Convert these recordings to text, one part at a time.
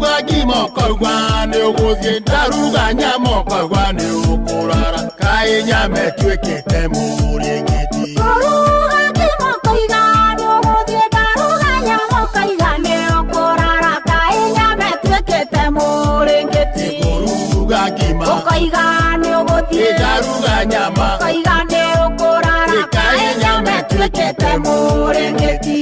Ndaruga ngima ũkauga nĩ ũgũthiĩ, ndaruga nyama ũkauga nĩ ũkũrara, kaĩ nyama ĩtuĩkĩte mũrĩngĩti. Kũruga ngima ũkoiga nĩ ũgũthiĩ, ndaruga nyama ũkoiga nĩ ũkũrara, kaĩ nyama ĩtuĩkĩte mũrĩngĩti. Kũruga ngima Ũkoiga nĩ ũgũthiĩ, ndaruga nyama ũkoiga nĩ ũkũrara, kaĩ nyama ĩtuĩkĩte mũrĩngĩti.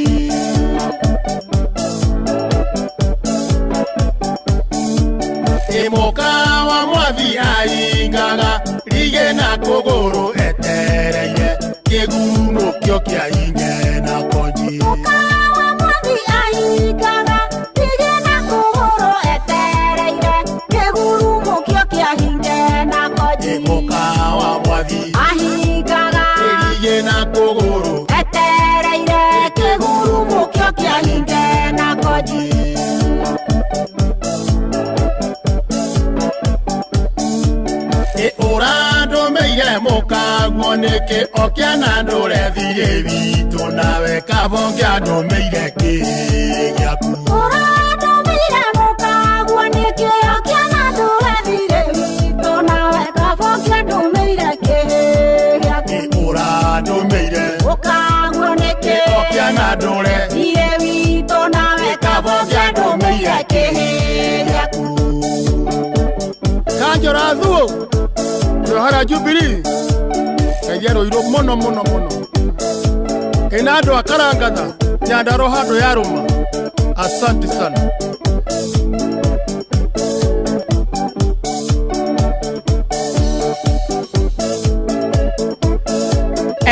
Ĩmũka wa mwathi aingaga rigĩ na kũgũrũ etereire kĩgurumũkio kĩa inge na konji. Mũkawa mwathi ahingaga ndigĩ na kũgũrũ etereire kĩgurumũkio kĩa hinge na konji. Ĩmũka wa mwathi Ahingaga rigĩ na kũgũrũ etereire kĩgurumũkio kĩa hinge na konji. Ĩ ũrandũmĩire mũkaguo nĩkĩ okĩana ndũre thirĩ witũ nawe kabonge andũmĩire kĩ gĩaku. Ũrandũmĩire mũkaguo nĩkĩ okĩana ndũre thirĩ witũ nawe kabonge andũmĩire kĩ gĩaku. Ĩ ũrandũmĩire Mũkaguo nĩkĩ okĩana ndũre thirĩ witũ nawe kabonge andũmĩire kĩ gĩaku. Kanjora thuo twehara Jubilee ngeithia rũirũ mũno mũno mũno ĩna andũ a Karangatha Nyandarua handũ yarũma asante sana.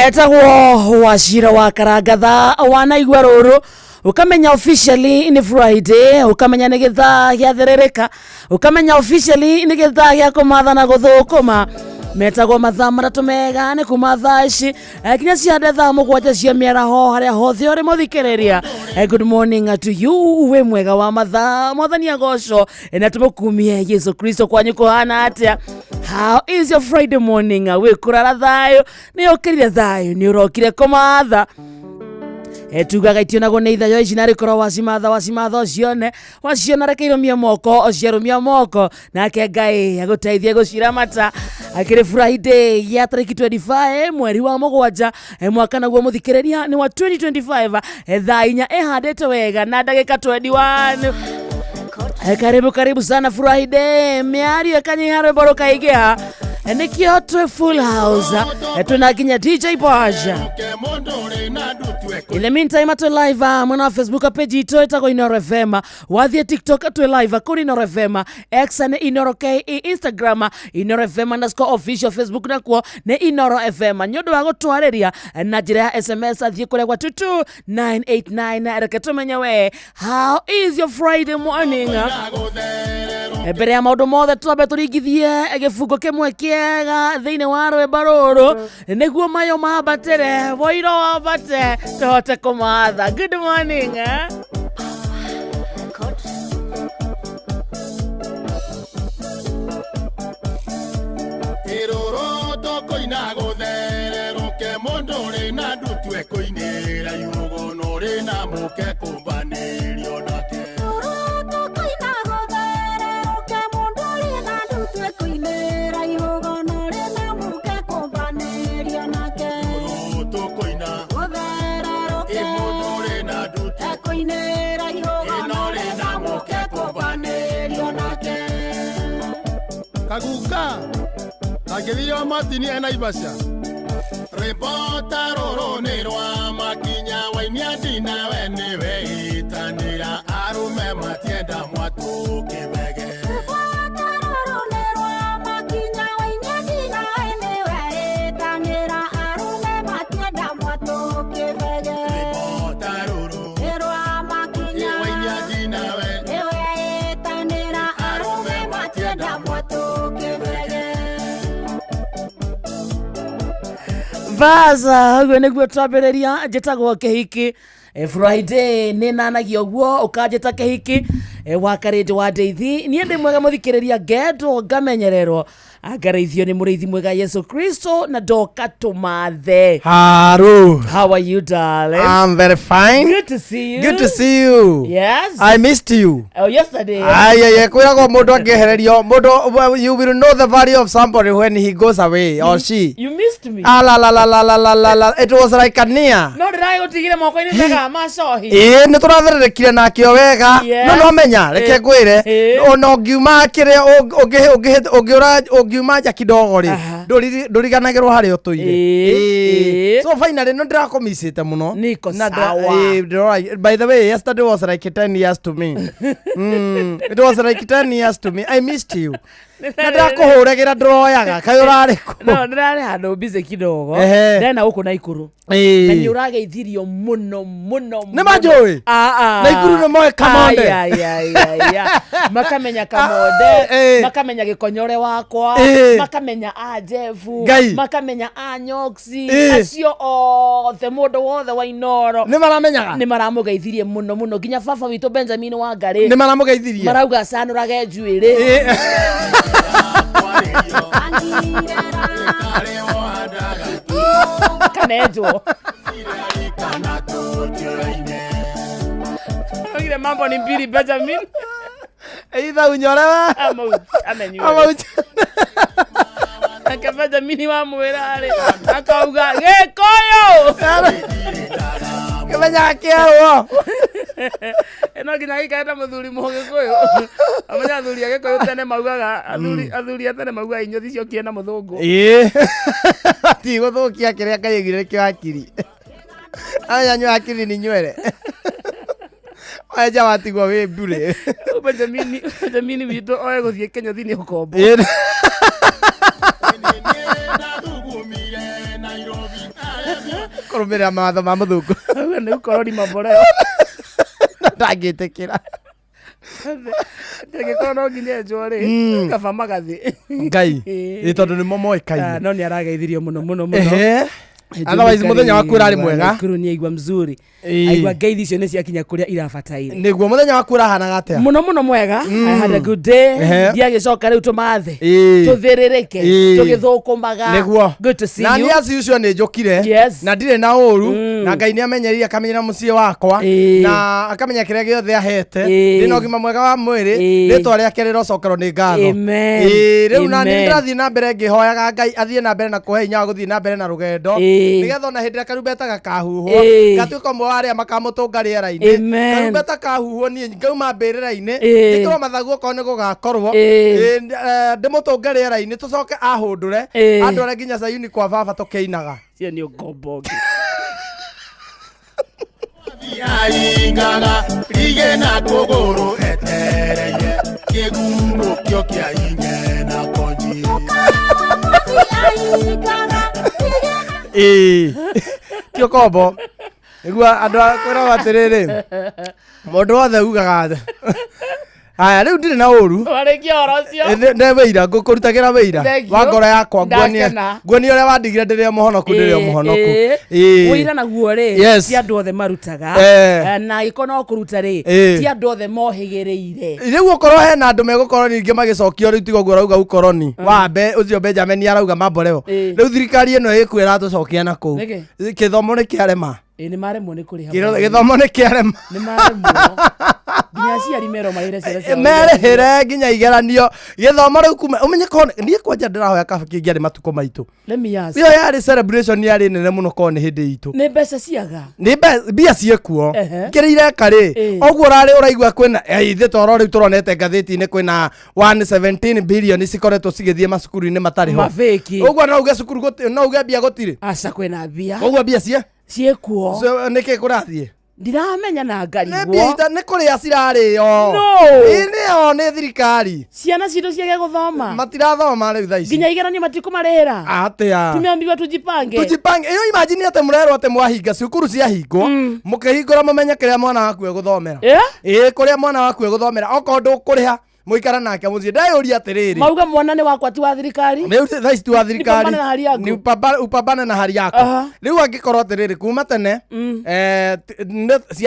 Etagwo Wacira wa Karangatha. Wanaigua rũrũ ukamenya officially nĩ Friday, ukamenya nĩ gĩthaa gĩatherereka, ukamenya officially nĩ gĩthaa gĩa kũmatha na gũthũkũma. Metagwo mathaa 3 mega nĩ kuma thaa ici kinya ciande thaa 7 cia mĩaraho harĩa hothe ũrĩ mũthikĩrĩria. Good morning to you, wĩ mwega wa mathaa, mwathani agoco na tũmũkumie Yesu Kristo. Kwanyu kũhana atĩa? How is your Friday morning? Wĩ kũrara thayũ, nĩ ũkĩrire thayũ, nĩ ũrokire kũmatha? Tugaga itionagwo nĩ ithayo ici narĩ korwo wacimatha wacimatha ũcione, waciona reke irũmie moko, ũciarũmia moko nake Ngai agũteithie gũciramata. Akĩrĩ Friday ya tarĩki 25 mweri wa 7, mwaka naguo mũthikĩrĩria nĩ wa 2025, thaa 4 ĩhandĩte wega na ndagĩka 21. Karibu karibu sana Friday, mĩario ĩkanyiha, rwĩmbo rũkaingĩha, nĩkĩo twĩ full house, twĩna nginya DJ Baja. In the meantime, atwe live mwena wa Facebook page itũ ĩtagwo Inoro FM, wathiĩ TikTok twĩ live kũrĩ Inoro FM, X nĩ Inoro KE, Instagram InoroFM_official, Facebook nakuo nĩ Inoro FM. Nĩ ũndũ wa gũtwarĩria na njĩra ya SMS athiĩ kũrĩa gwa 22989. Reke tũmenye we, how is your Friday morning? Mbere ya maũndũ mothe twambe tũringithie gĩbungo kĩmwe kĩega thĩinĩ wa rwĩmbo rũrũ nĩguo mayo mambatĩre woiro wambate tũhote kũmatha. Good morning, eh? Ĩrũrũ tũkũina gũthererũke mũndũ ũrĩ na ndutu ekũinĩra iũgũno ũrĩ na mũke kũmbanĩrio nake. Rũrũ tũkũina gũthererũke mũndũ ũrĩ na ndutu ekũinĩra ihũgũno ũrĩ na mũke kũmbanĩrio nake. Rũrũ tũkũina Gũthererũke mũndũ ũrĩ na ndutu ekũinĩra ihũgũno ũrĩ na mũke kũmbanĩrio nake. Kaguka kangĩthiĩ Martini e Naivasha rwĩmbo ta rũrũ nĩ rwa makinya wainia ndinawe nĩwe ĩtanĩra arũme matienda mwatũ kĩbege. Rũrũ nĩ rwa makinya wainia ndinawe nĩwe ĩtanĩra arũme matienda mwatũ kĩbege. Rwĩmbo ta rũrũ Nĩ rwa makinya wainia ndinawe nĩwe ĩtanĩra arũme matienda mwatũ kĩbege. Baza ũguo nĩguo twambĩrĩria. Njĩtagwo Kĩhiki. Friday nĩ nanagia ũguo ũkanjĩta Kĩhiki. Wa karĩndĩ wa ndeithi. Niĩ ndĩ mwega mũthikĩrĩria, ngendwo ngamenyererwo, ngarĩithio nĩ mũrĩithi mwega Yesu Kristo, na ndoka tũmathe. Haru. How are you, darling? I'm very fine. Good to see you. Good to see you. Yes. I missed you. Oh, yesterday. Aye, kwĩragwo mũndũ angĩehererio mũndũ, you will know the value of somebody when he goes away or she. You missed me. Ah, la la la la la la la la. It was like a near. No ndĩragũtigire moko-inĩ mega ma cohi. Ĩĩ, nĩ tũrathererĩkire nakĩo wega. Yes. No nomenya reke ngwĩre, ona ũngiuma kĩrĩa ũngĩũra, ũngiuma nja kidogo rĩ, ndũriganagĩrwo harĩa ũtũire. So finally no ndĩrakũmicĩte mũno. Niko Na sawa. By the way, yesterday was like 10 years to me. It was like 10 years to me. I missed you. Na ndĩrakũhũragĩra ndũroyaga, kaĩ ũrarĩ kũ? No ndĩrarĩ handũ busy kidogo. Ndena gũkũ Naikuru na nĩ ũrageithirio mũno mũno. Nĩ manjũĩ? Naikuru nĩ moĩ Kamonde? Ai, ai, ai, ai, ai. Makamenya Kamonde, makamenya gĩkonyore wakwa, makamenya a Jefu, Ngai. makamenya a Nyoxi, acio othe, mũndũ wothe wa Inoro Nĩ maramenyaga. Nĩ maramũgeithirie mũno mũno, nginya baba witũ Benjamin Wangarĩ. Nĩ maramũgeithirie. Marauga acanũrage njuĩrĩ. Kanenjwo. Oigire mambo ni mbili, Benjamin. Either unyorewe ama amenywe. Ama Nake Benjamin wamwĩra rĩ, akauga gĩkũyũ. Kĩmenyaga kĩerwo. No nginya gĩikare ta mũthuri mũgĩkũyũ. Amenya athuri a gĩkũyũ tene maugaga, athuri a tene maugaga inyuthi ciokire na mũthũngũ. Ĩĩ, tigũthũkia kĩrĩa Ngai aigire kĩo hakiri. Aya nyua hakiri nĩ nywere wenja watigwo wĩ mbure. Rĩu Benjamin witũ oe gũthiĩ kĩnyũthi nĩ ũkombo. Kũrũmĩrĩra mawatho ma mũthũngũ. Auga nĩ ũkoroni mamboreo. Ndangĩtĩkĩra. Angĩkorwo no nginya enjwo rĩ, kaba magathĩ. Ngai. Ĩ, tondũ nĩmo moĩkaine. No nĩ arageithirio mũno mũno mũno. Otherwise mũthenya waku ũrarĩ mwega? Naikuru nĩ aigua mzuri. Aigua ngeithi icio nĩ ciakinya kũrĩa irabataire. Nĩguo, mũthenya waku ũrahanaga atĩa? Mũno mũno mwega. I had a good day. Ndiagĩcoka rĩu tũmathe, tũthĩrĩrĩke, tũgĩthũkũmaga. Good to see Na you. niĩ aci ũcio nĩ njũkire na ndirĩ na ũru, na Ngai nĩ amenyerire, akamenyera mũciĩ wakwa na akamenya kĩrĩa gĩothe ahete. Ndĩna ũgima mwega wa mwĩrĩ. Rĩtwa rĩake rĩrocokerwo nĩ ngatho. Amen. Rĩu na nĩ Amen. ndĩrathiĩ na mbere ngĩhoyaga Ngai athiĩ na mbere na kũhe hinya wa gũthiĩ na mbere na rũgendo, nĩgetha ona hĩndĩ ĩrĩa karumbeta gakahuhwo, ngatuĩka ũmwe wa arĩa makamũtũnga rĩera-inĩ. Amen. Karumbeta kahuhwo, niĩ ngauma mbĩrĩra-inĩ, njĩkĩrwo mathagu okorwo nĩ gũgakorwo. Ndĩmũtũnge rĩera-inĩ, tũcoke ahũndũre, andware nginya Sayuni kwa baba tũkĩinaga. Cio nĩ ũkombo ũngĩ. Yaingaga rige na kũgũrũ etereire kĩgumo kĩo kĩa inge na konji. Ĩĩ, ti ũkombo. Nĩguo andũ kwĩragwo atĩrĩrĩ, mũndũ wothe ugaga haya, rĩu ndirĩ na ũru. Warĩkia ũhoro ũcio. Nĩ wĩira ngũkũrutagĩra wĩira Thank you. wa ngoro yakwa, nguonie Ndakena. nguonie ũrĩa wandigire ndĩrĩ o mũhonoku, ndĩrĩ o mũhonoku. Wĩira naguo rĩ, ti andũ othe marutaga. Na angĩkorwo no kũruta rĩ, ti andũ othe mohĩgĩrĩire. Rĩu okorwo hena andũ megũkorwo ningĩ magĩcokio rĩu, tiga ũguo ũrauga ukoroni wa mbe ũcio Benjamin arauga mambo Ĩĩ. rĩu thirikari ĩno ĩkuo ĩratũcokia na kũu. Nĩkĩ? Gĩthomo nĩ kĩarema. Ĩĩ, nĩ maremwo nĩ kũrĩha. Gĩthomo nĩ kĩarema. Nĩ maremwo, nginya aciari merwo marĩre ciana ciao. Merĩhĩre nginya igeranio, gĩthomo rĩu kuma ũmenye korwo niĩ kwanja ndĩrahoya kaba kĩngĩarĩ matukũ maitũ. Let me ask. Ĩyo yarĩ celebration yarĩ nene mũno korwo nĩ hĩndĩ itũ. Nĩ mbeca ciaga? Nĩ mbia ciĩkuo. Kĩrĩa ireka rĩ, ũguo ũrarĩ ũraigua kwĩna ithuĩ toro rĩu tũronete ngathĩti-inĩ kwĩna 117 billion cikoretwo cigĩthiĩ macukuru-inĩ matarĩ ho. Mabĩki. Ũguo no uge cukuru no uge mbia gũtirĩ. Aca, kwĩna mbia. Ũguo mbia cie Ciĩkuo. So, nĩkĩ kũrathiĩ? Ndiramenya na Nĩ mbia ngarigwo. nĩ kũrĩa cirarĩo. No. Ĩ, nĩo nĩ thirikari. Ciana citũ ciage gũthoma. Matirathoma rĩu thaa ici. Nginya igeranio matikũmarĩhĩra. Atĩa? Tumeambiwa tujipange. Tujipange. Ĩyo imagine atĩ mũrerwo atĩ mwahinga cukuru, ciahingwo, mũkĩhingũra mũmenye kĩrĩa mwana waku egũthomera. Ĩĩ, kũrĩa mwana waku egũthomera okorwo ndũkũrĩha. Mũikara nake mũciĩ ndeyũria atĩrĩrĩ. Mauga mwana nĩ wakwa ti wa thirikari. Rĩu thaa ici ti wa thirikari. Nipambane na hali yako. Ni upambane na hali yako. Aha. Rĩu angĩkorwo atĩrĩrĩ kuma tene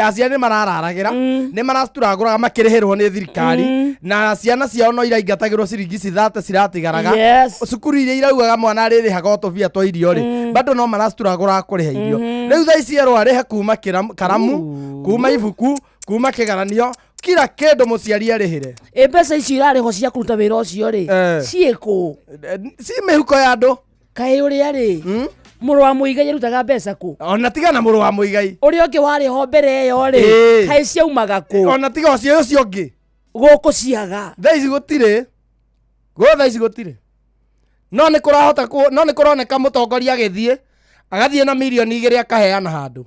aciari nĩ marararagĩra nĩ maraturagũraga makĩrĩhĩrwo nĩ thirikari na ciana ciao no iraingatagĩrwo ciringi cithate ciratigaraga. Yes. Cukuru iria iraugaga mwana arĩrĩhaga o tũbia twa irio rĩ bado no maracituragũraga kũrĩha irio. Rĩu thaa ici erwo arĩhe kuma karamu, kuma ibuku, kuma kĩgaranio, kila kĩndũ mũciari arĩhĩre. Ĩ mbeca icio irarĩhwo cia kũruta wĩra ũcio rĩ ciĩkũ? Ci mĩhuko ya andũ. Kaĩ ũrĩa rĩ mũrũ wa Mũigai arutaga mbeca kũ? Ona tiga na mũrũ wa Mũigai. Ũrĩa ũngĩ warĩho mbere ĩyo rĩ kaĩ ciaumaga kũ? Ona tiga ũcio ũcio ũngĩ. Gũkũ ciaga. Thaa ici gũtirĩ. Gũkũ thaa ici gũtirĩ. No nĩ kũrahota no nĩ kũroneka mũtongoria agĩthiĩ agathiĩ na mirioni 2 akaheana handũ.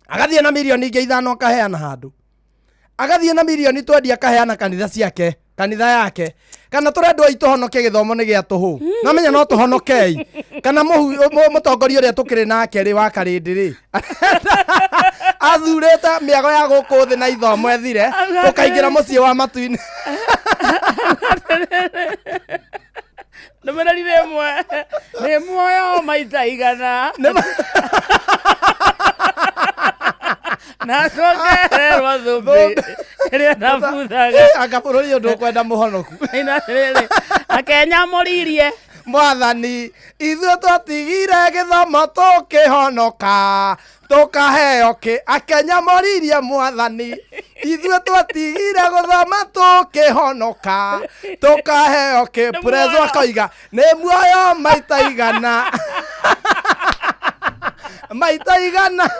Agathiĩ na mirioni ingĩ 5 akaheana handũ. Agathiĩ na mirioni 20 akaheana kanitha ciake, kanitha yake. Kana tũrendwo itũhonoke gĩthomo nĩ gĩa tũhũ. No menya no tũhonokei. Kana mũtongoria ũrĩa tũkĩrĩ nake rĩ wa Karĩndĩ rĩ. Athurĩte mĩago ya gũkũ thĩ na ithomo ethire, tũkaingĩra mũciĩ wa matu-inĩ. Ndũmĩrĩri nĩ ĩmwe. Nĩ muoyo maita igana. Na congererwo thũmbĩ ĩrĩa ndabuthaga. Anga bũrũri ũyũ ndũkwenda mũhonoku. Ina rĩrĩ, Akenya mũririe. Mwathani, ithuĩ twatigire gĩthomo tũkĩhonoka, tũkaheo kĩ. Akenya moririe mwathani, ithuĩ twatigire gũthoma tũkĩhonoka, tũkaheo kĩ. Nĩ Prezo muoyo. akoiga, nĩ muoyo maita igana. Maita igana.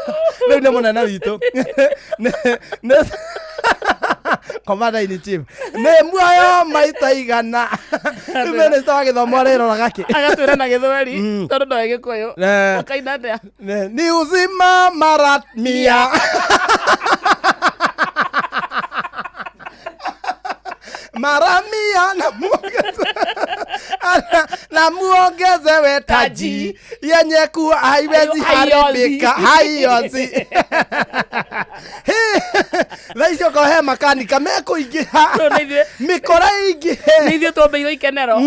Rĩu nĩ mũnene witũ. Commander in chief. Nĩ muoyo maita igana. Rĩu minister wa gĩthomo arĩroraga kĩ? Agatwĩra na gĩthweri tondũ ndoĩ gĩkũyũ. Akaina atĩa? Ni uzima mara mia. Mara mia na muongeze. Na muongezewe taji yenye kuwa haiwezi haribika, haiozi. Thaa icio okorwo he makanika mekũingĩha, mĩkora ĩingĩhe. Nĩ ithuĩ twambĩirwo ikenero.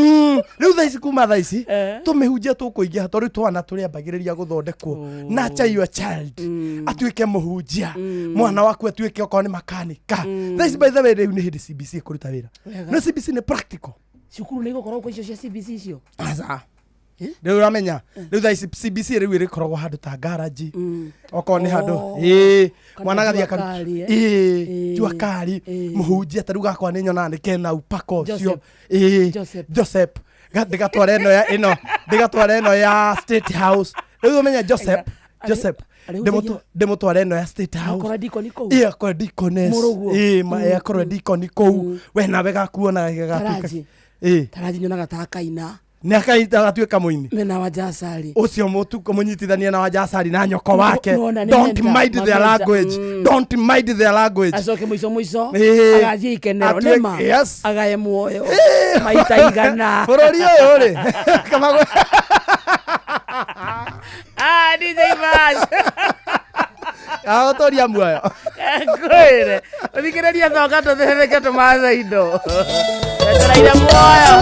Rĩu thaa ici kuma thaa ici tũmĩhunjia tũkũingĩha tondũ rĩu twana tũrĩambagĩrĩria gũthondekwo. Nurture your child atuĩke mũhunjia, mwana waku atuĩke okorwo nĩ makanika. Thaa ici by the way rĩu nĩ hĩndĩ CBC ĩkũruta wĩra. No CBC nĩ practical. Cukuru nĩ igũkorwo kuo icio cia CBC icio? Aca. Rĩu ũramenya rĩu thaa ici CBC rĩu ĩrĩkoragwo handũ ta garage, okorwo nĩ handũ mwana agathiĩ jua kali mũhunjia ta rĩu gakwa nĩ nyonaga nĩ kena upako ũcio. Joseph ndĩgatware ĩno ya ĩno, ndĩgatware ĩno ya State House. Rĩu ũmenye Joseph Joseph ndĩmũtware ĩno ya State House. Akorwo deacon kũu. Ĩĩ akorwo deaconess. Ĩĩ akorwo deacon kũu. We nawe gakuona gagatuĩka. Taraji nyonaga ta akaina. Nĩ akaita agatuĩka mũini. Mena wa Jasari. Ũcio mũnyitithania na wa Jasari na nyoko wake. Don't mind their language. Don't mind their language. Acoke mũico mũico agathiĩ ikenero nĩma. Agaye muoyo maita igana. Bũrũri ũyũ rĩ. DJ Bash. Agũtũria muoyo. Ngwĩre. Ũthikĩrĩria thoka tũthetheke tũmathe indo. Etereire muoyo.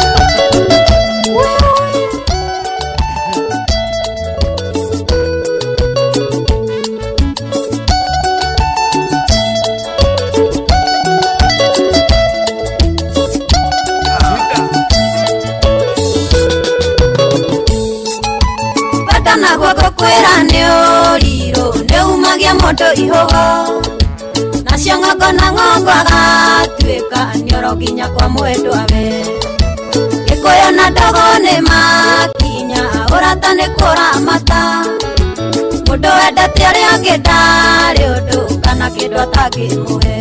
Bata na guoko kwĩra nĩ ũrirũ nĩ umagia mũndũ ihũgo nacio ng'ongo na ng'ongo agatuĩka nĩoro nginya kwa mwendwa we Gĩkũyũ na ndogo nĩ makinya ũrata nĩ kũramata mũndũ wendete ũrĩa ũngĩ ndarĩ ũndũ kana kĩndũ atangĩmũhe.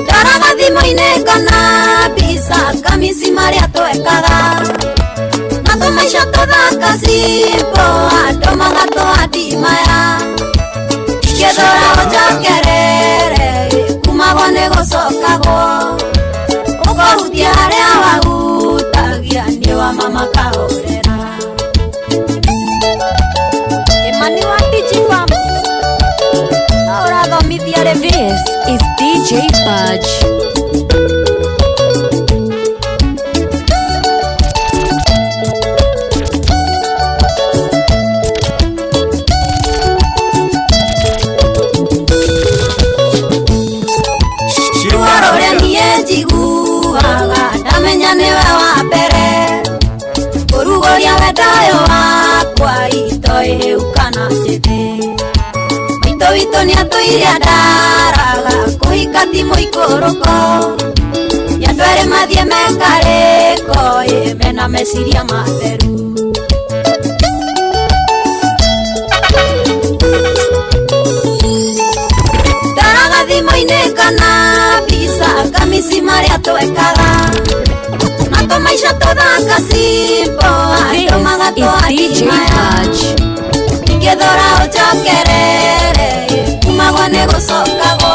Ndoraga thimũ-inĩ ngona mbica kamisi marĩa twekaga na tũmaica tũthaka simple andũ magatũandimaya ingĩthũra ũnjokerere kumagwo nĩ gũcokagwo ũkũhutia harĩa wahutagia nĩ wa mama kahorera. Kimani wa Digi Farm. Arĩmi. This is DJ Budge. Ruo rũrĩa niĩ njiguaga ndamenya nĩwe wa mbere kũrugũria wendo ũyũ wakwa itoĩ hĩu kana njĩthĩ. Maitũ witũ nĩatũire andaraga kũhika ti mũikũrũko, nĩ andũ erĩ mathiĩ mekarĩko ĩ mena meciria matheru. Ndaraga thimũ-inĩ kana mbica kamisi marĩa twekaga na tũmaica tũthaka simple This andũ is DJ magatũatimaya. Budge. Ingĩthũra ũnjokerere kumagwo nĩ gũcokagwo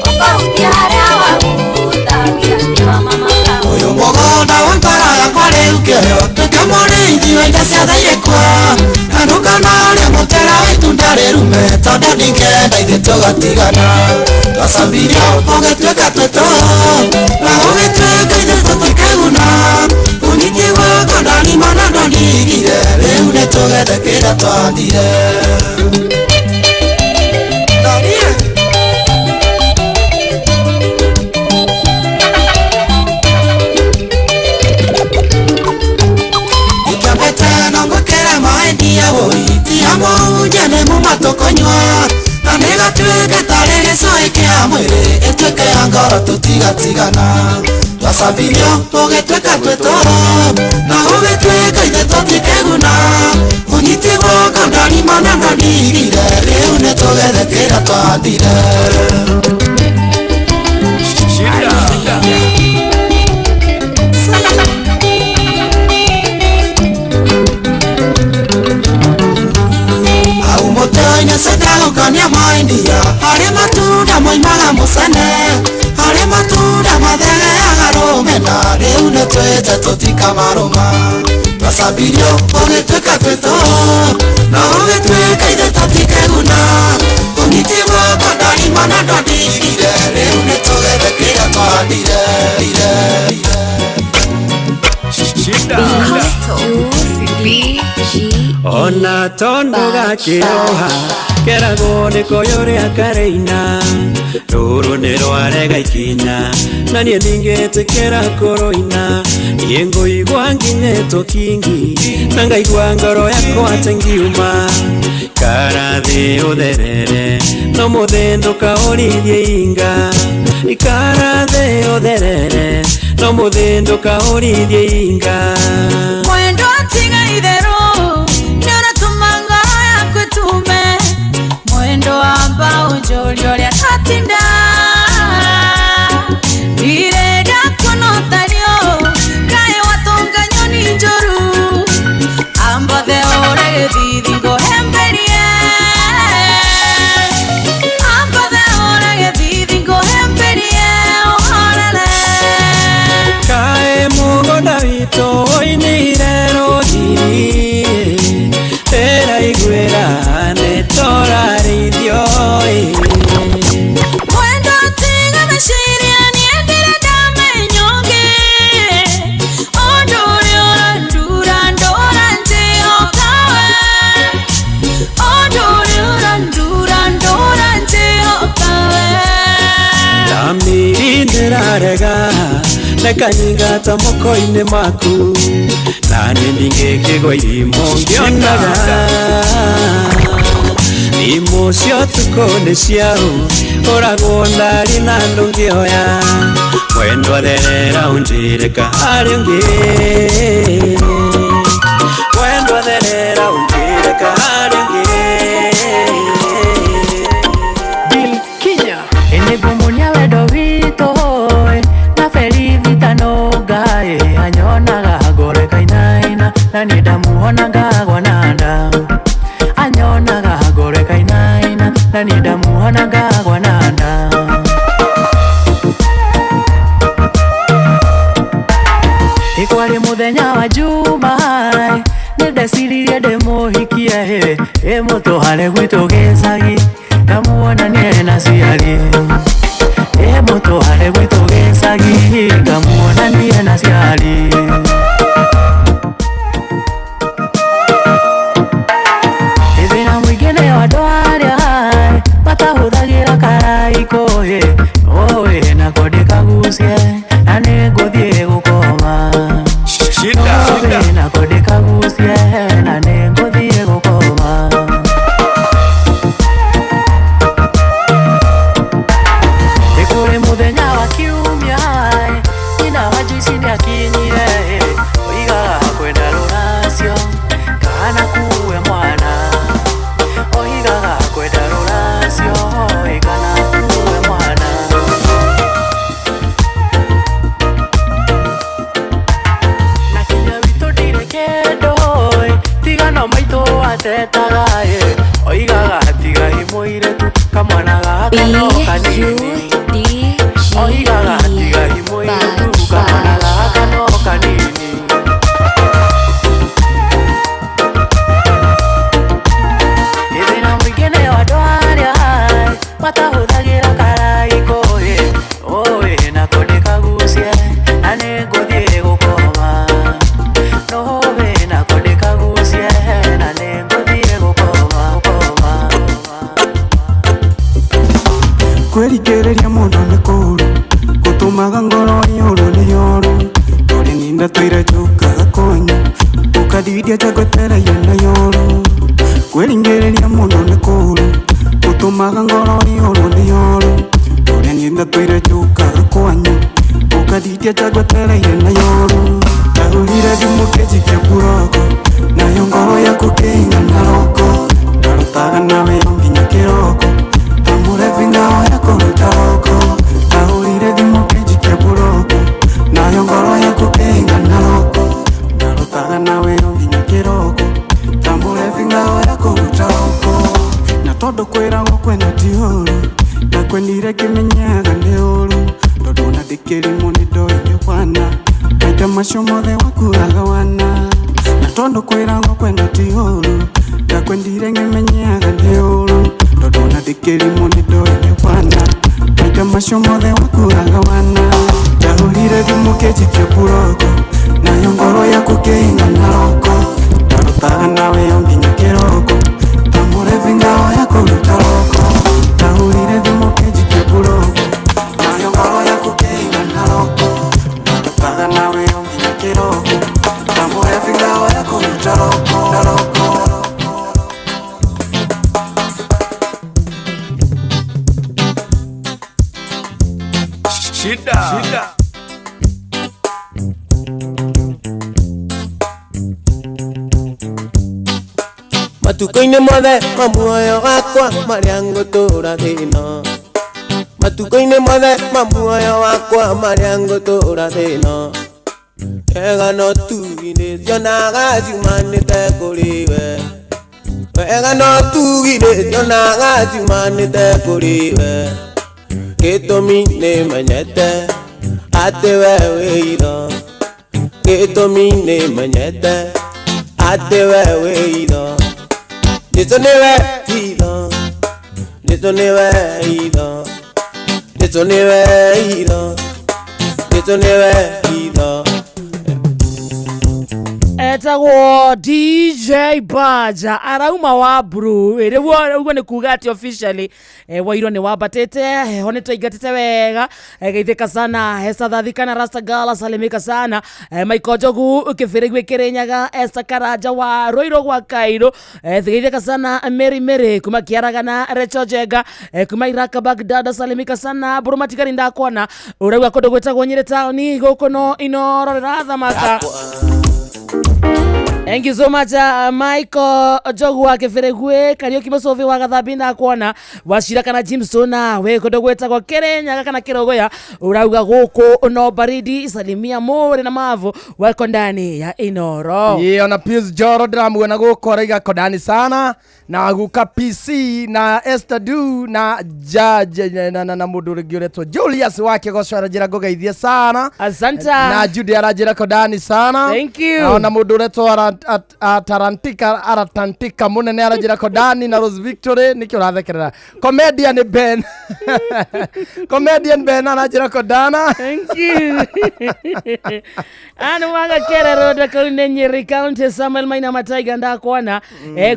ũkahutia harĩa wahutagia nĩ wa mama kaũ. Ũyũ mũgũnda wa ngoro yakwa rĩu kĩoyo tuĩke mũrĩithi wa indo ciothe irĩ kuo, na ndũkanarĩe mũtera wa itunda rĩrume tondũ ndingĩenda ithuĩ tũgatigana. Twacambirio ũgĩtuĩka twĩtũ na ũgĩtuĩka ithuĩ tũtikĩguna, ũnyitie guoko ndarima na ndondigire, rĩu nĩtũgethe kĩrĩa twahandire. Ndorire. Ikĩambĩte no ngwĩkĩre maĩ ndia wũi tia mũhunjia nĩ muma tũkũnyua, na nĩgatuĩke tarĩ gĩcũhĩ kĩa mwĩrĩ ĩtuĩke ya ngoro tũtigatigana. Twacambirio ũgĩtuĩka twĩtũ na ũgĩtuĩka ithuĩ tũtikĩguna, ũnyiti guoko ndarima na ndondigire, rĩu nĩtũgethe kĩrĩa twahandire. Au mũtĩ-inĩ cindagũkania maindia harĩ matunda moimaga mũcene, harĩ matunda mathegeaga rũmena, rĩu nĩtwĩte tũtikamarũma. Twacambirio ũgĩtuĩka twĩtũ na ũgĩtuĩka ithuĩ tũtikĩguna, ũnyiti guoko ndarima na ndondigire, rĩu nĩtũgethe kĩrĩa twahandire. B G Ona tondo gakĩroha keragwo nĩ koyũrĩa kareina, rũrũ nĩ rwarega ikinya na niĩ ndingĩtĩkĩra kũrũina, niĩ ngũigua nginyĩtwo kingi na ngaigua ngoro yakwa atĩ ngiuma karathĩ ũtherere no mũthĩ ndũkaũrithie inga, ikarathĩ ũtherere no mũthĩ ndũkaũrithie inga. Mwendo tiga itherũ nĩũratũma ngoro yaku ĩtume, mwendo amba ũnjũrie ũrĩa ndatinda, ndirenda kuona ũtariũ kaĩ watũnga nyoni njũru, ambothe ũre gĩthithi ngũhemberie, ambothe ũre gĩthithi ngũhemberie ũhorere. Kaĩ mũgũnda witũ ũinire rũgiri ndĩraiguĩra nĩtũrarĩithio ĩ. Mwendo tiga meciria niĩ ndirĩ ndamenya ũngĩ, ũndũ ũrĩa ũrandura ndũra njĩhoka we, ũndũ ũrĩa ũrandura ndũra njĩhoka we. Thamiri ndĩrarega nekanyingata moko-inĩ maku, na niĩ ndingĩkĩgwa irimũ ngĩonaga thimũ cia ũtukũ nĩ ciaũ ũragwo ndari na ndũngĩoya, mwendwa therera ũnjĩre ka harĩ ũngĩ, mwendwa therera ũnjĩre ka harĩ ũngĩ. Bill Kinya Enegumunya wendo witũ na Felivita no ngaĩ anyonaga ngoro ĩkainaina na niĩ ndamuona ngagwa na nda, anyonaga ngoro ĩkainaina na niĩ ndamuona ngagwa na nda. Ĩkwarĩ mũthenya wa Juma nĩndeciririe ndĩmũhikie ĩ mũtũhare gwitũ gĩcagi Ngamuonanie na ciari Emũtware gwitũ gĩcagi Ngamuonanie na ciari Thĩna mũingĩ nĩ andũ arĩa matahũthagĩra karaikũ Oĩ nako ndĩkagucie na nĩngũthiĩ gũkoma Oĩ nako ndĩkagucie na nĩngũthiĩ gũkoma Nĩ kũrĩ mũthenya wa kiumia nyina wa Joyce nĩakinyire oigaga kwenda rũracio kana kuue mwana oigaga kwenda rũracio kana kuue mwana na kinya witũ ndirĩ kĩndũ tiga no maitũ atetaga oigaga tiga mũirĩtu kamwana gaka no kanini oigaga tiga mũirĩtu kamwana gaka no kanini Thĩna mũingĩ nĩ andũ arĩa matahũthagĩra karaikũ Oĩ nako ndĩkagucie na nĩngũthiĩ gũkoma Oĩ nako ndĩkagucie na nĩngũthiĩ gũkoma gũkoma Kwĩringĩrĩria mũndũ nĩ kũũru gũtũmaga ngoro iyũrwo nĩ yoru tũrĩ ninda tũire njũkaga kwanyu ũkandiria njagwetereire na yoru kwĩringĩrĩria mũndũ nĩ kũũru gũtũmaga ngoro iyũrwo nĩ yoru tũrĩ ninda tũire njũkaga kwanyu ũkandiria njagwetereire na yoru ndahũrire thimũ kĩnjikia mburoko nayo ngoro yaku kĩingana roko ndarutaga nawe yo nginya kĩroko Tamurevi ngao yako ruta roko Ahurire thimũ kĩnjikia mburoko Nayo ngoro yaku kĩingana roko Ndarutaga nawe yo nginya kĩroko Tamurevi ngao yako ruta roko Na tondũ kwĩragwo kwenda ti ũũru Ndakwendire ngĩmenyaga nĩ ũũru Tondũ ona ndĩkĩrimũ nĩ ndoĩ nĩ wana Maita macio mothe wakuaga wana Na tondũ kwĩragwo kwenda ti ũũru Ndakwendire ngĩmenyaga nĩ ũũru Tondũ ona ndĩkĩrimũ nĩ ndoĩ nĩ wana Maita macio mothe wakuaga wana Ndahũrire thimũ kĩnjikia mburoko Nayo ngoro yaku kĩingana roko Ndarutaga nawe yo nginya kĩroko Tamurevi ngao yaku ruta roko Ndahũrire thimũ kĩnjikia mburoko Nayo ngoro yaku kĩingana roko Ndarutaga nawe yo nginya kĩroko Tamurevi ngao yaku ruta roko roko Shida. Shida. Matukũ-inĩ mothe ma muoyo wakwa marĩa ngũtũũra thĩna Matukũ-inĩ mothe ma muoyo wakwa marĩa ngũtũũra thĩna Wega no tugi nĩcionaga ciumanĩte kũrĩ we Wega no tugi nĩcionaga ciumanĩte kũrĩ we Gĩtũmi nĩmenyete atĩ we wĩ itho Gĩtũmi nĩmenyete atĩ we wĩ itho Jesu niwe itho Jesu niwe itho Jesu niwe itho Jesu niwe itho Etagwo DJ Baja arauma wa bru rĩu ũguo nĩ kuga atĩ officially wairwo nĩ wambatĩte heho nĩ twaingatĩte wega geithĩka sana Hesa Thathika na Rasta Gala salimika sana Michael Njogu kĩbĩrĩgwĩ Kĩrĩnyaga Esther Karanja wa Rũirũ gwa Kairũ geithĩka sana Mary Mary kuma Kĩaragana Rachel Njenga kuma Iraq Baghdad salimika sana Mbũrũ Matigari ndakuona ũrauga kũndũ gwĩtagwo Nyĩrĩ taũni gũkũ no Inooro rĩrathamaka. Thank you so much Michael Njogu wa Kĩbĩrĩgwĩ Kariũki Mũcũbĩ wa Gathambi ndakuona Wacira kana Jimson we kũndũ gwĩtagwo Kĩrĩnyaga kana Kĩrũgũya ũrauga gũkũ no baridi salimia mũrĩ na mavu wako ndani ya Inooro. Ĩĩ ona Pius Njoro ndĩramuona gũkũ arauga ko ndani sana Na guka PC na Esther Du na Judge na mũndũ ũrĩngĩ ũretwo Julius wa Kĩgoco aranjĩra ngũgeithie sana. Asanta. Na Judy aranjĩra kodani sana. Thank you. Na ona mũndũ ũretwo Atarantika Aratantika mũnene aranjĩra kodani na Rose Victory nĩkĩo ũrathekerera. Comedian Ben. Comedian Ben aranjĩra kodana. Thank you. Anu waga kera roda kau nĩ Nyeri County Samuel Maina Mataiga ndakwana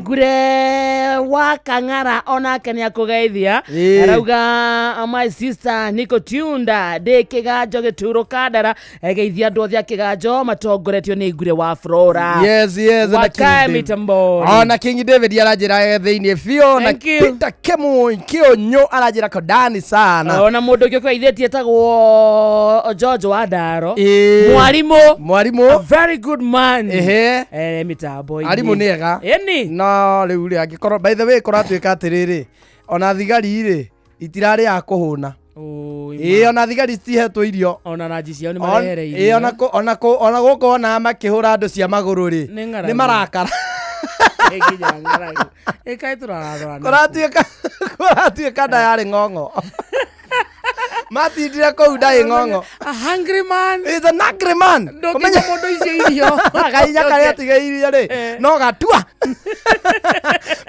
ngure wa Kang'ara onake nĩ akũgeithia arauga my sister niko tunda ndĩ kĩganjo gĩturo Kandara geithia andũ othe a kĩganjo matongoretio nĩ ngure wa Flora. Yes, yes, na King Wakae David. mitamboni. Ona King David aranjĩra thĩinĩ biũ na Thank you. Peter Kemu Kĩonyo aranjĩra kodani sana. Ona mũndũ ũngĩ ũkũgeithĩtie etagwo George wa Ndaro. Mwarimu. Mwarimu. A very good man. Ehe. Mitambo-inĩ. Arimũ nĩ ega. Ĩni. No rĩu rĩ angĩkorwo by the way kũratuĩka atĩrĩrĩ ona thigari rĩ itirarĩ a kũhũna. Ĩĩ ona thigari citihetwo irio. Ona ranji ciao nĩ marehereirio. Ĩĩ ona gũkũ ona makĩhũra andũ cia magũrũ rĩ Nĩ ng'aragu. nĩ marakara. Ĩnginya ng'aragu. Ĩkaĩ tũrararorana. Kũratuĩka nda yarĩ ng'ong'o. Matindire kũu nda ĩ ng'ong'o. A hungry man. Is an hungry man. Ndũngĩhe mũndũ icio irio. Gainya karĩa atigairie rĩ no gatua.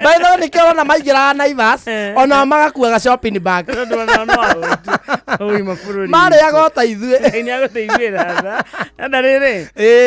By the way nĩkĩo ũrona maingĩraga Naivas ona magakuaga shopping bag. Tondũ ona no ahũtu. Ũgima bũrũri. Marĩaga o ta ithuĩ. Ngai nĩagũteithĩra tha. Na rĩrĩ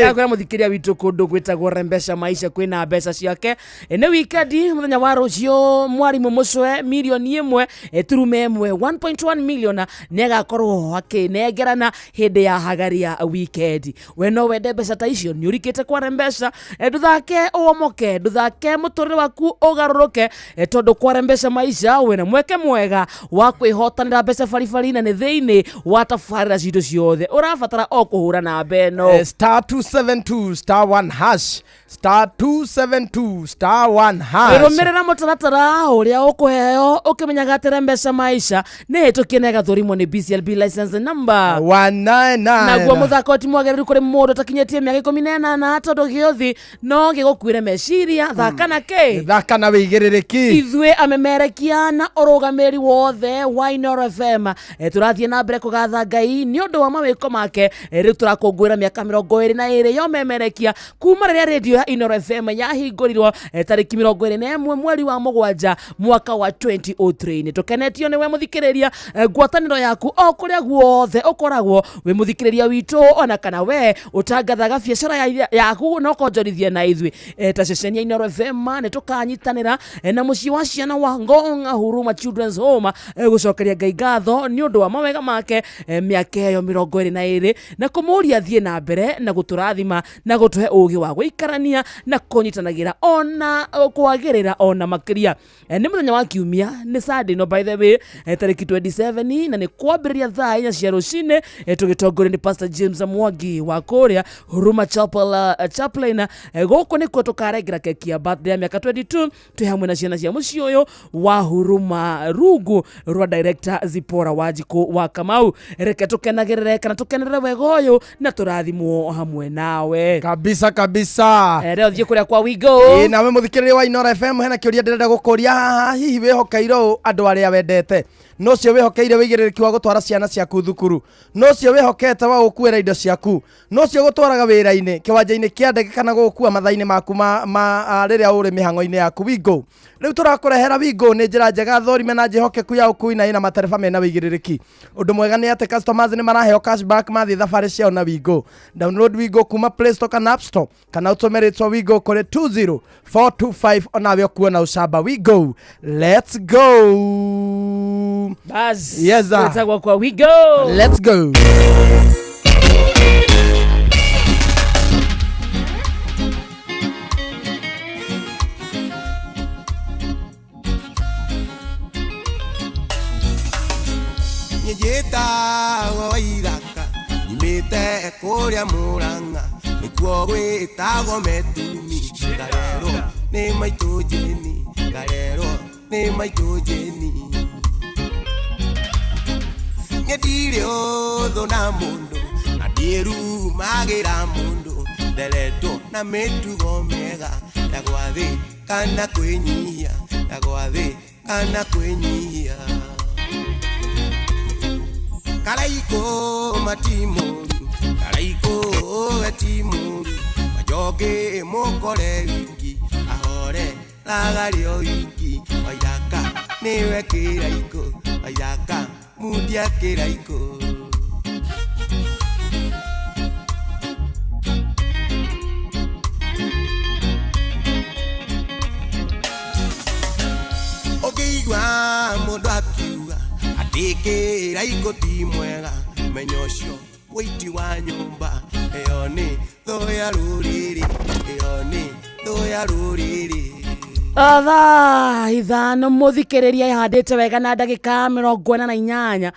akwĩra mũthikĩria witũ kũndũ gwĩtagwo Rembesha Maisha kwĩna mbeca ciake. Nĩ wikendi mũthenya wa rũciũ mwarimũ mũcwe mirioni 1 turume 1 1.1 million nĩagakorwo akĩnengerana hĩndĩ ya hagaria weekend. We no wende mbeca ta icio nĩ ũrikĩte kwa Rembesha ndũthake ũomoke ndũthake mũtũrĩre waku ũgarũrũke tondũ kwa Rembesha Maisha wĩna mweke mwega wa kwĩhotanĩra mbeca baribari na nĩ thĩinĩ wa tabarĩra citũ ciothe ũrabatara o kũhũra namba ĩno Star 272 star 1 hash star 272 star 1 hash. Rũmĩrĩra mũtaratara ũrĩa ũkũheo ũkĩmenyaga atĩ Rembesha Maisha nĩ hĩtũkie na ĩgathũrimwo nĩ BCLB license number 199. Naguo mũthako ti mwagĩrĩru kũrĩ mũndũ ũtakinyĩtie mĩaka 18 tondũ gĩothi no gĩgũkuĩre meciria thaka na kĩ Thaka na wĩigĩrĩrĩki. Ithuĩ amemerekia na ũrũgamĩrĩri wothe wa Inooro FM tũrathiĩ na mbere kũgatha Ngai nĩ ũndũ wa mawĩko make. Rĩu tũrakũngũĩra mĩaka 22 ya ũmemerekia kuma rĩrĩa rĩndiũ ya Inooro FM yahingũrirwo tarĩki 21 mweri wa 7 mwaka wa 2003. Nĩ tũkenetio nĩwe mũthikĩrĩria ngwatanĩro yaku o kũrĩa guothe ũkoragwo wĩ mũthikĩrĩria witũ ona kana we ũtangathaga biacara yaku na ũkonjorithia na ithuĩ ta ceceni ya Inooro FM nĩ tũkanyitanĩra na mũciĩ wa ciana wa Ngong'a Huruma Children's Home gũcokeria Ngai ngatho nĩ ũndũ wa mawega make mĩaka ĩyo 22 na kũmũria thiĩ na mbere na gũtũrathima na gũtũhe ũgĩ wa gũikarania na kũnyitanagĩra ona kwagĩrĩra ona makĩria. Nĩ mũthenya wa kiumia nĩ Sunday no by the way tarĩki 27 na nĩ kwambĩrĩria thaa 4 cia rũcinĩ tũgĩtongorio nĩ Pastor James Mwangi wa kũrĩa Huruma Chapel Chaplain. Gũkũ nĩkuo tũkarengera keki ya birthday ya mĩaka 22 twĩ hamwe na ciana cia mũciĩ ũyũ wa Huruma rungu rwa director Zipora Wanjikũ wa Kamau. Reke tũkenagĩrĩre kana tũkenerere wega ũyũ na tũrathimwo hamwe nawe kabisa kabisa. Rĩo thiĩ kũrĩa kwa Wigo. Nawe mũthikĩrĩria wa Inooro FM hena kĩũria ndĩrenda gũkũria haha hihi wĩhokeire ũũ andũ arĩa wendete no ũcio wĩhokeire wĩigĩrĩrĩki wa gũtwara ciana ciaku thukuru no ũcio wĩhokete wa gũkuĩra indo ciaku no ũcio gũtwaraga wĩra-inĩ kĩwanja-inĩ kĩa ndege kana gũgũkua mathaa-inĩ maku ma rĩrĩa ũrĩ mĩhang'o-inĩ yaku. Wigo rĩu tũrakũrehera Wigo nĩ njĩra njega thorime na njĩhokeku ya ũkui na ĩna matereba mena wĩigĩrĩrĩki. Ũndũ mwega nĩ atĩ customers nĩ maraheo cashback mathiĩ thabarĩ ciao na Wigo. Download Wigo kuma Play Store kana App Store kana ũtũme rĩtwa Wigo kũrĩ 20425 onawe ũkuona ũcamba. Wigo, let's go. Bas. Yes, sir. Wetagwo kwa Wigo. Let's go. Njĩtagwo Waithaka nyumĩte kũrĩa Mũrang'a nĩkuo gwĩtagwo Metumi ngarerwo nĩ maitũ Jeni ngarerwo nĩ maitũ Jeni niĩ ndirĩ ũthũ na mũndũ na ndiĩrumagĩra mũndũ nderetwo na mĩtugo mĩega ya gwathĩ kana kwĩnyihia Na gwathĩ kana kwĩnyihia Karaiko matimũru Karaiko we ti mũru Majoge mũkore wiki Ahore ragario wiki Waithaka nĩwe kĩraiko Waithaka mundia kĩraiko Ũngĩigua mũndũ akiuga atĩ kĩraiko ti mwega menya ũcio wĩiti wa nyũmba ĩyo nĩ thũ ya rũrĩrĩ ĩyo nĩ thũ ya rũrĩrĩ. Thaa 5 mũthikĩrĩria ĩhandĩte wega na ndagĩka 48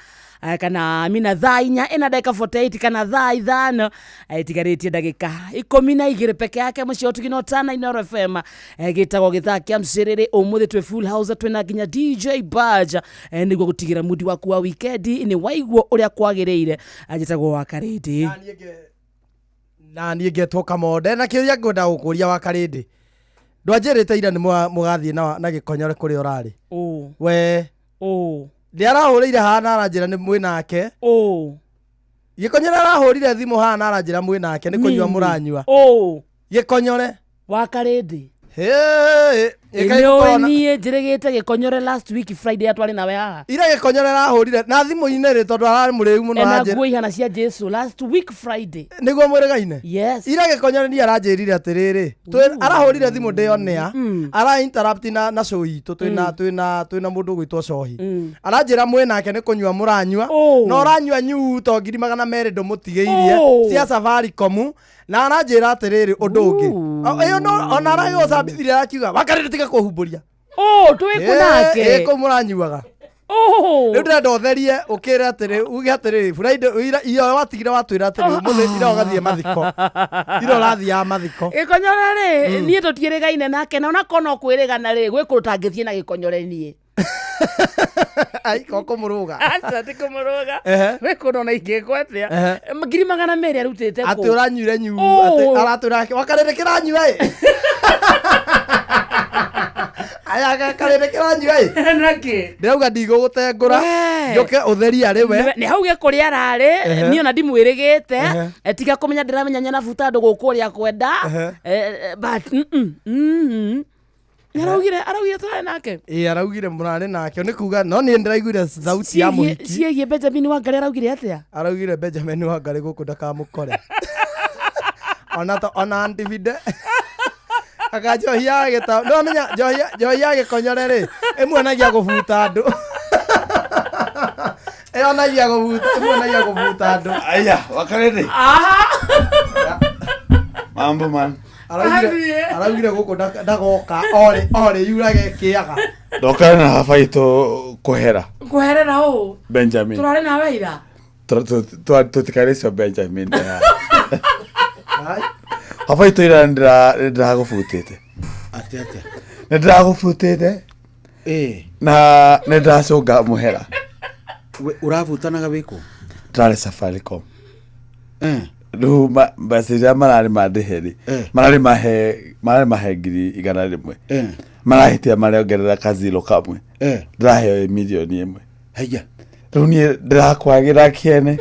kana mina thaa 4 ĩna ndagĩka 48 kana thaa 5 ĩtigarĩtie ndagĩka 12 peke yake mũciĩ ũtugino tana Inooro FM gĩtagwo gĩthaa kĩa mcĩrĩrĩ. Ũmũthĩ twĩ full house twĩna nginya DJ Badge nĩguo gũtigĩra mudi waku wa wikendi nĩ waiguo ũrĩa kwagĩrĩire. Njĩtagwo wa Karĩndĩ na niĩ ngetwo Kamonde na kĩũria ngwenda gũkũria wa Karĩndĩ ndwanjĩrĩte ira nĩ mũgathiĩ na gĩkonyore kũrĩa ũrarĩ we nĩ arahũrĩire haha na aranjĩra nĩ mwĩ nake gĩkonyore arahũrire thimũ haha na aranjĩra mwĩ nake nĩ kũnyua mũranyua gĩkonyore wa Karĩndĩ nĩũĩ niĩ njĩrĩgĩte gĩkonyore last week Friday atwarĩ nawe haha ira gĩkonyore arahũrire na thimũ-inĩ rĩ tondũ ararĩ mũrĩu mũno ena nguo ihana cia Jesu last week Friday nĩguo mwĩrĩgaine yes ira gĩkonyore niĩ aranjĩrire atĩrĩrĩ arahũrire thimũ ndĩonea ara interrupt na show itũ twĩna mũndũ ũgwĩtwo Cohi aranjĩra mwĩ nake nĩ kũnyua mũranyua na ũranyua nyuu to 200,000 ndũmũtigĩirie cia Safaricom na aranjĩra atĩrĩrĩ ũndũ ũngĩ ĩyo no ona aragĩgũcambithirie arakiuga Wakarĩndĩ tiga kũhumbũria twĩ nake kũu mũranyuaga rĩu ndĩrenda ũtherie ũkĩre atĩrĩ uge atĩrĩrĩ Friday iyo watigire watwĩra atĩrĩ ũmũthĩ ira ũgathiĩ mathiko ira ũrathiaga mathiko gĩkonyore rĩ niĩ tũtiĩrĩgaine nake na onakorwo no kwĩrĩgana rĩ gwĩ kũndũ tangĩthiĩ na gĩkonyore niĩ ai ko kũmũrũga aca ti kũmũrũga gwĩ kũndũ ona ingĩkwo atĩa 200,000 arutĩte kũ atĩ ũranyuire nyu atĩ aratwĩra Wakarĩndĩ kĩranyua ĩ aya Karĩndĩ kĩranyua ĩ nakĩ ndĩrauga ndigũgũtengũra njũke ũtherie arĩ we nĩ hau gĩkũrĩa ararĩ niĩ ona ndimwĩrĩgĩte tiga kũmenya ndĩramenya nyena buta andũ gũkũ ũrĩa kwenda but araugire tũrarĩ nake ĩ araugire mũrarĩ nake nĩ kuga no niĩ ndĩraiguire thauti ya mũhiki ciĩgiĩ Benjamin Wangari araugire atĩa araugire Benjamin Wangari gũkũ ndakamũkore ona Antivide aka njohi ya gĩta nĩwamenya njohi ya gĩkonyore rĩ ĩmuonagia gũbuta andũ ĩonagia gũbuta ĩmuonagia gũbuta andũ aya Wakarĩndĩ mambo man araugire gũkũ ndagoka orĩ yurage kĩaga ndokare na baba itũ kũhera kũherera ũ Benjamin tũrarĩ nawe ira tũtikarĩcio Benjamin baba itũ ira nĩndĩragũbutĩte atĩ atĩa nĩndĩragũbutĩte na nĩndĩracũnga mũhera ũrabutanaga wĩkũ ndĩrarĩ Safaricom rĩu mbeca iria mararĩ mandĩhe rĩ mararĩ mahe 100,000 marahĩtia marongerera kaziro kamwe ndĩraheo 1,000,000 haiya rĩu niĩ ndĩrakwagĩra kĩene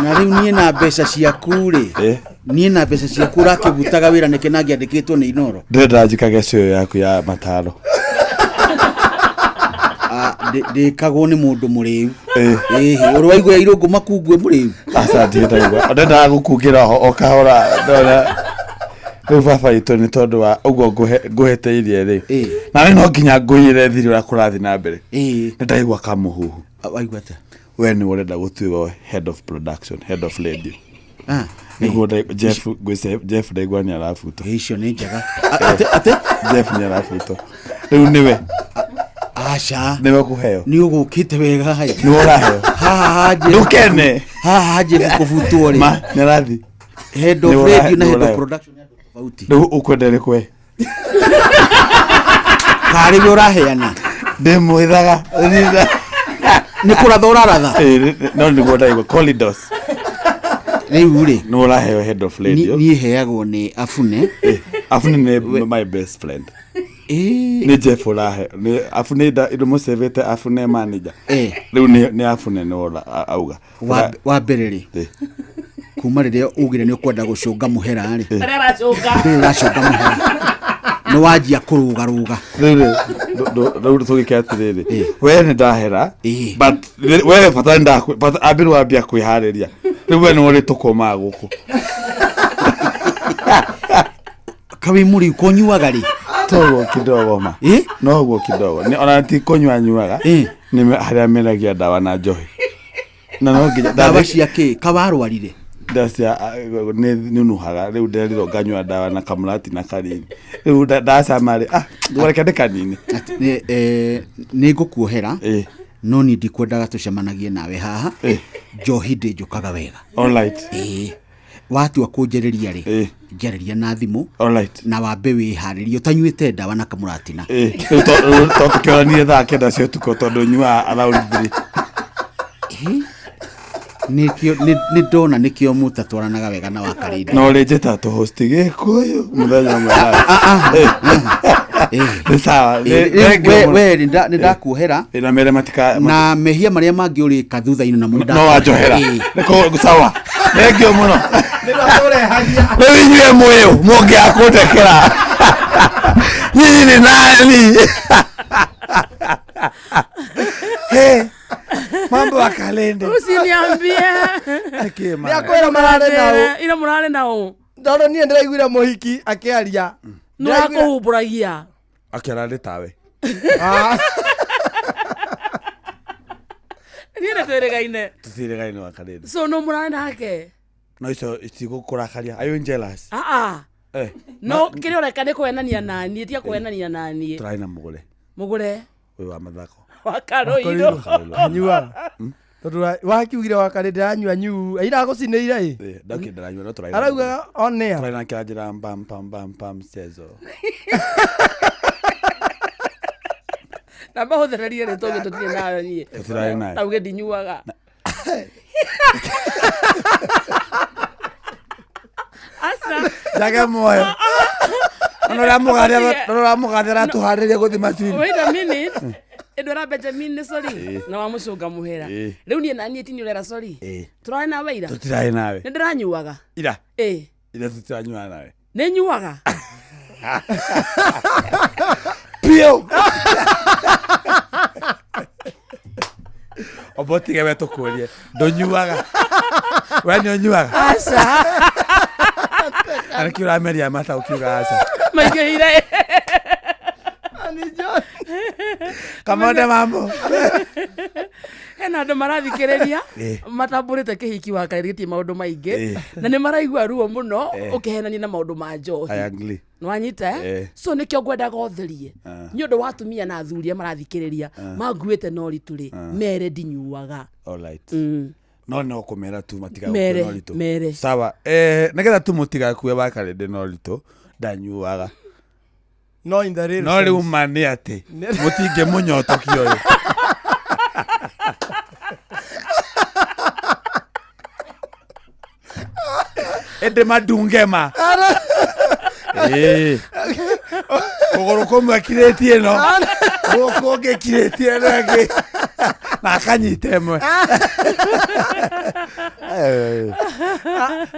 na rĩu niĩ na mbeca ciaku rĩ niĩ na mbeca ciaku ũrakĩbutaga wĩra nĩkĩ na ngĩandĩkĩtwo nĩ Inooro ndĩrenda njikage cũyũ yaku ya mataro ndĩkagwo nĩ mũndũ mũrĩu ĩhĩ ũrĩ waigua irũngũ makungue mũrĩu aca ndiĩtaigua ndendaga gũkungĩra o kahora ndona rĩu baba itũ nĩ tondũ wa ũguo ngũhĩtĩirie rĩ na rĩ no nginya ngũiyĩre thiri ũrĩa kũrathiĩ na mbere nĩ ndaigua kamũhuhu waigua atĩa we nĩ ũrenda gũtuĩrwo head of production head of radio nĩguo Jeff ndaigua nĩ arabutwo icio nĩ njega atĩ Jeff nĩ arabutwo rĩu nĩwe aca nĩwe kũheo nĩ ũgũkĩte wega hai nĩwe ũraheo haha ndũkene haha Jeff kũbutwo rĩ ma nĩ arathi head of radio na head of production nĩ andũ tofauti rĩu ũkwenda ĩrĩkũ we karĩ we ũraheana ndĩmwĩthaga nĩ kũratha ũraratha no nĩguo ndaigua corridors rĩu rĩ nĩ ũraheo head of radio niĩ heagwo nĩ Afune Afune nĩ my best friend Nĩ Jeff ũrahe nĩ Abune ndĩmũcevete Abune manager. Rĩu nĩ Abune nĩ auga. Wa mbere rĩ, kuma rĩrĩa ugire nĩ ũkwenda gũcũnga mũhera rĩ, Arĩa aracũnga. Ndũrĩ ũracũnga mũhera, nĩ wanjia kũrũgarũga. Rĩu tũgĩke atĩrĩrĩ, we nĩ ndahera, but we bata nĩ ambĩrwo wambia kwĩharĩria. Rĩu we nĩ ũrĩ tũkomaga gũkũ. Kawi mũrĩ kũnyuaga rĩ? Toguo kidogo ma. Noguo kidogo. Ona ti kũnyua nyuaga. Nĩ harĩa meragia ndawa na njohi. Na no nginya ndawa cia kĩ kawarwarire? Ndawa cia nĩ nunuhaga rĩu nderirwo nganyua ndawa na kamũrati na kanini. Rĩu ndacama rĩ, reke ndĩ kanini. Nĩ ngũkuohera, no niĩ ndikwendaga tũcemanagie nawe haha. Njohi ndĩnjũkaga wega. Alright. Watua kũnjarĩria rĩ, njarĩria na thimũ. Alright. Na wambe wĩharĩrie ũtanyuĩte ndawa na kamũratina. Rĩu to tũkĩonanie thaa 9 cia ũtukũ tondũ nyuaga around 3. Nĩ ndona nĩkĩo mũtatwaranaga wega na Wakarindi. No rĩ njĩta tũhosti Gĩkũyũ mũthenya ũmwe. Nĩ sawa. We nĩ ndakuohera. Na mere matika na mehia marĩa mangĩ ũrĩka thutha-inĩ namo nĩ no wanjohera. Nĩ sawa. Thengio mũno. Rĩu inyuĩ mwĩũ mũngĩaga kũndekera. Nyinyi nĩ nani? Mambo ya kalende. Usiniambie. Nĩakwĩra mararĩ nao. Ira mũrarĩ nao. Tondũ niĩ ndĩraiguire mũhiki akĩaria. Nĩ wakũhumbũragia. Akĩararĩ tawe. Niĩ nĩ twĩrĩgaine. Tũtirĩgaine wa kalende. So no mũrarĩ nake? No icio itigũkũrakaria. Are you jealous? No kĩrĩa ũreka nĩ kũhenania naniĩ, tiga kũhenania naniĩ. Tũrarĩ na mũgũre. Mũgũre? Ũyũ wa mathako. Wakarũirũ. Anyuaga. Tondũ wakiugire Wakarindi ndĩranyua nyu. Ira gũcinĩire ĩ. Ndakĩ ndĩranyua no tũrarĩ. Arauga on air. Tũrarĩ nake anjĩra pam pam pam pam mchezo. Na mahũthĩrĩrie rĩtwa ũngĩ tũtirĩ nayo niĩ. Tũtirarĩ nayo. Auge ndinyuaga. Aca. Njage muoyo. Ona ũrĩa aratũharĩria gũthiĩ matu-inĩ. Wait a minute. Ĩndwara Benjamin nĩ sorry. Na wamũcũnga mũhera. Rĩu niĩ naniĩ ti nĩ ũrera sorry. Tũrarĩ nawe ira? Tũtirarĩ nawe. Nĩ ndĩranyuaga. Ira. Ira tũtiranyuaga nawe. Nĩ nyuaga. Piũ. Obotige we tũkũrie. Ndũnyuaga. We nĩ ũnyuaga? Aca. Na nĩkĩo ũrameria mata ũkiuga aca. Maingĩhire. Kamonde mambo. Hena andũ marathikĩrĩria matambũrĩte kĩhiki wa karĩrĩtie maũndũ maingĩ na nĩ maraigua ruo mũno ũkĩhenania na maũndũ ma njohi. I agree. Nĩwanyita? So nĩkĩo ngwendaga ũtherie. Nĩ ũndũ wa atumia na athuri arĩa marathikĩrĩria manguĩte na ũritũ rĩ, mere ndinyuaga. Alright. No no kũmera tu matigakue na ũritũ. Mere. Sawa. Nĩgetha tu mũtigakue Wakarindi na ũritũ, ndanyuaga. No in the real No rĩu ma nĩ atĩ mũtingĩmũnyotokia ũyũ. Ĩndĩ mandunge ma. Kũgũrũ kũmwe kirĩtie ĩno, gũkũ kũngĩ kirĩtie ĩno ĩngĩ, na akanyita ĩmwe.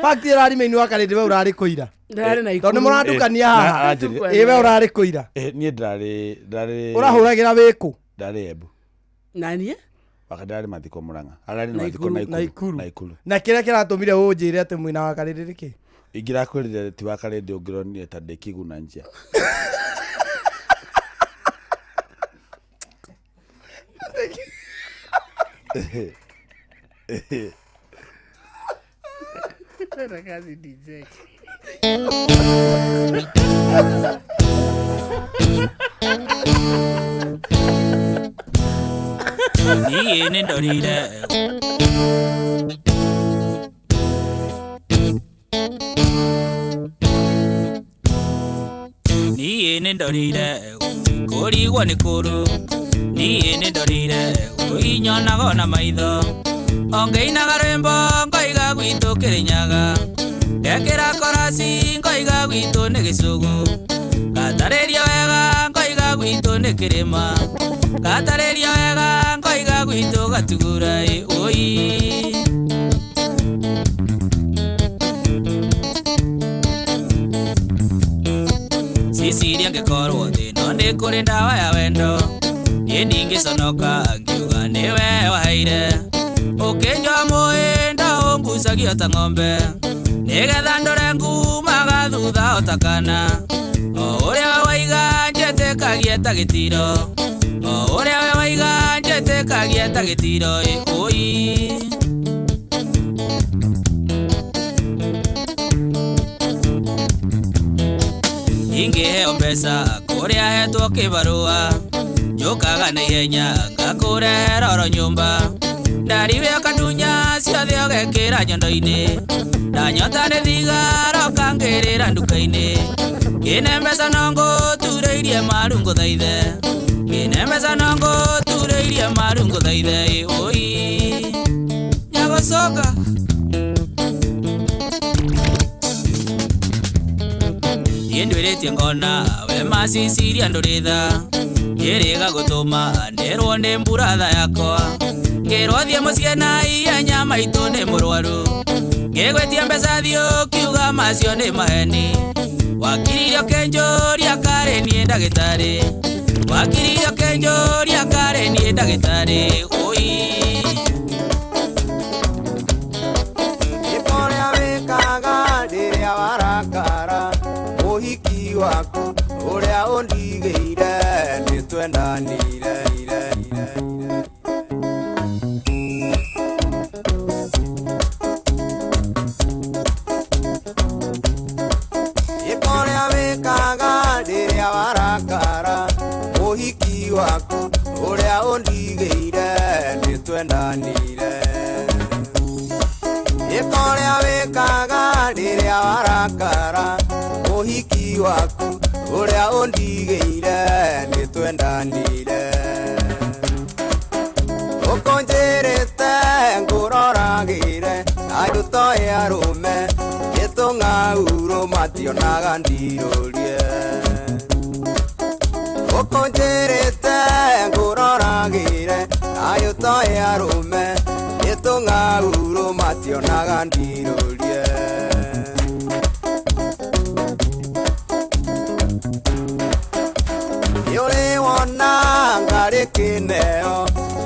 Fact ĩrarĩ maini wa Karindi we ũrarĩ kũira. Ndĩrarĩ na Tondũ nĩ mũrandukania haha. Ĩ we ũrarĩ kũira. Niĩ ndĩrarĩ Ũrahũragĩra wĩkũ? Ndarĩ Embu. Naniĩ? Wakarindi mathiko Murang'a. Ararĩ na mathiko Naikuru. Naikuru. Na kĩrĩa kĩratũmire ũnjĩre atĩ mwĩna wa Karindi nĩkĩ? Ingĩrakwĩrire ti Wakarindi ũngĩronire ta ndĩ kĩguna njia. Kazi DJ. Niĩ nĩ ndorire. Niĩ nĩ ndorire kũrigwo nĩ kũrũ. Niĩ nĩ ndorire kũinyonaga na maitho. Ongĩinaga rwĩmbo ngoiga gwitũ Kĩrĩnyaga. Ndekĩra korasi ngoiga gwitũ nĩ Gĩcũgũ. Ngatarĩria wega ngoiga gwitũ nĩ kĩrĩma Ngatarĩria wega ngoiga gwitũ gatugura oi Ciciria ngĩkorwo thĩ no nĩ kũrĩ ndawa ya wendo Niĩ ndingĩconoka ngiuga nĩwe waheire Ũkĩnyua mũhĩndo ũngucagia ta ng'ombe Nĩgetha ndore ngumaga thutha o ta kana O ũrĩa we waiga njĩtĩkagie ta gĩtiro O ũrĩa we waiga njĩtĩkagie ta gĩtiro oi Ingĩheo mbeca kũrĩa hetwo kĩbarũa Njũkaga na ihenya ngakũrehera oro nyũmba Ndariwe ũkandunya ciothe ũgekĩra nyondo-inĩ Ndanyota nĩ thigara ũkangĩrĩra nduka-inĩ Ngĩne mbeca no ngũturĩirie maru ngũthaithe Ngĩne mbeca no ngũturĩirie maru ngũthaithe oi Nyagũcoka Niĩ ndwĩrĩtie ngona we maciciria ndũrĩ tha Njĩrĩga gũtũma ndĩrwo nĩ mburatha yakwa Ngĩrwo thiĩ mũciĩ na ihenya maitũ nĩ mũrwaru Ngĩgwĩtia mbeca thiĩ ũkiuga macio nĩ maheni Wakiririe ũkĩnjũria karĩ niĩ ndagĩtarĩ Wakiririe ũkĩnjũria karĩ niĩ ndagĩtarĩ oi Ũrĩa wĩkaga rĩrĩa warakara Mũhiki waku ũrĩa ũndigĩire nĩtwendanire Ũrĩa wĩkaga rĩrĩa warakara Mũhiki waku ũrĩa ũndigĩire nĩtwendanire Ũrĩa wĩkaga rĩrĩa warakara Mũhiki waku ũrĩa ũndigĩire nĩtwendanire Ũkũnjĩrĩte ngũroragĩre andũ toĩ arũme gĩtũng'aurũ mationaga ndirũrie Ũkũnjĩrĩte ngũroragĩre andũ toĩ arũme gĩtũng'aurũ mationaga ndirũrie Nĩũrĩ wona ngarĩ kĩneo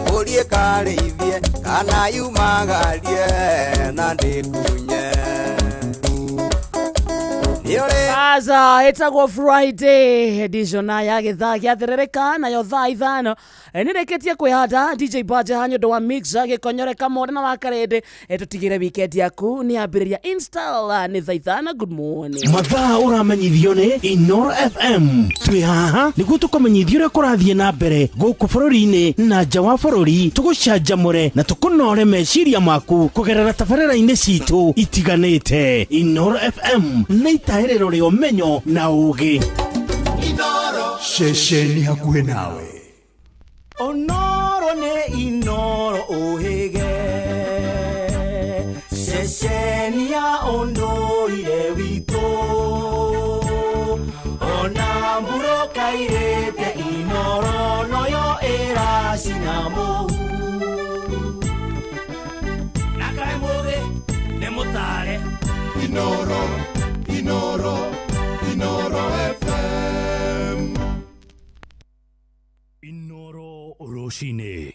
mbũri ĩkarĩithie kana yumagarie na ndĩkunye Sasa etagwo Friday edition ya githaa gĩatherereka nayo thaa 5 nĩrĩkĩtie kwĩhanda DJ Baja hanyo ndo wa mix gĩkonyore kamore na wakarende tũtigĩre weekend yaku nĩ yambĩrĩria install nĩ thaa 5 good morning Mathaa ũramenyithio nĩ Inoro FM twĩ haha nĩguo tũkũmenyithio ũrĩa kũrathiĩ na mbere gũkũ bũrũri-inĩ na nja wa bũrũri tũgũcanjamũre na tũkũnore meciria maku kũgerera tabarĩra-inĩ citũ itiganĩte. Inoro FM nĩ itaĩrĩro rĩa ũmenyo na ũũgĩ. Ceceni hakuhĩ nawe. Onoro nĩ Inoro ũhĩge ceceni ya ũndũire witũ ona mbura kairĩte Inoro noyo ĩracina mũhu na kaĩ mũthĩ nĩ mũtare Inoro, Inoro, Inoro FM. Inoro rũcinĩ.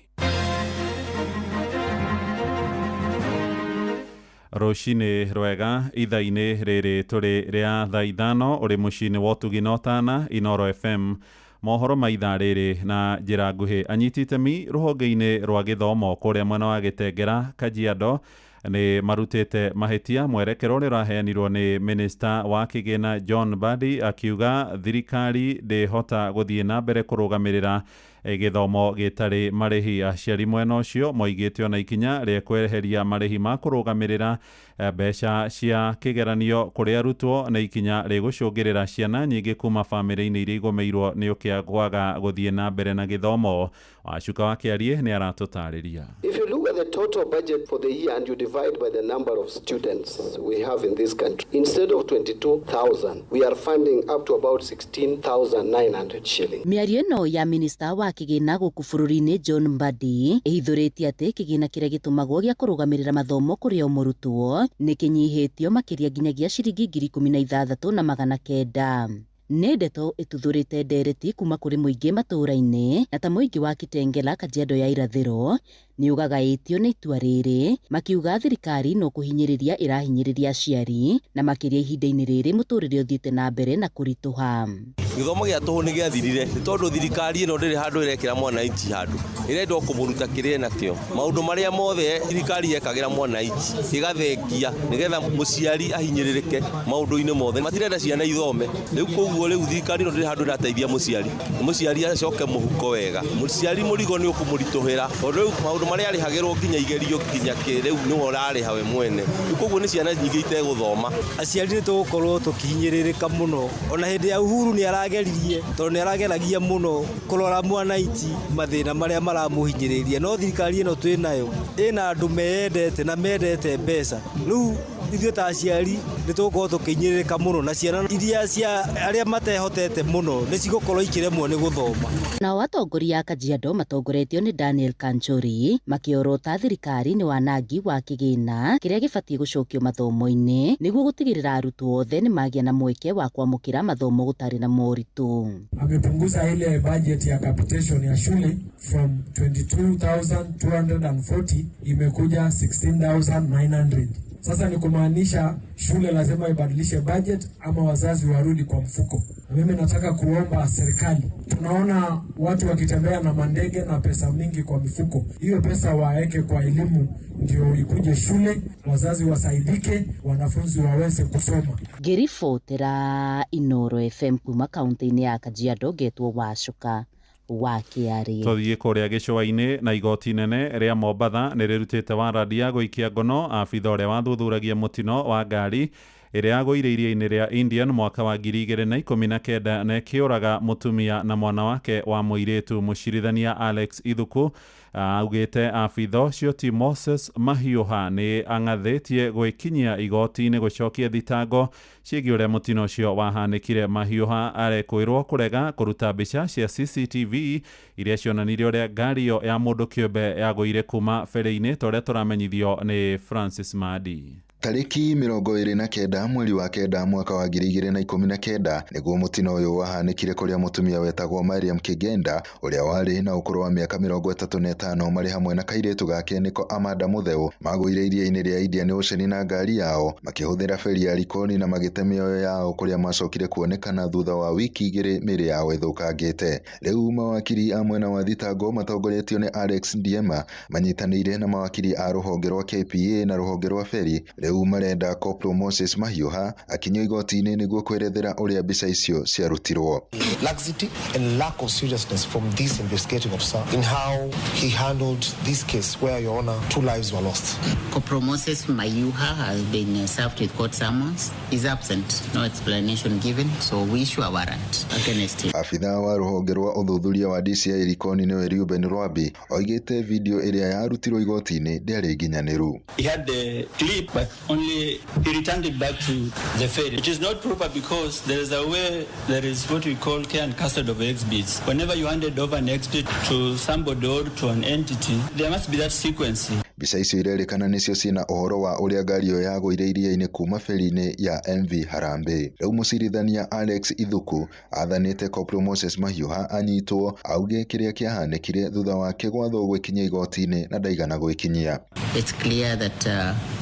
Rũcinĩ rwega ithaa-inĩ rĩrĩ tũrĩ rĩa thaa 5 ũrĩ mũciĩ-inĩ wa ũtugi na ũtana Inoro FM mohoro ma ithaa rĩrĩ na njĩra nguhĩ. Anyiti itemi rũhonge-inĩ rwa gĩthomo kũrĩa mwena wa Gĩtengera Kajiado nĩ marutĩte mahĩtia mwerekero ũrĩa ũraheanirwo nĩ minista wa kĩgĩna John Mbadi akiuga thirikari ndĩhota gũthiĩ na mbere kũrũgamĩrĩra gĩthomo gĩtarĩ marĩhi. Aciari mwena ũcio moigĩte ona ikinya rĩa kweheria marĩhi ma kũrũgamĩrĩra mbeca cia kĩgeranio kũrĩ arutwo nĩ ikinya rĩgũcũngĩrĩra ciana nyingĩ kuma bamĩrĩ-inĩ iria igũmĩirwo nĩ ũkĩa kwaga gũthiĩ na mbere na gĩthomo. Wacuka wa Kĩarie nĩ aratũtarĩria. If you look at at the total budget for the year and you divide by the number of students we have in this country, instead of 22,000, we are funding up to about 16,900 shillings. Mĩario ĩno ya minista wa kĩgĩna gũkũ bũrũri-inĩ John Mbadi ĩhithũrĩtie atĩ kĩgĩna kĩrĩa gĩtũmagwo gĩa kũrũgamĩrĩra mathomo kũrĩ o mũrutwo nĩ kĩnyihĩtio makĩria nginyagia ciringi 16,900. Nĩ ndeto ĩtuthũrĩte ndereti kuma kũrĩ mũingĩ matũũra-inĩ na ta mũingĩ wa Kitengela Kajiado ya irathĩro nĩ ũgagaĩtio nĩ itua rĩrĩ makiuga thirikari no kũhinyĩrĩria ĩrahinyĩrĩria aciari na makĩria ihinda-inĩ rĩrĩ mũtũrĩre ũthiĩte na mbere na kũritũha. Gĩthomo gĩa tũhũ nĩ gĩathirire nĩ tondũ thirikari ĩno ndĩrĩ handũ ĩrekĩra mwananchi handũ ĩrenda o kũmũruta kĩrĩa nakĩo maũndũ marĩa mothe thirikari yekagĩra mwananchi ĩgathengia nĩgetha mũciari ahinyĩrĩrĩke maũndũ-inĩ mothe matirenda ciana ithome rĩu koguo rĩu thirikari ĩno ndĩrĩ handũ ĩrateithia mũciari mũciari acoke mũhuko wega mũciari mũrigo nĩ ũkũmũritũhĩra tondũ rĩu maũndũ marĩa arĩhagĩrwo nginya igerio nginya kĩ rĩu nĩwe ũrarĩha we mwene rĩu koguo nĩ ciana nyingĩ itegũthoma. Aciari nĩ tũgũkorwo tũkĩhinyĩrĩrĩka mũno ona hĩndĩ ya Uhuru nĩ arageririe tondũ nĩ arageragia mũno kũrora mwananchi mathĩna marĩa maramũhinyĩrĩria no thirikari ĩno twĩ nayo ĩna andũ meyendete na mendete mbeca rĩu ithuĩ ta aciari nĩ tũgũkorwo tũkĩhinyĩrĩrĩka mũno na ciana iria cia arĩa matehotete mũno nĩ cigũkorwo ikĩremwo nĩ gũthoma. Nao atongoria a Kajiado matongoretio nĩ Daniel Kanchori makĩorota thirikari nĩ wanangi wa kĩgĩna kĩrĩa gĩbatiĩ gũcokio mathomo-inĩ nĩguo gũtigĩrĩra arutwo othe nĩ magĩa na mweke wa kwamũkĩra mathomo gũtarĩ na moritũ. Amepunguza ile budget ya capitation ya shule from 22,240 imekuja 16,900. Sasa ni kumaanisha shule lazima ibadilishe budget ama wazazi warudi kwa mfuko. Na mimi nataka kuomba serikali, tunaona watu wakitembea na mandege na pesa mingi kwa mifuko, hiyo pesa waeke kwa elimu ndio ikuje shule, wazazi wasaidike, wanafunzi waweze kusoma. Ngĩribotera Inoro FM kuma kaunti-inĩ ya Kajiado ngetwo Wacuka wa Kĩarĩ. Tũthiĩ kũrĩa gĩcũa-inĩ na igoti nene rĩa Mombatha nĩ rĩrutĩte warandi ya gũikia ngono abitha ũrĩa wathuthuragia mũtino wa ngari ĩrĩa yagũire iria-inĩ rĩa Indian mwaka wa 2019 na ĩkĩũraga mũtumia na mwana wake wa mũirĩtu. Mũcirithania Alex Ithuku augĩte abitha ũcio ti Moses Mahiũha nĩ ang'athĩtie gwĩkinyia igoti-inĩ gũcokia thitango ciĩgiĩ ũrĩa mũtino ũcio wahanĩkire. Mahiũha arekwĩrwo kũrega kũruta mbica cia CCTV iria cionanirie ũrĩa ngari ĩyo ya mũndũ kĩũmbe yagũire kuma ferĩ-inĩ ta ũrĩa tũramenyithio nĩ Francis Madi. Tarĩki 29 mweri wa kenda mwaka wa 2019 nĩguo mũtino ũyũ wahanĩkire kũrĩa mũtumia wetagwo Mariam Kigenda ũrĩa warĩ na ũkũrũ wa mĩaka 35 marĩ hamwe na kairĩtu gake nĩko Amanda Mũtheu magũire iria-inĩ rĩa Indian Ocean na ngari yao makĩhũthĩra feri ya Likoni na magĩte mĩoyo yao kũrĩa macokire kuonekana thutha wa wiki 2 mĩĩrĩ yao ĩthũkangĩte. Rĩu mawakiri a mwena wa thitango matongoretio nĩ Alex Ndiema manyitanĩire na mawakiri a rũhonge rwa KPA na rũhonge rwa feri rĩu marenda Corporal Moses Mahiũha akinyio igoti-inĩ nĩguo kwerethera ũrĩa mbica icio ciarutirwo. Laxity and lack of seriousness from this investigating officer in how he handled this case where, Your Honor, 2 lives were lost. Corporal Moses Mayuha has been served with court summons. He's absent, no explanation given, so we issue a warrant against him. Abitha wa rũhonge rwa ũthuthuria wa DCI Likoni nĩwe Reuben Rwabi oigĩte video ĩrĩa yarutirwo igoti-inĩ ndĩarĩ nginyanĩru. He had the clip, but only he returned it back to the ferry, which is not proper because there is a way, there is what we call care and custody of exhibits. Whenever you handed over an exhibit to somebody or to an entity, there must be that sequence. Mbica icio irerĩkana nĩcio ciĩna ũhoro wa ũrĩa ngari ĩyo yagũire iria-inĩ kuma feri-inĩ ya MV Harambee. Rĩu mũcirithania Alex Ithuku athanĩte Corporal Moses Mahiũha anyitwo auge kĩrĩa kĩahanĩkire thutha wake gwathwo gwĩkinyia igoti-inĩ na ndaigana gwĩkinyia. It's clear that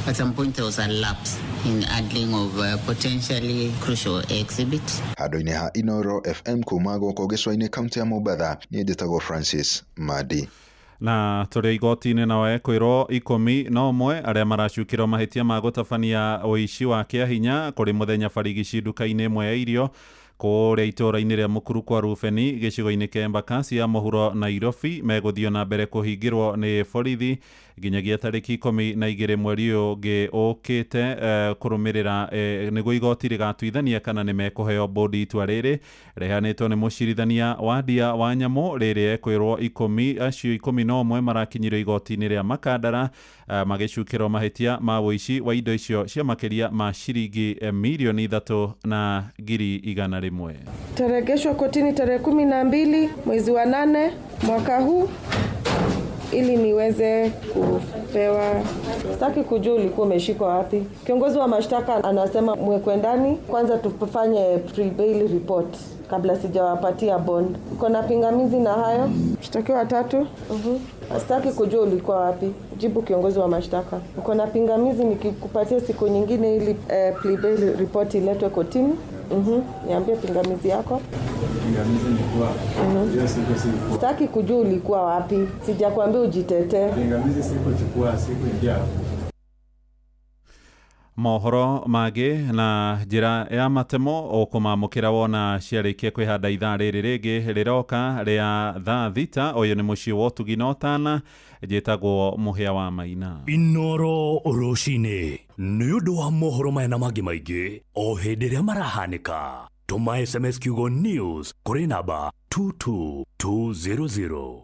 at some point there was a lapse in handling of potentially crucial exhibits. Handũ-inĩ ha Inoro FM kuma gũkũ gĩcũa-inĩ kaunti ya Mombatha, niĩ njĩtagwo Francis Madi. Na tũrĩ igoti-inĩ nao ekwĩrwo 11 arĩa maracukĩrwo mahĩtia ma gũtabania ũici wa kĩahinya kũrĩ mũthenya barigici nduka-inĩ ĩmwe ya irio Kũrĩa itũũra-inĩ rĩa Mũkuru kwa Rubeni gĩcigo-inĩ kĩa Embakasi ya mũhuro Nairobi megũthiĩ na mbere kũhingĩrwo nĩ borithi nginyagia tarĩki 12 mweri ũyũ ũngĩ ũkĩte kũrũmĩrĩra nĩguo igoti rĩgatuithania kana nĩ mekũheo bodi. Itua rĩrĩ rĩheanĩtwo nĩ mũcirithania wa ndia wa nyamũ rĩrĩ ekwĩrwo 10 acio 11 marakinyire igoti-inĩ rĩa Makandara magĩcukĩrwo mahĩtia ma ũici wa indo icio cia makĩria ma ciringi milioni 3,100. Taregeshwa kotini tarehe 12 mwezi wa 8 mwaka huu ili niweze kupewa. Sitaki kujua ulikuwa umeshikwa wapi. Kiongozi wa mashtaka anasema mwekwe ndani kwanza, tufanye pre-bail report kabla sijawapatia bond. Uko na pingamizi na hayo? Mshtakiwa 3. Sitaki kujua ulikuwa wapi. Jibu kiongozi wa mashtaka. Uko na pingamizi nikikupatia siku nyingine ili pre-bail report iletwe kotini? Niambie pingamizi yako. Pingamizi ni kuwa hiyo siku sikuwa. Sitaki kujua ulikuwa wapi. Sijakwambia ujitetee. Pingamizi sikuchukua, sikuingia. Mohoro mangĩ na njĩra ya matemo ũkũmamũkĩra wona ciarĩkia kwĩhanda ithaa rĩrĩ rĩngĩ rĩroka rĩa thaa 6. Ũyũ nĩ mũciĩ wa ũtugi na ũtana, njĩtagwo Mũhĩa wa Maina. Inoro rũcinĩ nĩ ũndũ wa mohoro maya na mangĩ maingĩ o hĩndĩ ĩrĩa marahanĩka. Tũma SMS kiugo news kũrĩ namba 22200.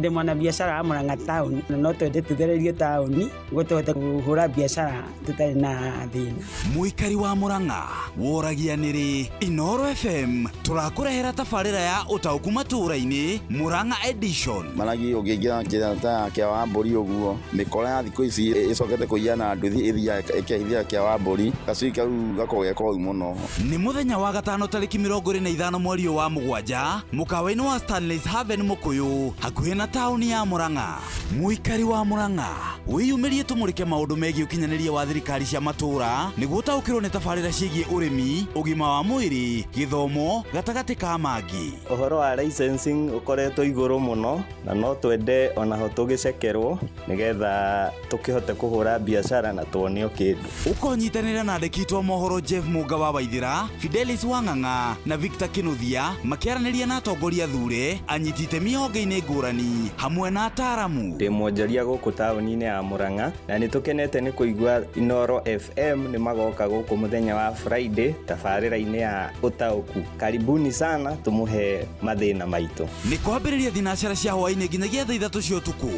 Ndĩ mwanabiacara wa Murang'a taũni na no twende tũthererio taũni nĩguo tũhote kũhũra biacara tũtarĩ na thĩna. Mũikari wa Murang'a woragia nĩrĩ Inoro FM tũrakũrehera tabarĩra ya ũtaũku matũũra-inĩ Murang'a edition. Maragi ũngĩingĩra njĩra ta ya kĩa wa mbũri ũguo mĩkora ya thikũ ici ĩcokete kũiya na nduthi ĩthiaga ĩkehithia kĩa wa mbũri gacui kau gakoragwo ge koru mũno. Nĩ mũthenya wa gatano tarĩki 25 mweri wa 7 mũkawa-inĩ wa Stanley's Haven Mũkũyũ hakuhĩ na taũni ya Murang'a. Mũikari wa Murang'a wĩyumĩrie tũmũrĩke maũndũ megiĩ ũkinyanĩria wa thirikari cia matũũra nĩguo ũtaũkĩrwo nĩ tabarĩra ciĩgiĩ ũrĩmi, ũgima wa mwĩrĩ, gĩthomo gatagatĩ ka mangĩ. Ũhoro wa licensing ũkoretwo igũrũ mũno na no twende onaho tũgĩcekerwo nĩgetha tũkĩhote kũhũra biacara na tuonio kĩndũ. Ũkonyitanĩra na andĩki a mohoro Jeff Mũnga wa Waithĩra, Fidelis Wang'ang'a na Victor Kinuthia makĩaranĩria na atongoria thure, anyiti itemi honge-inĩ ngũrani hamwe na ataaramu. Ndĩ mwonjoria gũkũ taũni-inĩ ya Murang'a na nĩ tũkenete nĩ kũigua Inoro FM nĩ magoka gũkũ mũthenya wa Friday tabarĩra-inĩ ya ũtaũku. Karibuni sana tũmũhe mathĩna maitũ. Nĩ kwambĩrĩria thinacara cia hwaĩ-inĩ nginyagia thaa 3 cia ũtukũ.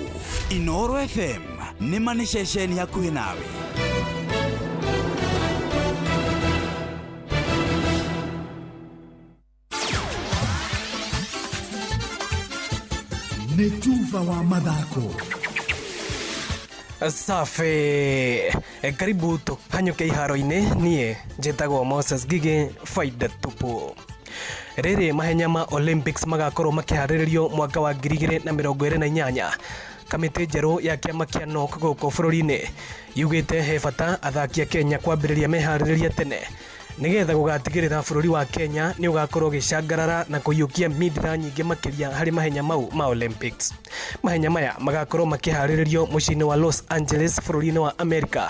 Inoro FM nĩ ma nĩ ceceni hakuhĩ nawe. Nĩ tuba wa mathako. Safi, karibu tũhanyũke iharo-inĩ. Niĩ njĩtagwo Moses Ngigĩ, faida tupu. Rĩrĩ mahenya ma Olympics magakorwo makĩharĩrĩrio mwaka wa 2028. Kamĩtĩ njerũ ya kĩama kĩa NOC gũkũ bũrũri-inĩ yugĩte he bata athaki a Kenya kwambĩrĩria meharĩrĩria tene nĩgetha gũgatigĩrĩra bũrũri wa Kenya nĩ ũgakorwo ũgĩcangarara na kũiyũkia mindira nyingĩ makĩria harĩ mahenya mau ma Olympics. Mahenya maya magakorwo makĩharĩrĩrio mũciĩ-inĩ wa Los Angeles bũrũri-inĩ wa America.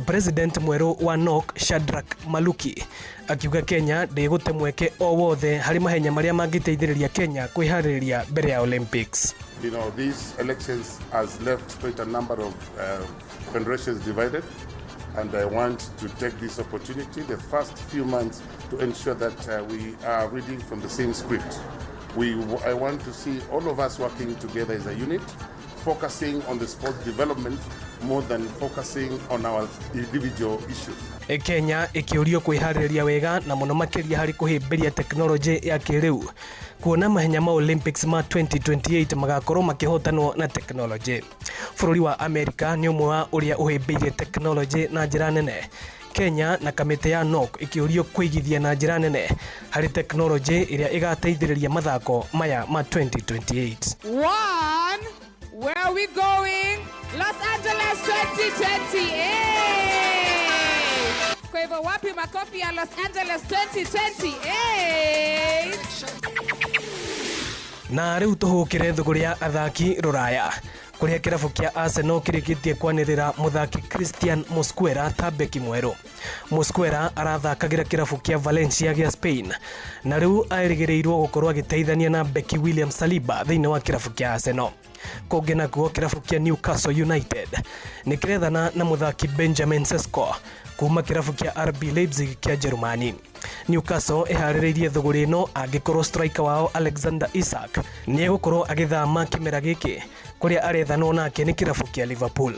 President mwerũ wa NOC Shadrack Maluki akiuga Kenya ndĩgũte mweke o wothe harĩ mahenya marĩa mangĩteithĩrĩria Kenya kwĩharĩrĩria mbere ya Olympics. You know, these elections has left quite a number of federations divided, and I want to take this opportunity, the first few months, to ensure that we are reading from the same script. I want to see all of us working together as a unit, focusing on the sports development more than focusing on our individual issues. Kenya ikiurio kwĩharĩrĩria wega na mũno makĩria harĩ kũhĩmbĩria tekinoronjĩ ya kĩrĩu kuona mahenya ma Olympics ma 2028 magakorwo makĩhotanwo na tekinoronjĩ. Bũrũri wa Amerika nĩ ũmwe wa ũrĩa ũhĩmbĩirie tekinoronjĩ na njĩra nene. Kenya na kamĩtĩ ya NOC ikĩũrio kũigithia na njĩra nene harĩ tekinoronjĩ ĩrĩa ĩgateithĩrĩria mathako maya ma 2028. One, where are we going? Los Angeles 2028. Kwa hivyo wapi makofi ya Los Angeles 2028? Na rĩu tũhũkĩre thũgũrĩ ya athaki rũraya. Kũrĩa kĩrabu kĩa Arsenal kĩrĩkĩtie kwanĩrĩra mũthaki Christian Mosquera ta beki mwerũ. Mosquera arathakagĩra kĩrabu kĩa Valencia gĩa Spain na rĩu erĩgĩrĩirwo gũkorwo agĩteithania na beki William Saliba thĩinĩ wa kĩrabu kĩa Arsenal. Kũngĩ nakuo, kĩrabu kĩa Newcastle United nĩ kĩrethana na mũthaki Benjamin Sesko kuma kĩrabu kĩa RB Leipzig kĩa Jerumani. Newcastle ĩharĩrĩirie thũgũrĩ ĩno angĩkorwo striker wao Alexander Isak nĩ egũkorwo agĩthama kĩmera gĩkĩ, kũrĩa arethanwo nake nĩ kĩrabu kĩa Liverpool.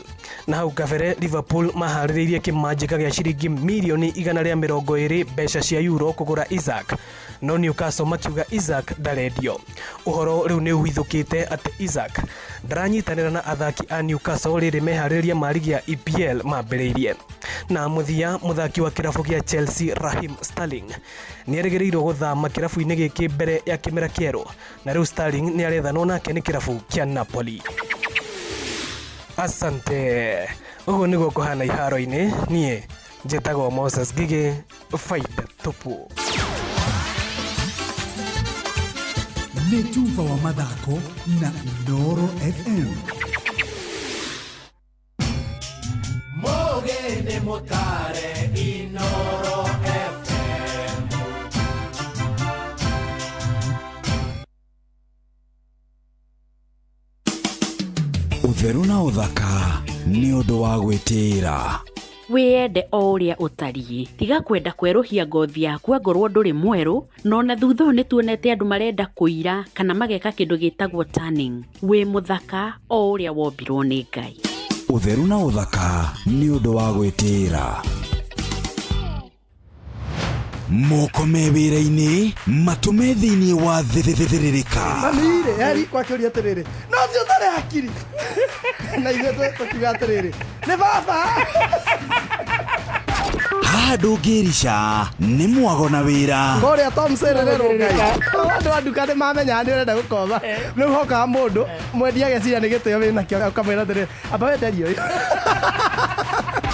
Na hau kabere, Liverpool maharĩrĩirie kĩmanjĩka gĩa ciringi mirioni 120 mbeca cia euro kũgũra Isak, no Newcastle makiuga Isak ndarendio. Ũhoro rĩu nĩ ũhithũkĩte atĩ Isak ndaranyitanĩra na athaki a Newcastle rĩrĩ meharĩrĩria ma rigi ya EPL mambĩrĩirie. Na mũthia, mũthaki wa kĩrabu kĩa Chelsea Raheem Sterling nĩ erĩgĩrĩirwo gũthama kĩrabu-inĩ gĩkĩ mbere ya kĩmera kĩerũ, na rĩu Sterling nĩ arethanwo nake nĩ kĩrabu kĩa Napoli. Asante. Ũguo nĩguo kũhana iharo-inĩ. Niĩ njĩtagwo Moses Ngigĩ, faida tupu. Nĩ tuba wa mathako na Inooro FM. Mũgĩ mũtare Inooro FM. Ũtheru na ũthaka nĩ ũndũ wa gwĩtĩĩra. Wĩyende o ũrĩa ũtariĩ. Tiga kwenda kwerũhia ngothi yaku angorwo ndũrĩ mwerũ. No na thutha ũyũ nĩ tuonete andũ marenda kũira kana mageka kĩndũ gĩtagwo tanning. Wĩ mũthaka o ũrĩa wombirwo nĩ Ngai. Ũtheru na ũthaka nĩ ũndũ wa gwĩtĩĩra. Moko me wĩra-inĩ, matũ me thĩinĩ wa thĩrĩrĩka. Mami-rĩ eri kwakĩũria atĩrĩrĩ, no ũcio ũtarĩ hakiri, na ithuĩ tũkiuga atĩrĩrĩ, nĩ baba. Haha ndũngĩrica nĩ mwago na wĩra. Kũrĩa Tom Serererwo Ngai, andũ a nduka nĩ mamenyaga nĩ ũrenda gũkomba. Rĩu hokaga mũndũ mwendia ageciria nĩ gĩtĩo wĩnakĩo, ũkamwĩra atĩrĩrĩ, amba wenderie ũyũ.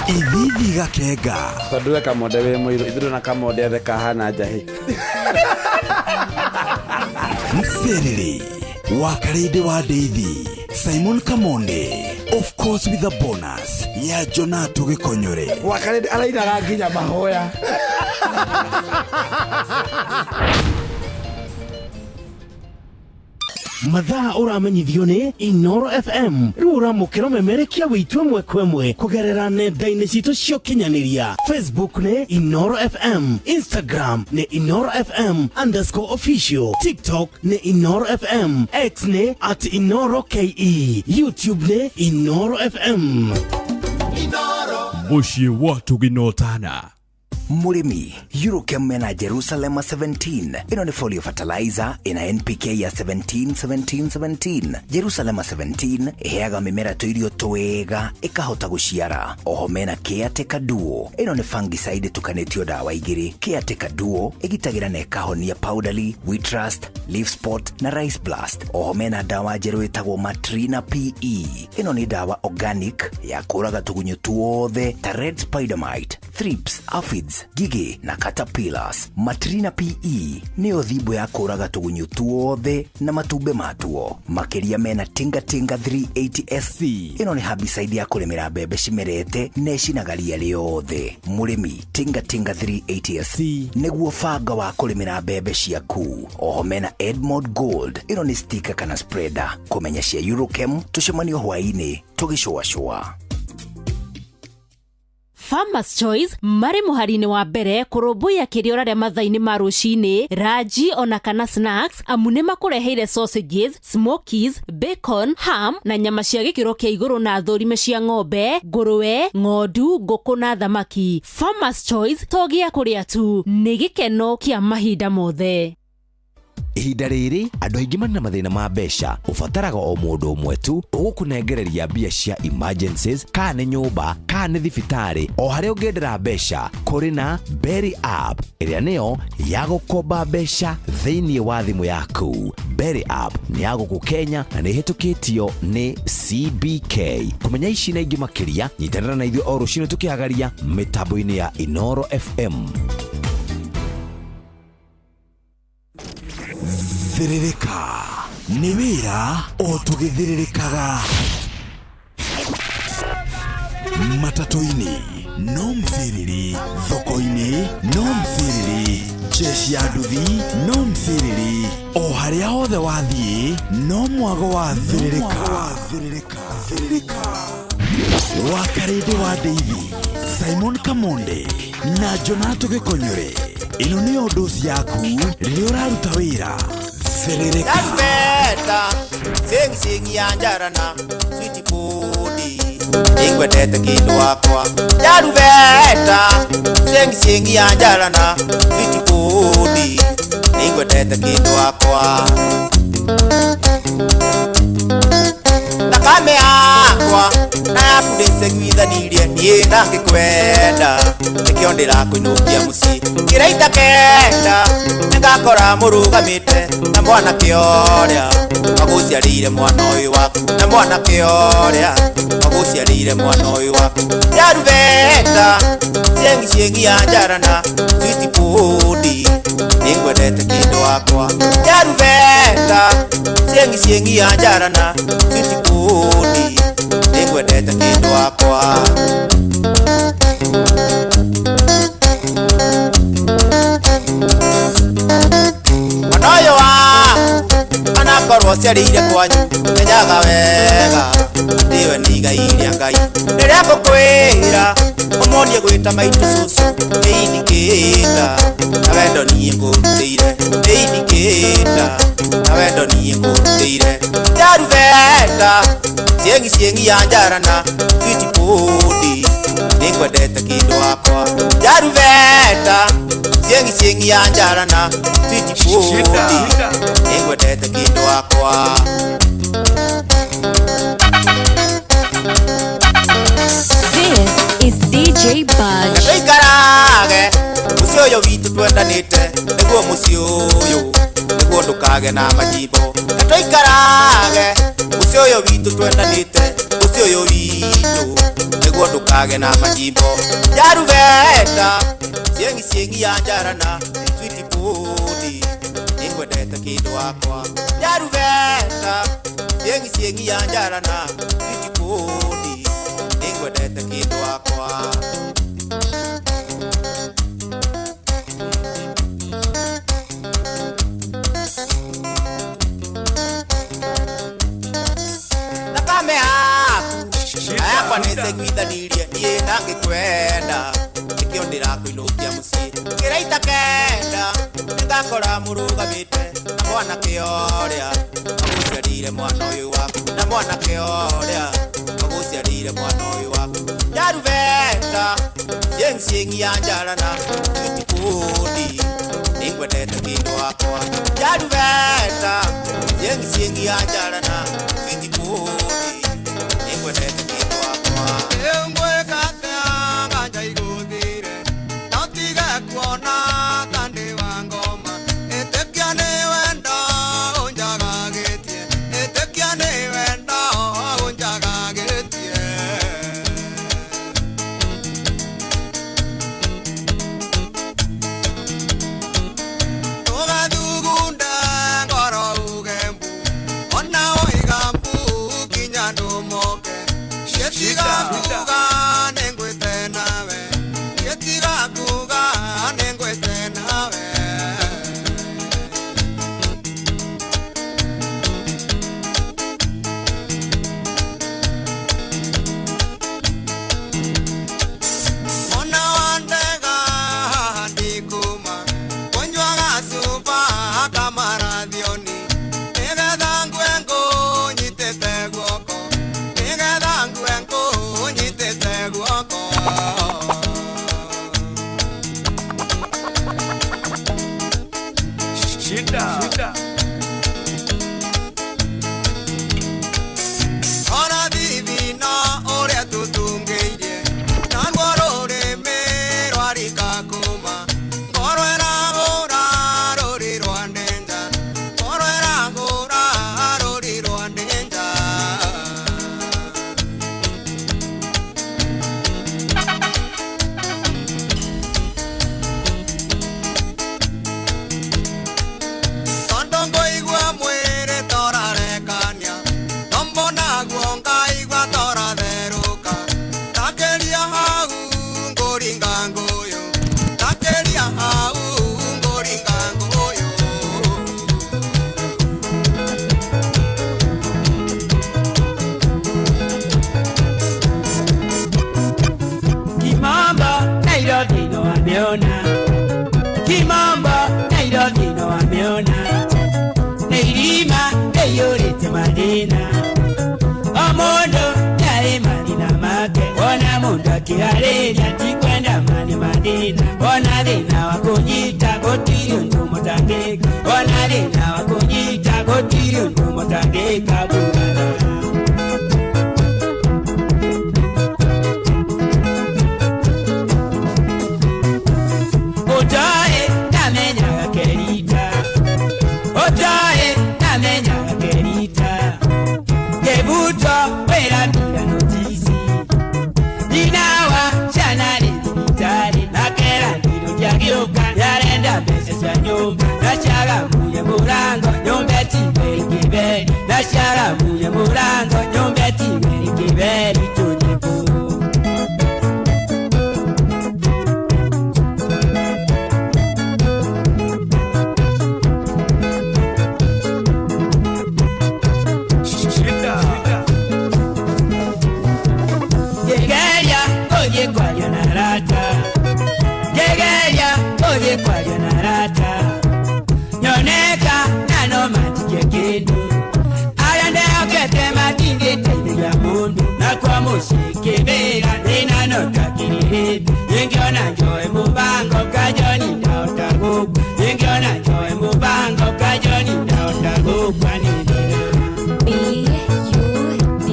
Ithithi gakenga. Tondũ we kamonde wĩ mũirũ, ithuĩ na kamonde othe kahana njahĩ. Mserere wa Karĩndĩ wa Ndeithi Simon Kamonde, of course with a bonus ya Jonato Gĩkonyore. Wakarĩndĩ arainaga nginya mahoya. Mathaa ũramenyithio nĩ Inoro FM. Rĩu ũramũkĩra ũmemerekia witũ ĩmwe kwa ĩmwe kũgerera nenda-inĩ citũ cia ũkinyanĩria. Facebook nĩ Inoro FM, Instagram nĩ InoroFM_official, TikTok nĩ Inoro FM, X nĩ @InoroKE, YouTube nĩ Inoro FM. Mũciĩ wa tũginotana. Mũrĩmi, Eurochem mena Jerusalem 17. Ĩno nĩ folio fertilizer ĩna NPK ya 17 17 17. Jerusalem 17 ĩheaga mĩmera tũirio twega ĩkahota gũciara. Oho mena Caretaker Duo. Ĩno nĩ fungicide ĩtukanĩtio ndawa igĩrĩ. Caretaker Duo ĩgitagĩra na ĩkahonia powdery, wheat rust, leaf spot na rice blast. Oho mena ndawa njerũ ĩtagwo Matrina PE. Ĩno nĩ ndawa organic ya kũraga tũgunyũ tuothe ta red spider mite, thrips, aphids, ngigĩ na caterpillars. Matrina PE nĩyo thimbo ya kũraga tũgunyũ tuothe na matumbĩ matuo. Makĩria mena Tinga Tinga 380 SC. Ĩno nĩ herbicide ya kũrĩmĩra mbembe cimerete na ĩcinaga ria rĩothe. Mũrĩmi, Tinga Tinga 380 SC nĩguo banga wa kũrĩmĩra mbembe ciaku. Oho mena Edmond Gold. Ĩno nĩ sticker kana spreader. Kũmenya cia Eurochem, tũcemanio hwaĩ-inĩ tũgĩcũacũa. Farmers Choice marĩ mũhari-inĩ wa mbere kũrũmbũiya kĩrĩa ũrarĩa mathaa-inĩ ma rũcinĩ, ranji ona kana snacks, amu nĩ makũreheire sausages, smokies, bacon, ham na nyama cia gĩkĩro kĩa igũrũ na thũrime cia ng'ombe, ngũrwe, ng'ondu, ngũkũ na thamaki. Farmers Choice to gĩa kũrĩa tu, nĩ gĩkeno kĩa mahinda mothe. Ihinda rĩrĩ andũ aingĩ marĩ na mathĩna ma mbeca. Ũbataraga o mũndũ ũmwe tu ũgũkũnengereria mbia cia emergencies, kana nĩ nyũmba kana nĩ thibitarĩ, o harĩa ũngĩendera mbeca. Kũrĩ na Berry App, ĩrĩa nĩyo ya gũkomba mbeca thĩinĩ wa thimũ yaku. Berry App nĩ ya gũkũ Kenya na nĩ ĩhĩtũkĩtio nĩ CBK. Kũmenya ici na ingĩ makĩria, nyitanĩra na ithuĩ o rũcinĩ tũkĩhagaria mĩtambo-inĩ ya Inoro FM. Thĩrĩrĩka nĩ wĩra o tũgĩthĩrĩrĩkaga. Matatũ-inĩ no mthiriri, thoko-inĩ no mthiriri, jeshi ya nduthi no mthiriri, o harĩa hothe wathiĩ no mwago wa thĩrĩrĩka. Wa Karĩndĩ wa Ndeithi, Simon Kamonde na Jonato Gĩkonyore. Ĩno nĩyo ndosi yaku rĩrĩa ũraruta wĩra. Thĩrĩrĩka. Ndarubeta sengisengi ya njarana switi pudi ningwendete kindu wakwa. Ndarubeta sengisengi ya njarana switi pudi ningwendete kindu wakwa. Thakame yakwa na yaku ndĩceguithanirie niĩ na ngĩkwenda nĩkĩo ndĩrakũinũkia mũciĩ kĩraita kenda nĩngakora mũrũgamĩte na mwanake ũrĩa wagũciarĩire mwana ũyũ waku na mwanake ũrĩa wagũciarĩire mwana ũyũ waku. Ndarubeta ciengi ciengi ya njarana switi pudi nĩngwendete kĩndũ wakwa. Ndarubeta ciengi ciengi ya njarana switi pudi nĩngwendete kĩndũ wakwa. Mwana ũyũ waku anakorwo aciarĩire kwanyu menyaga wega atĩ we nĩ igai rĩa Ngai. Rĩrĩa ngũkwĩra ũmuonie gwĩta maitũ cũcũ nĩ indikĩta na wendo niĩ ngũrutĩire nĩ indikĩta na wendo niĩ ngũrutĩire. Ndarubeta ciengi ciengi ya njarana switi pudi nĩngwendete kĩndũ wakwa. Ndarubeta ciengi ciengi ya njarana switi pudi nĩngwendete kĩndũ wakwa. This is DJ Budge. Tũikarage mũciĩ ũyũ witũ twendanĩte nĩguo mũciĩ ũyũ nĩguo ndũkage na majimbo. Tũikarage mũciĩ ũyũ witũ twendanĩte mũciĩ ũyũ witũ nĩguo ndũkage na majimbo. Ndarubeta ciengi ciengi ya njarana switi pudi nĩngwendete kĩndũ wakwa. Ndarubeta ciengi ciengi ya njarana switi pudi nĩngwendete kĩndũ wakwa. Thakame yaku na yakwa nĩceguithanirie niĩ na ngĩkwenda nĩkĩo ndĩrakũinũkia mũciĩ kĩraita kenda nĩngakora mũrũgamĩte na mwanake ũrĩa wagũciarĩire mwana ũyũ waku na mwanake ũrĩa wagũciarĩire mwana ũyũ waku. Ndarubeta ciengi ciengi ya njarana switi pudi nĩngwendete kĩndũ wakwa. Ndarubeta ciengi ciengi ya njarana switi pudi nĩngwendete kĩndũ wakwa. Kimombo Nairobi no wameona nĩ irima rĩiyũrĩte mathĩna o mũndũ nĩarĩ mathĩna make wona mũndũ akĩarĩria ti kwenda mani mathĩna wona thĩna wa kũnyita gũtirĩ ũndũ mũtangĩka wona thĩna wa kũnyita gũtirĩ ũndũ mũtangĩka bwana. Otae ndamenyaga kerita Otae ndamenyaga kerita Kebuto wera bila notisi Ninawa ciana rĩ thibitarĩ na kera ndiro ndiagĩũka nĩarenda mbeca cia nyũmba nacaramuye mũrango nyũmba ĩtigĩri kĩberi nacaramuye mũrango nyũmba ĩtigĩri kĩberi tũnyĩkũ. Ngegeria gũthiĩ kwaria na arata Ngegeria gũthiĩ kwaria na arata Nyoneka na no matigie kĩndũ arĩa ndehokete matingĩteithĩria mũndũ na kwa mũciĩ kĩbĩra thĩna no takirĩrĩte ingĩona njoe mũbango kajoni ndahota gũkua ingĩona njoe mũbango kajoni ndahota gũkua nĩ thĩna. B U D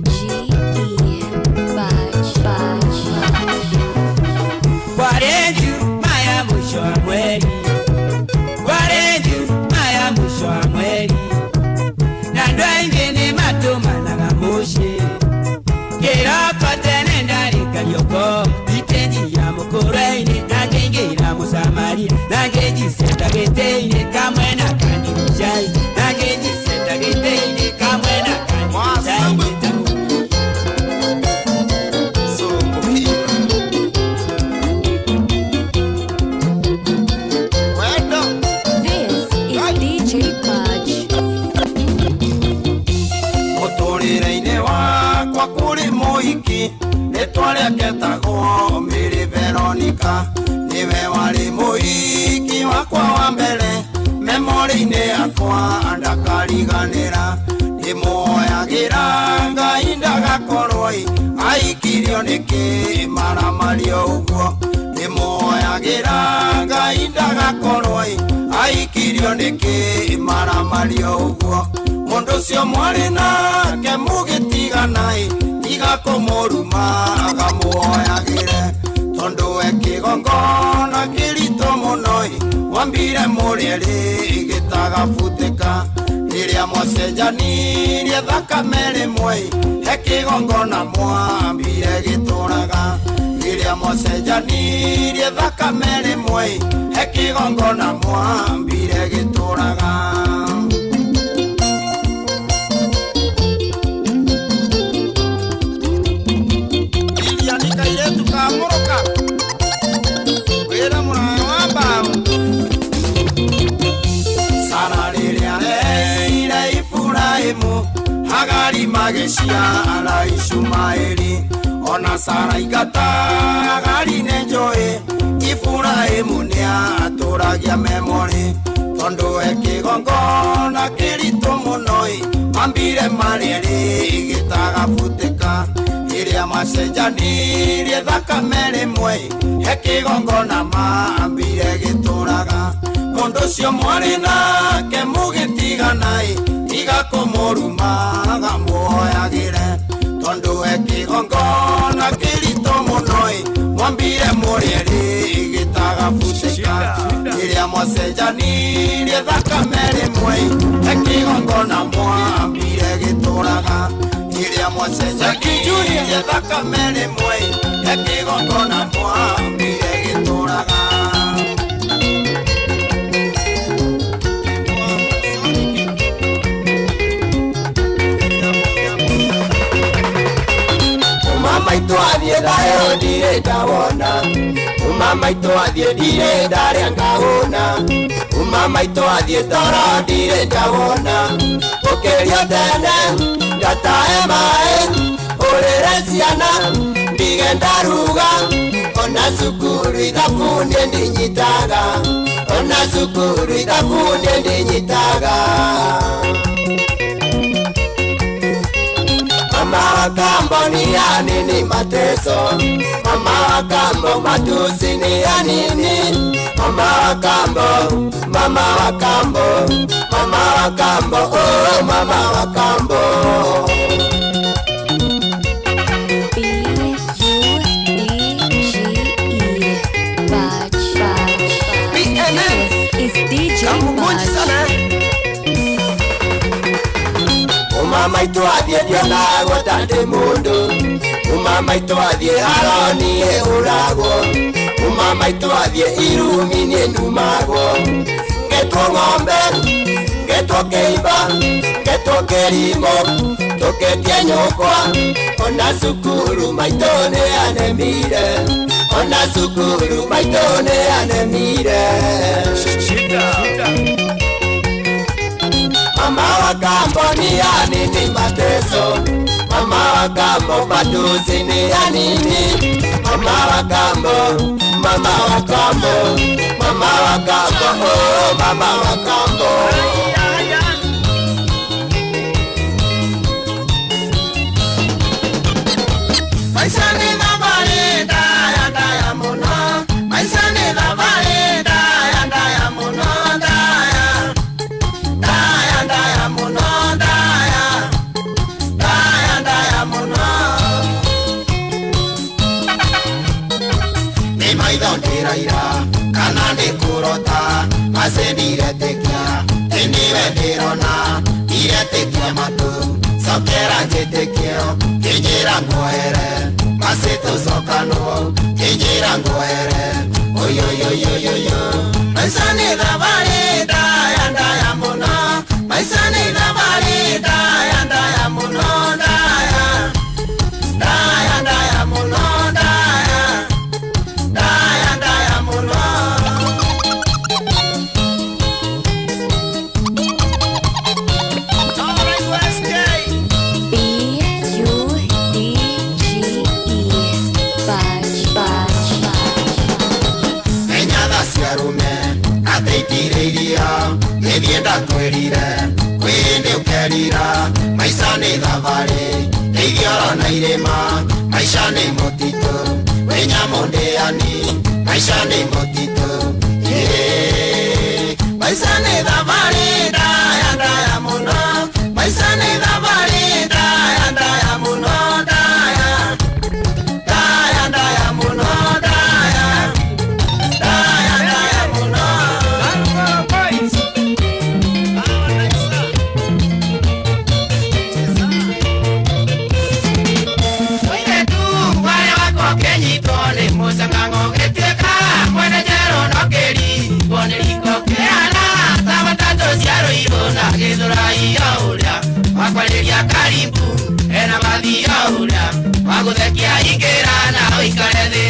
G E Budge Budge. Kwarenju maya mwisho wa mweri Kwarenju maya mwisho wa mweri na andũ aingĩ nĩ matũmanaga mũciĩ kĩroko tene ndarĩ Karioko itenji ya mũkũrwe-inĩ na ngĩingĩra mũsamaria na ngĩnjiceta gĩtĩ-inĩ kamwe na kandirisha-inĩ na ngĩnjiceta gĩtĩ-inĩ kamwe na kandirisha-inĩ. This is DJ Budge. Mũtũrĩre-inĩ wakwa kũrĩ mũhiki rĩtwa rĩake etagwo Mary Veronica nĩwe warĩ mũhiki wakwa wa mbere memori-inĩ yakwa ndakariganĩra ndĩmuoyagĩra Ngai ndagakorwo aikirio nĩkĩ maramario ũguo ndĩmuoyagĩra Ngai ndagakorwo aikirio nĩkĩ maramario ũguo mũndũ ũcio mwarĩ nake mũgĩtigana-ĩ tiga kũmũruma agamuoyagĩre tondũ we kĩgongona kĩritũ mũno-ĩ wambire mũrĩerĩ gĩtagabutĩka rĩrĩa mwacenjanirie thakame rĩmwe-ĩ he kĩgongona mwambire gĩtũraga rĩrĩa mwacenjanirie thakame rĩmwe-ĩ he kĩgongona mwambire gĩtũraga. Lilian kairetu ka mũrũka wĩra mũraya wa mbaũ Sara rĩrĩa eire Iburahĩmu Hagari magĩciara Ishumaeli ona Sara ingata Hagari nĩ njũĩ Iburahĩmu nĩatũragia memorĩ tondũ e kĩgongona kĩritũ mũno-ĩ mambire marĩerĩ gĩtagabutĩka rĩrĩa macenjanirie thakame rĩmwe he kĩgongona mambire gĩtũraga mũndũ ũcio mwarĩ nake mũgĩtigana-ĩ tiga kũmũruma agamuoyagĩre tondũ e kĩgongona kĩritũ mũno-ĩ mwambire mũrĩerĩ gĩtagabutĩka rĩrĩa mwacenjanirie thakame rĩmwe he kĩgongona mwambire gĩtũraga rĩrĩa mwacenjanirie thakame rĩmwe he kĩgongona mwambire gĩtũraga. Mama itu athiĩ thayũ ndirĩ ndawona Mama itu athiĩ ndirĩ ndarĩa ngahũna Mama itu athiĩ toro ndirĩ ndawona Ũkĩrio tene ngatahe maĩ ũrĩre ciana ndige ndaruga ona cukuru ithabu niĩ ndinyitaga Cukuru ithabu niĩ ndinyitaga. Mama wa kambo ni ya nini mateso? Mama wa kambo matusi ni ya nini? Mama wa kambo, mama wa kambo, mama wa kambo, oh mama wa kambo. B-U-D-G-E. Budge, Budge. This is DJ Budge. Uma maitũ athiĩ ndionagwo ta ndĩ mũndũ. Uma maitũ athiĩ haro niĩ hũragwo. Uma maitũ athiĩ irumi niĩ numagwo. Ngetwo ng'ombe, ngetwo kĩimba, ngetwo kĩrimũ, tũketie nyũkwa. Ona cukuru maitũ nĩ anemire. Ona cukuru maitũ nĩ anemire. Mama wa kambo ni ya nini mateso? Mama wa kambo matusi ni ya nini? Mama wa kambo, mama wa kambo, mama wa kambo, oh mama wa kambo. Maisha ni thabarĩ ndaya ndaya mũno. Maisha nĩ thabarĩ ndaya ndaya mũno ndaya. Ndaya ndaya mũno ndaya. Ndaya ndaya mũno. Nĩ maitho ndĩraira kana nĩ kũrota macĩ ndiretĩkia ĩ nĩwe ndĩrona ndiretĩkia matũ cokera njĩtĩkio kĩnjĩra nguohere macĩ tũcokanwo kĩnjĩra nguohere oyoyoyoyoyo. Maica nĩ thabarĩ ndaya ndaya mũno. Maica nĩ thabarĩ ndaya ndaya mũno ndaya. Ndaya ndaya mũno ndaya. Ndaya ndaya mũno. B-U-D-G-E. Budge, Budge. Menya tha cia arũme atĩ itirĩ iria gĩthiĩ ndakwĩrire kwĩ hĩndĩ ũkerira maica nĩ thabarĩ ĩithioro na irĩma maica nĩ mũtitũ wĩ nyamũ ndĩani maica nĩ mũtitũ Ĩĩ, maica nĩ thabarĩ ndaya ndaya mũno maica nĩ thabarĩ ndaya ndaya mũno ndaya ndaya ndaya mũno ndaya ndaya ndaya mũno. Mũirĩtu warĩa wakwa ũkĩnyitwo nĩ mũcang'ang'o ũgĩtuĩka mwene njerũ no kĩringwo nĩ riko kĩhana ta matatũ cia rũirũ na gĩthũrai o ũrĩa wakwarĩria karibu ena mathi o ũrĩa wagũthekia ingĩra na ũikare thĩ.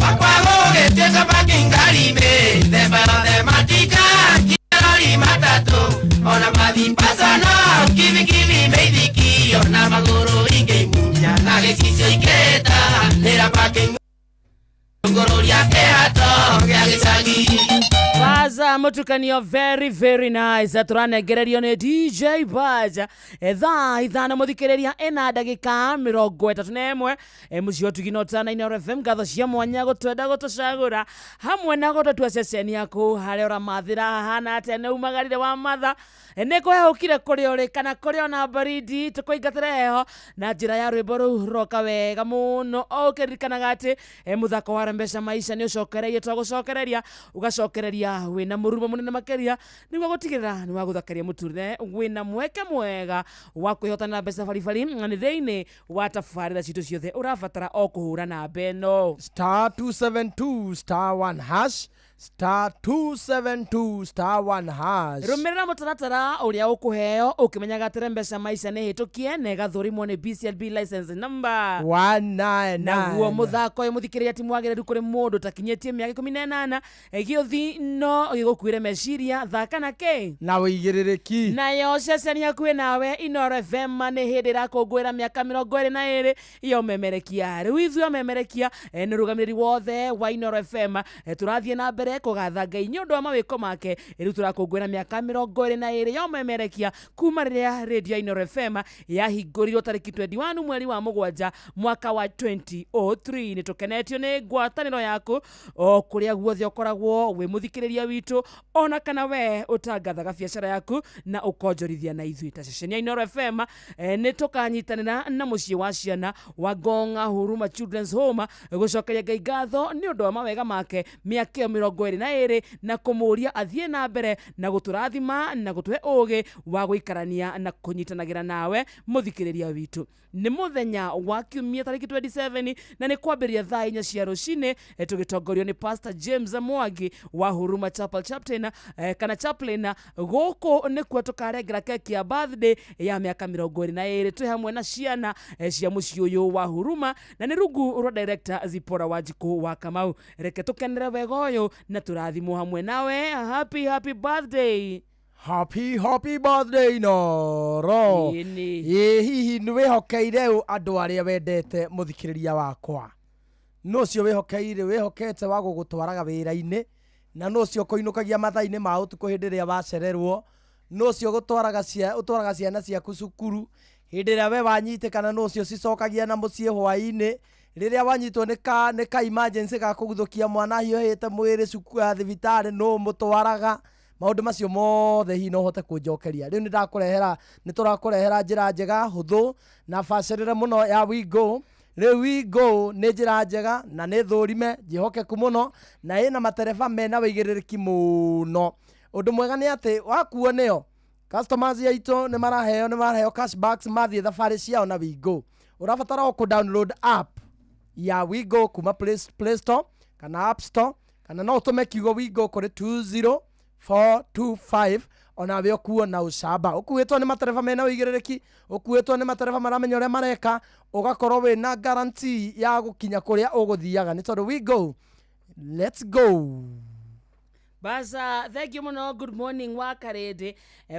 Wakwa gũgĩtuĩka parking ngari mĩthemba yothe matinga kirori matatũ ona mathipasano kibikibi mĩithiki ona magũrũ ingĩimunya na gĩcicio ikĩta nĩra parking ngũrũria kĩhato gĩa gĩcagi. Baza mutukanio very very nice turanengererio nĩ DJ Baza. Thaa 5 muthikiriria ina ndagika 31 muciĩ wa Tugino Tana Inooro FM ngatho cia mwanya gũtwenda gũtũcagũra hamwe na gũtũtua ceceni yaku harĩa ũramathĩra hahana atĩa nĩ umagarire wa matha nĩ kwehũkire kũrĩa ũrĩ kana kũrĩ ona baridi tũkũingatĩre heho na njĩra ya rwĩmbo rũu rũroka wega mũno o ũkĩririkanaga atĩ mũthako wa Rembesha Maisha nĩ ũcokereirie twagũcokereria ũgacokereria wĩna mũrumo mũnene makĩria nĩguo gũtigĩrĩra nĩ wagũthakaria mũtũrĩre wĩna mweke mwega wa kwĩhotanĩra mbeca baribari na nĩ thĩinĩ wa tabarĩra citũ ciothe ũrabatara o kũhũra namba ĩno star 272 star 1 hash Star 272 star 1 hash. Rũmĩrĩra mũtaratara ũrĩa ũkũheo ũkĩmenyaga atĩrĩ mbeca maica nĩ hĩtũkie na ĩgathũrimwo nĩ BCLB license number 199. Naguo mũthako ũyũ mũthikĩrĩria ti mwagĩrĩru kũrĩ mũndũ ũtakinyĩtie mĩaka 18, gĩũthi no gĩgũkuĩre meciria. Thaka na kĩ? Na wĩigĩrĩrĩki. Nayo ceceni hakuhĩ nawe Inoro FM nĩ hĩndĩ ĩrakũngũĩra mĩaka 22 ya ũmemerekia. Rĩu ithuĩ amemerekia, nĩ ũrũgamĩrĩri wothe wa Inoro FM, tũrathiĩ na mbere kũgatha Ngai nĩ ũndũ wa mawĩko make. Rĩu tũrakũngũĩra mĩaka 22 ya ũmemerekia kuma rĩrĩa rĩndio ya Inoro FM yahingũrirwo tarĩki 21 mweri wa 7 mwaka wa 2003. Nĩ tũkenetio nĩ ngwatanĩro yaku o kũrĩa guothe ũkoragwo wĩ mũthikĩrĩria witũ, ona kana we ũtangathaga biacara yaku na ũkonjorithia na ithuĩ ta ceceni ya Inoro FM. Nĩ tũkanyitanĩra na mũciĩ wa ciana wa Ngonga Huruma Children's Home gũcokeria Ngai ngatho nĩ ũndũ wa mawega make mĩaka ĩyo 22 na kũmũria athiĩ na mbere na gũtũrathima na gũtũhe ũgĩ wa gũikarania na kũnyitanagĩra nawe mũthikĩrĩria witũ. Nĩ mũthenya wa kiumia tarĩki 27 na nĩ kwambĩrĩria thaa 4 cia rũcinĩ, tũgĩtongorio nĩ Pastor James Mwangi wa Huruma Chapel Chaplain, kana Chaplain. Gũkũ nĩkuo tũkarengera keki ya birthday ya mĩaka 22 twĩ hamwe na ciana cia mũciĩ ũyũ wa Huruma, na nĩ rungu rwa director Zipporah Wanjikũ wa Kamau. Reke tũkenere wega ũyũ na tũrathimwo hamwe nawe. Happy happy birthday. Happy happy birthday Inoro. Ĩni. Ĩ hihi nĩ wĩhokeire ũ andũ arĩa wendete mũthikĩrĩria wakwa? Nũ ũcio wĩhokeire, wĩhokete wa gũgũtwaraga wĩra-inĩ, na nũ ũcio ũkũinũkagia mathaa-inĩ ma ũtukũ hĩndĩ ĩrĩa wacererwo, nũ ũcio ũtwaraga ciana ciaku cukuru hĩndĩ ĩrĩa we wanyitĩkana, nũ ũcio cicokagia na mũciĩ hwaĩ-inĩ rĩrĩa wanyitwo nĩ ka emergency ga kũguthũkia mwana ahiũhĩte mwĩrĩ cukuru ya thibitarĩ, nũ mũtwaraga? Maũndũ macio mothe hihi no ũhote kũnjokeria. Rĩu nĩ tũrakũrehera njĩra njega hũthũ na bacĩrĩre mũno ya WeGo. Rĩu WeGo nĩ njĩra njega na nĩ thũrime njĩhokeku mũno na ĩna matereba mena wĩigĩrĩrĩki mũno. Ũndũ mwega nĩ atĩ wakuo nĩyo customers aitũ nĩ maraheo cashbacks mathiĩ thabarĩ ciao na WeGo. Ũrabatara o kũ download app ya WeGo kuma Play Store kana App Store, kana no ũtũme kiugo WeGo kũrĩ 20425 onawe ũkuo na ũcamba. Ũkuĩtwo nĩ matereba mena ũigĩrĩrĩki, ũkuĩtwo nĩ matereba maramenya ũrĩa mareka, ũgakorwo wĩna guarantee ya gũkinya kũrĩa ũgũthiaga nĩ tondũ WeGo, let's go. Baza, thank you muno. Good morning wa Karede,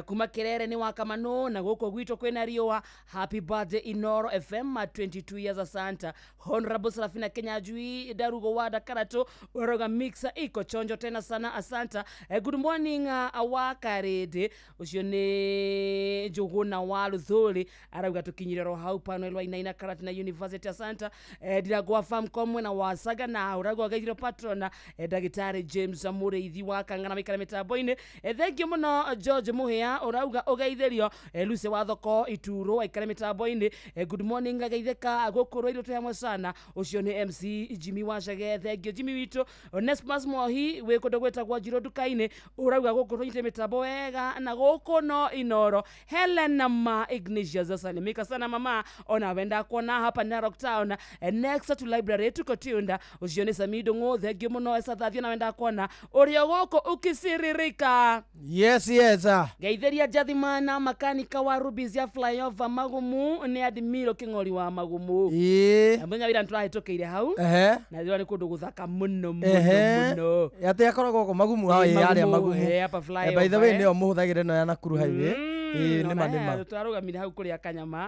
kuma Kerere ni wa Kamano na gũkũ gwitũ kwĩna riũa. Happy birthday Inoro FM 22 years asanta. Honorable Serafina Kenyajui Darugo wa Dakarato Oroga mixer iko chonjo tena sana asanta. Good morning wa Karede, ucio nĩ Njũgũna wa Luthuli arauga tukinyire ro hau pano elwa inaina Karatina University asanta. Ndiragwa farm komwe na wasaga na uragwa gaithiro patrona, Ndagĩtarĩ James Mũrĩithi wa Kangana maikara mĩtambo-inĩ. Thank you mũno George Mũhĩa ũrauga ũgeithĩrio, Lucy wa thoko Ituro aikare mĩtambo-inĩ. Good morning geithĩka gũkũ rũirũ twĩ hamwe sana. Ũcio nĩ MC Jimmy Wacege, thank you Jimmy witũ. Onesmus Mohi wĩ kũndũ gwĩtagwo Njirũ nduka-inĩ ũrauga gũkũ tũnyite mĩtambo wega na gũkũ no Inoro. Helen ma Ignatius salimika sana mama, ona wenda kuona hapa Narok Town, next to library tuko tunda. Ũcio nĩ Samido Ng'o, thank you mũno Esathathio na wenda kuona ũrĩa gũkũ ukisiririka. Yes, yes. Geithiria Jathimana makanika wa Rubies ya flyover Magumu nĩ Admiro King'ori wa Magumu. Ĩĩ. Mũthenya wĩra nĩtũrahĩtũkĩire hau. Na ndĩrona nĩ kũndũ gũthaka mũno mũno mũno. Atĩ akoragwo gũkũ Magumu hau, Ĩĩ, ĩ, harĩa Magumu, Magumu. hapa flyover, By the way, nĩyo mũhũthagĩra ĩno ya Nakuru highway. Ĩĩ, nĩma, nĩma. Tũrarũgamire hau kũrĩa kanyama.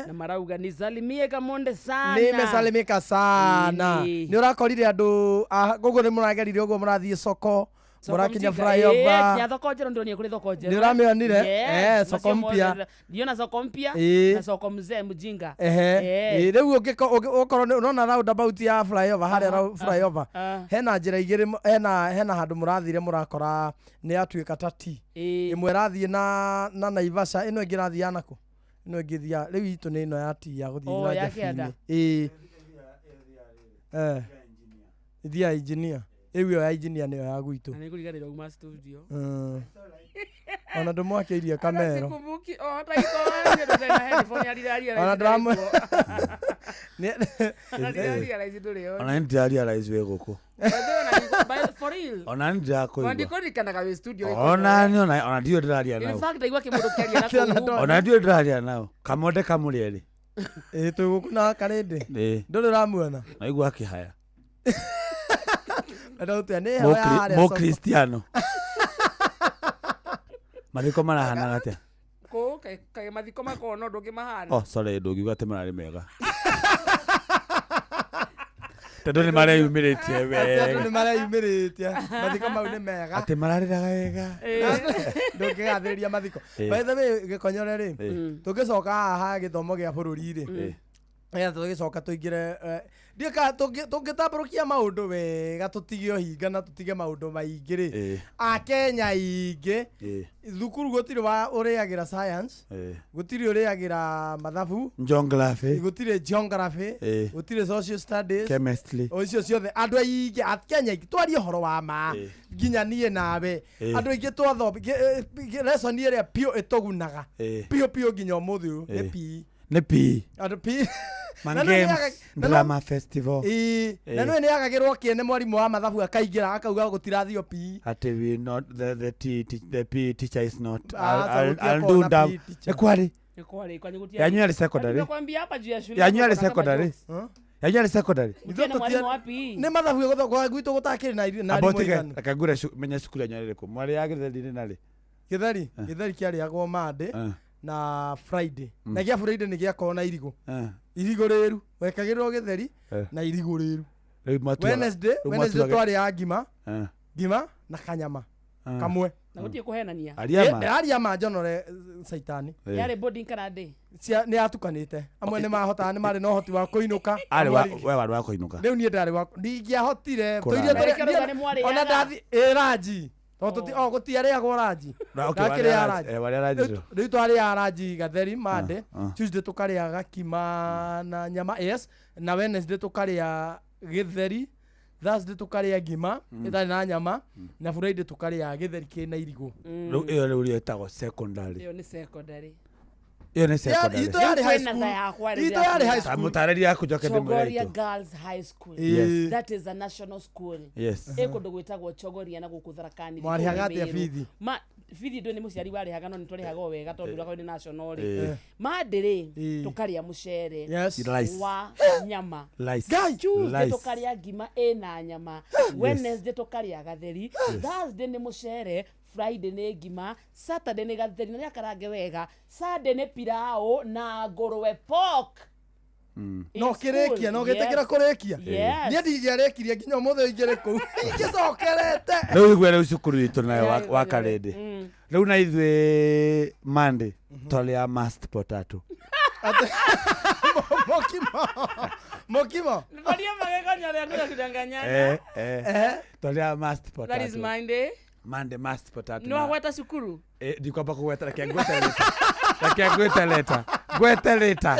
Na marauga ni salimie Kamonde sana. Nimesalimika sana. Ĩĩ. Nĩ ũrakorire andũ gũkũ nĩ mũragerire ũguo mũrathiĩ soko, Soko mũrakinya mjinga. flyover. Kinya thoko njerũ ndĩronire kũrĩ thoko njerũ. Nĩ ũramĩonire? Yes, Soko macio mpya. mothe. Ndiona soko mpya na soko mzee mjinga. Rĩu ũkorwo nĩ ũrona roundabout ya flyover, harĩa flyover. Hena njĩra igĩrĩ, hena handũ mũrathire mũrakora nĩ yatuĩka ta T. Ĩmwe ĩrathiĩ na Naivasha, ĩno ĩngĩ ĩrathiĩ ya nakũ? Ĩno ĩngĩ ĩthiaga, rĩu itũ nĩ ĩno ya T ya gũthiĩ Oh, ya Njabini. kĩanda. Ĩĩ. Ĩthiaga engineer. Ĩu ĩyo ya engineer nĩyo ya gwitũ. Na nĩngũriganĩrwo kuma studio. Ona ndũmwakĩirie kamero. Sikumbuki, oh, hata iko wapi, ndio tena headphone ya lile Ona lile. Ona ndirarealize ndũrĩ on. Ona ndirarealize wĩ gũkũ. By the way, ona for real. Ona ndirakuigua. Ona ndikũririkanaga wĩ studio. Ona ni ona ndiũ ndĩraria In nao. fact, ndaigua kĩmũndũ kĩaria na kũu. Ona ndiũ ndĩraria nao. Kamonde kamũrĩ erĩ. Ĩ twĩ gũkũ na Karĩndĩ. Ĩ. Ndũrĩ ũramuona. Naigua akĩhaya. Ndautia nĩ heho ya harĩa Mo soko. Cristiano. Mathiko marahanaga atĩa? Kũ kaĩ mathiko makoragwo na ũndũ ũngĩ mahana. Oh, sorry, ndũngiuga atĩ mararĩ mega. Tondũ nĩ mareyumĩrĩtie Atĩ andũ nĩ wega. mareyumĩrĩtie. Mathiko mau nĩ mega. Atĩ mararĩraga wega. Ndũngĩgathĩrĩria mathiko. Ĩ. By the way, Gĩkonyore rĩ, Ĩ. tũngĩcoka haha ha gĩthomo gĩa bũrũri rĩ, Ĩ. nĩgetha tũgĩcoka tũingĩre ndiũĩ kana tũngĩtambũrũkia maũndũ wega tũtige ũhinga na tũtige maũndũ maingĩ rĩ, Ĩ. Akenya aingĩ Ĩ. thukuru gũtirĩ wa ũrĩagĩra science, Ĩ. gũtirĩ ũrĩagĩra mathabu, Geography. gũtirĩ geography, Ĩ. gũtirĩ social studies, Chemistry. o icio ciothe andũ aingĩ akenya aingĩ twarie ũhoro wa ma nginya niĩ nawe Ĩ. andũ aingĩ twathom lesson ĩrĩa piũ ĩtũgunaga Ĩ. piũ piũ nginya ũmũthĩ ũyũ nĩ Ĩ. PE. Nĩ PE. Andũ PE. Man Na nĩ Games, Drama Festival. Ĩ, na Ĩ. nĩ nĩagagĩrwo kĩene mwarimũ wa mathabu akaingĩra akauga gũtirathio PE. Ati we not the the, the PE teacher is not. Ah, I'll, so I'll gũtiakorwo do na down. PE teacher. Nĩ kwarĩ. Nĩ kwarĩ, kwanyu gũtiarĩ. Yanyu yarĩ secondary. Nimekwambia hapa juu ya shule. Yanyu yarĩ kuna kama secondary. jokes. Yanyu yarĩ secondary. Gũtiarĩ na mwalimu wa PE. Nĩ mathabu gũthokwa gwitũ gũtakĩrĩ na Amba arimũ ũtige aiganu. reke ngure menye cukuru yanyu yarĩ ĩrĩkũ. Mwarĩ ya gĩtheri-inĩ narĩ. Gĩtheri, gĩtheri kĩarĩagwo Monday na Friday. Na gĩa Friday nĩ gĩakorwo na irigũ. Irigũ rĩru wekagĩrwo gĩtheri na irigũ rĩru. Rĩu mwatuaga- Wednesday, rĩu Wednesday mwatuaga- twarĩaga ngima, ngima na kanyama kamwe. Na gũtirĩ kũhenania. Aria ma. Ndĩraria ma njonore caitani. Yarĩ boarding kana day? Cia nĩ yatukanĩte. Amwe nĩ mahotaga nĩ marĩ na ũhoti wa kũinũka. Arĩ wa amwe we warĩ wa kũinũka. Rĩu niĩ ndarĩ wa ndingĩahotire. Kũrara. Tũirio Reke rauga nĩ mwarĩaga. ona ndathi ĩ ranji. Tondũ o gũtiarĩagwo ranji. Na, okay, Ndakĩrĩa warĩa ranji. warĩa ranji Rĩu rĩ. rĩu twarĩaga ranji gatheri Monday, Ah, ah. Tuesday tũkarĩaga kima na nyama yes, na Wednesday tũkarĩa gĩtheri, Thursday tũkarĩa ngima ĩtarĩ na nyama, na Friday tũkarĩa gĩtheri kĩna irigũ. Rĩu ĩyo rĩu nĩyo ĩtagwo secondary. Ĩyo nĩ secondary. Ĩyo nĩ secondary. Itũ yarĩ high Kwĩna school. tha yakwa rĩrĩa Itũ yarĩ high kwĩna. school. Mũtarĩria yaku njoke ndĩmwĩre Chogoria itũ. Girls High School. Yes. That is a national school. Yes. Ĩ kũndũ gwĩtagwo Chogoria na gũkũ Tharaka Nithi. Mwarĩhaga kũu atĩa Meru. bithi? Ma bithi ndũ nĩ mũciari warĩhaga no nĩ twarĩhaga o wega tondũ ũrĩa nĩ national rĩ. Ĩ. Monday rĩ Ĩ. tũkarĩa mũcere Yes. Rice. wa nyama. Rice. Tuesday Rice. tũkarĩa ngima ĩna nyama. Wednesday tũkarĩa gatheri. Thursday nĩ mũcere. Friday nĩ ngima, Saturday nĩ gatheri na nĩakarange wega, Sunday nĩ pilau na ngũrwe pork. In No kĩrĩkia, school, no gĩtĩkĩra yes. kũrĩkia. Yes. Niĩ ndingĩarĩkirie nginya ũmũthĩ ingĩrĩ kũu. Ingĩcokerete. Rĩu igue rĩu cukuru itũ nayo wa Karĩndĩ. Rĩu na ithuĩ Monday twarĩaga mashed potato. Mokimo. Mokimo. Nipatie magekonyore hakuna kudanganyana. Eh, eh. Twarĩaga mashed That is potato. Monday. Monday mashed potato. Nĩ wagweta cukuru? Ndikwamba kũgweta reke ngwete later. Reke ngwete later. Ngwete later.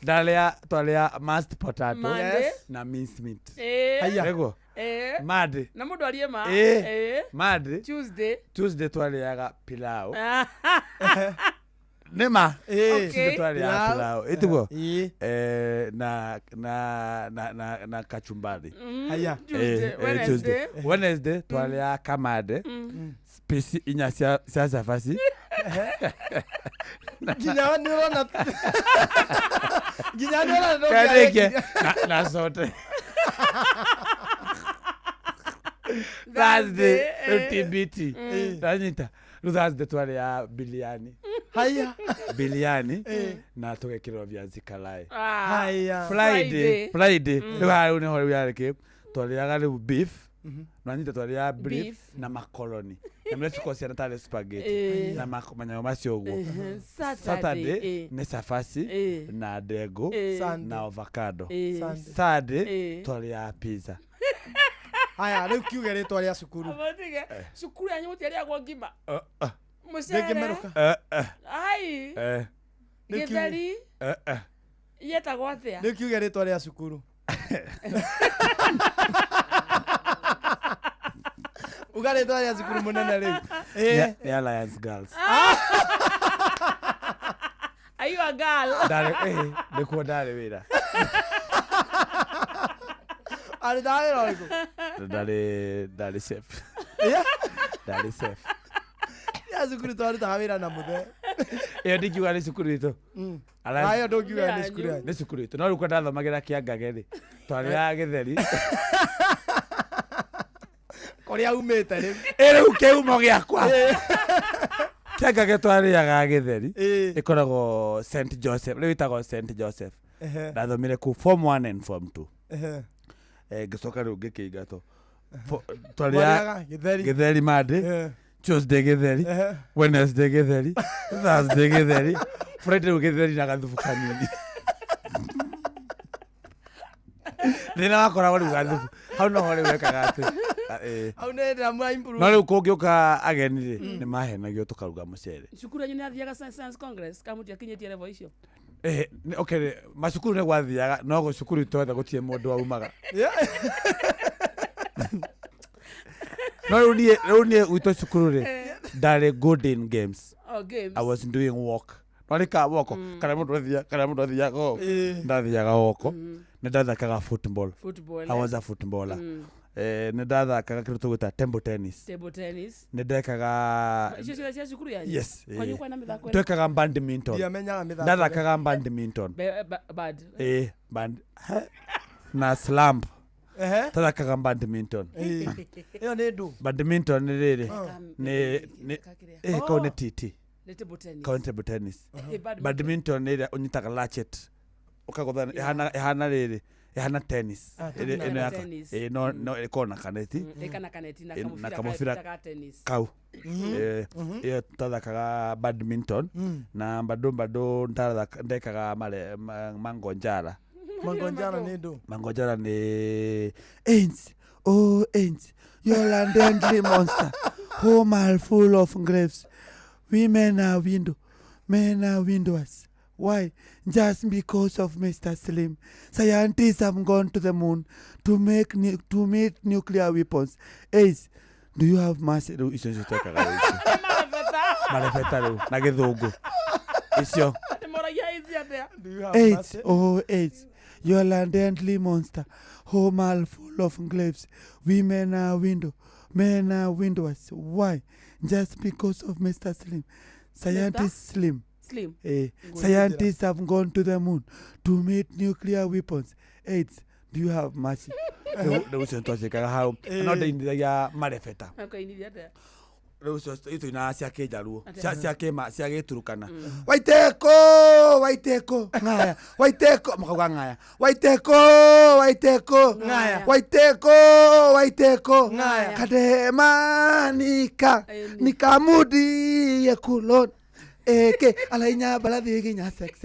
Ndarĩa twarĩa mashed potato Monday. na mince meat. Eh. Nĩguo? Eh. Monday. Na mũndũ arie ma. Eh. Eh. Monday. Tuesday. Tuesday twarĩaga pilau. Nĩ ma. Eh. Tuesday twarĩaga Pilau. pilau. Ĩtiguo? Ĩ. Eh, na na na na na kachumbari. Haya. Tuesday, Eh, eh, Tuesday. Wednesday twarĩaga kamande. Pici inya cia cia cabaci. Nginya nĩ ũrona nginya nĩ ũrona Karĩkia ndũngĩarĩkirie. na sote. Thursday rĩu TBT. Nanyita. Rĩu Thursday twarĩaga biliani. Haya. Biliani na tũgekĩrwo viazi karai. Haya. Friday, Friday rĩu haha rĩu nĩho rĩu yarĩ kĩ twarĩaga rĩu beef nanyita twarĩaga beef Beef. na makoroni na mĩrĩa cikoragwo ciana tarĩ spaghetti Eh. na manyamũ macio ũguo. Eh, Saturday, Saturday eh. nĩ cabaci Eh. na ndengũ Eh. Sunday. na avocado. Eh. Sunday. Sunday Eh. twarĩaga pizza. Haya, rĩu kiuge rĩtwa rĩa cukuru. Abotige. Cukuru yanyu gũtiarĩagwo ngima. Eh, Mũcere. Ndĩngĩmerũka. eh, eh, Ai. eh, Gĩtheri eh, eh. yetagwo atĩa? Rĩu kiuge rĩtwa rĩa cukuru. Uga rĩtwa rĩa cukuru mũnene rĩu. Nĩ Ĩ. nĩ Alliance Girls. Are you a girl? Ndarĩ nĩkuo ndarĩ wĩra. Arutaga wĩra ũrĩkũ? Ndarĩ chef. Ndarĩ chef. Ya cukuru twarutaga wĩra na mũthee. Ĩyo ndingiuga nĩ cukuru itũ. Ah, ĩyo ndũngiuga nĩ cukuru yanyu. Nĩ cukuru itũ. No rĩu kwa ndathomagĩra Kĩangage rĩ, twarĩaga gĩtheri. Kũrĩa umĩte rĩu. Ĩ rĩu kĩhumo gĩakwa. Kĩangage twarĩaga gĩtheri. Ĩkoragwo St Joseph. Rĩu ĩtagwo St Joseph. Ndathomire kũu form 1 and form 2. Ngĩcoka rĩu ngĩkĩingatwo. Mwarĩaga gĩtheri. Gĩtheri Monday. Tuesday gĩtheri. Wednesday gĩtheri. Thursday gĩtheri. Friday rĩu gĩtheri na gathubu kanini. Thĩna wakoragwo rĩu gathubu. Hau noho rĩu wekaga atĩ. Hau nĩ hĩndĩ ĩrĩa mwa improve. No rĩu kũngĩũka ageni rĩ, nĩ mahenagio tũkaruga mũcere. Cukuru yanyu nĩ athiaga science congress kana mũtiakinyĩtie level icio? Okay, macukuru nĩ gwathiaga no cukuru itũ othe gũtirĩ mũndũ waumaga. No rĩu niĩ gwitũ cukuru rĩ, ndarĩ good in games. Oh, games. I was doing work. No nĩ ka woko kana mũndũ athiaga kana mũndũ athiaga ũũ. Ndathiaga woko. Nĩ ndathakaga football. Football, I was a footballer. Nĩ ndathakaga kĩndũ tũgwĩta table tennis. Table tennis. Nĩ ndekaga Icio ciothe cia cukuru yanyu? Yes. Kwanyu kwĩna mĩthako ĩrĩkũ? Twekaga badminton. Ndiamenyaga mĩthako ĩrĩa. Ndathakaga badminton. Bad. Band na slump. Twathakaga badminton. Ĩyo nĩ ndũ. Badminton nĩ rĩrĩ. Nĩ kau nĩ TT. Nĩ table tennis. Kau nĩ table tennis. Badminton. Badminton nĩ ĩrĩa ũnyitaga ratchet. Ũkagũtha ĩhana rĩrĩ. Ĩhana tennis. Ĩno ya tennis. No ĩkoragwo na kaneti. Ĩka kaneti na Na kamũbira ka tennis. Kau. Ĩyo twathakaga badminton na bado ndekaga mangonjara. Mangonjara nĩ ndũ? Mangonjara nĩ aints, oh aints, you're a deadly monster, home are full of graves. Women are window, men are windows. Why? Just because of Mr. Slim. Scientists have gone to the moon to make to make nuclear weapons. Ace, do you have mercy? Rĩu icio nĩcio twekaga rĩu icio. Marebeta rĩu na gĩthũngũ. Icio. Nĩmoragia aids atĩa? Eight, oh eight, you're a deadly monster, home all full of graves. Women are window, men are windows. Why? Just because of Mr. Slim. Scientist Slim. Slim. Scientists have gone to the moon to make nuclear weapons. AIDS, do you have mercy? Rĩu ũcio nĩtwacĩkaga hau. No ndĩinithagia marebeta. Ũkainithia atĩa? Rĩu ũcio itũinaga cia kĩnjaruo, Atĩa? cia kĩma cia gĩturukana. Waiteko, waiteko, ng'aya. Waiteko, makauga ng'aya. Waiteko, waiteko, Ng'aya. Waiteko, waiteko, Ng'aya. Kadema nika, nikamudi yekulon. Eke alainya balathi ginya sek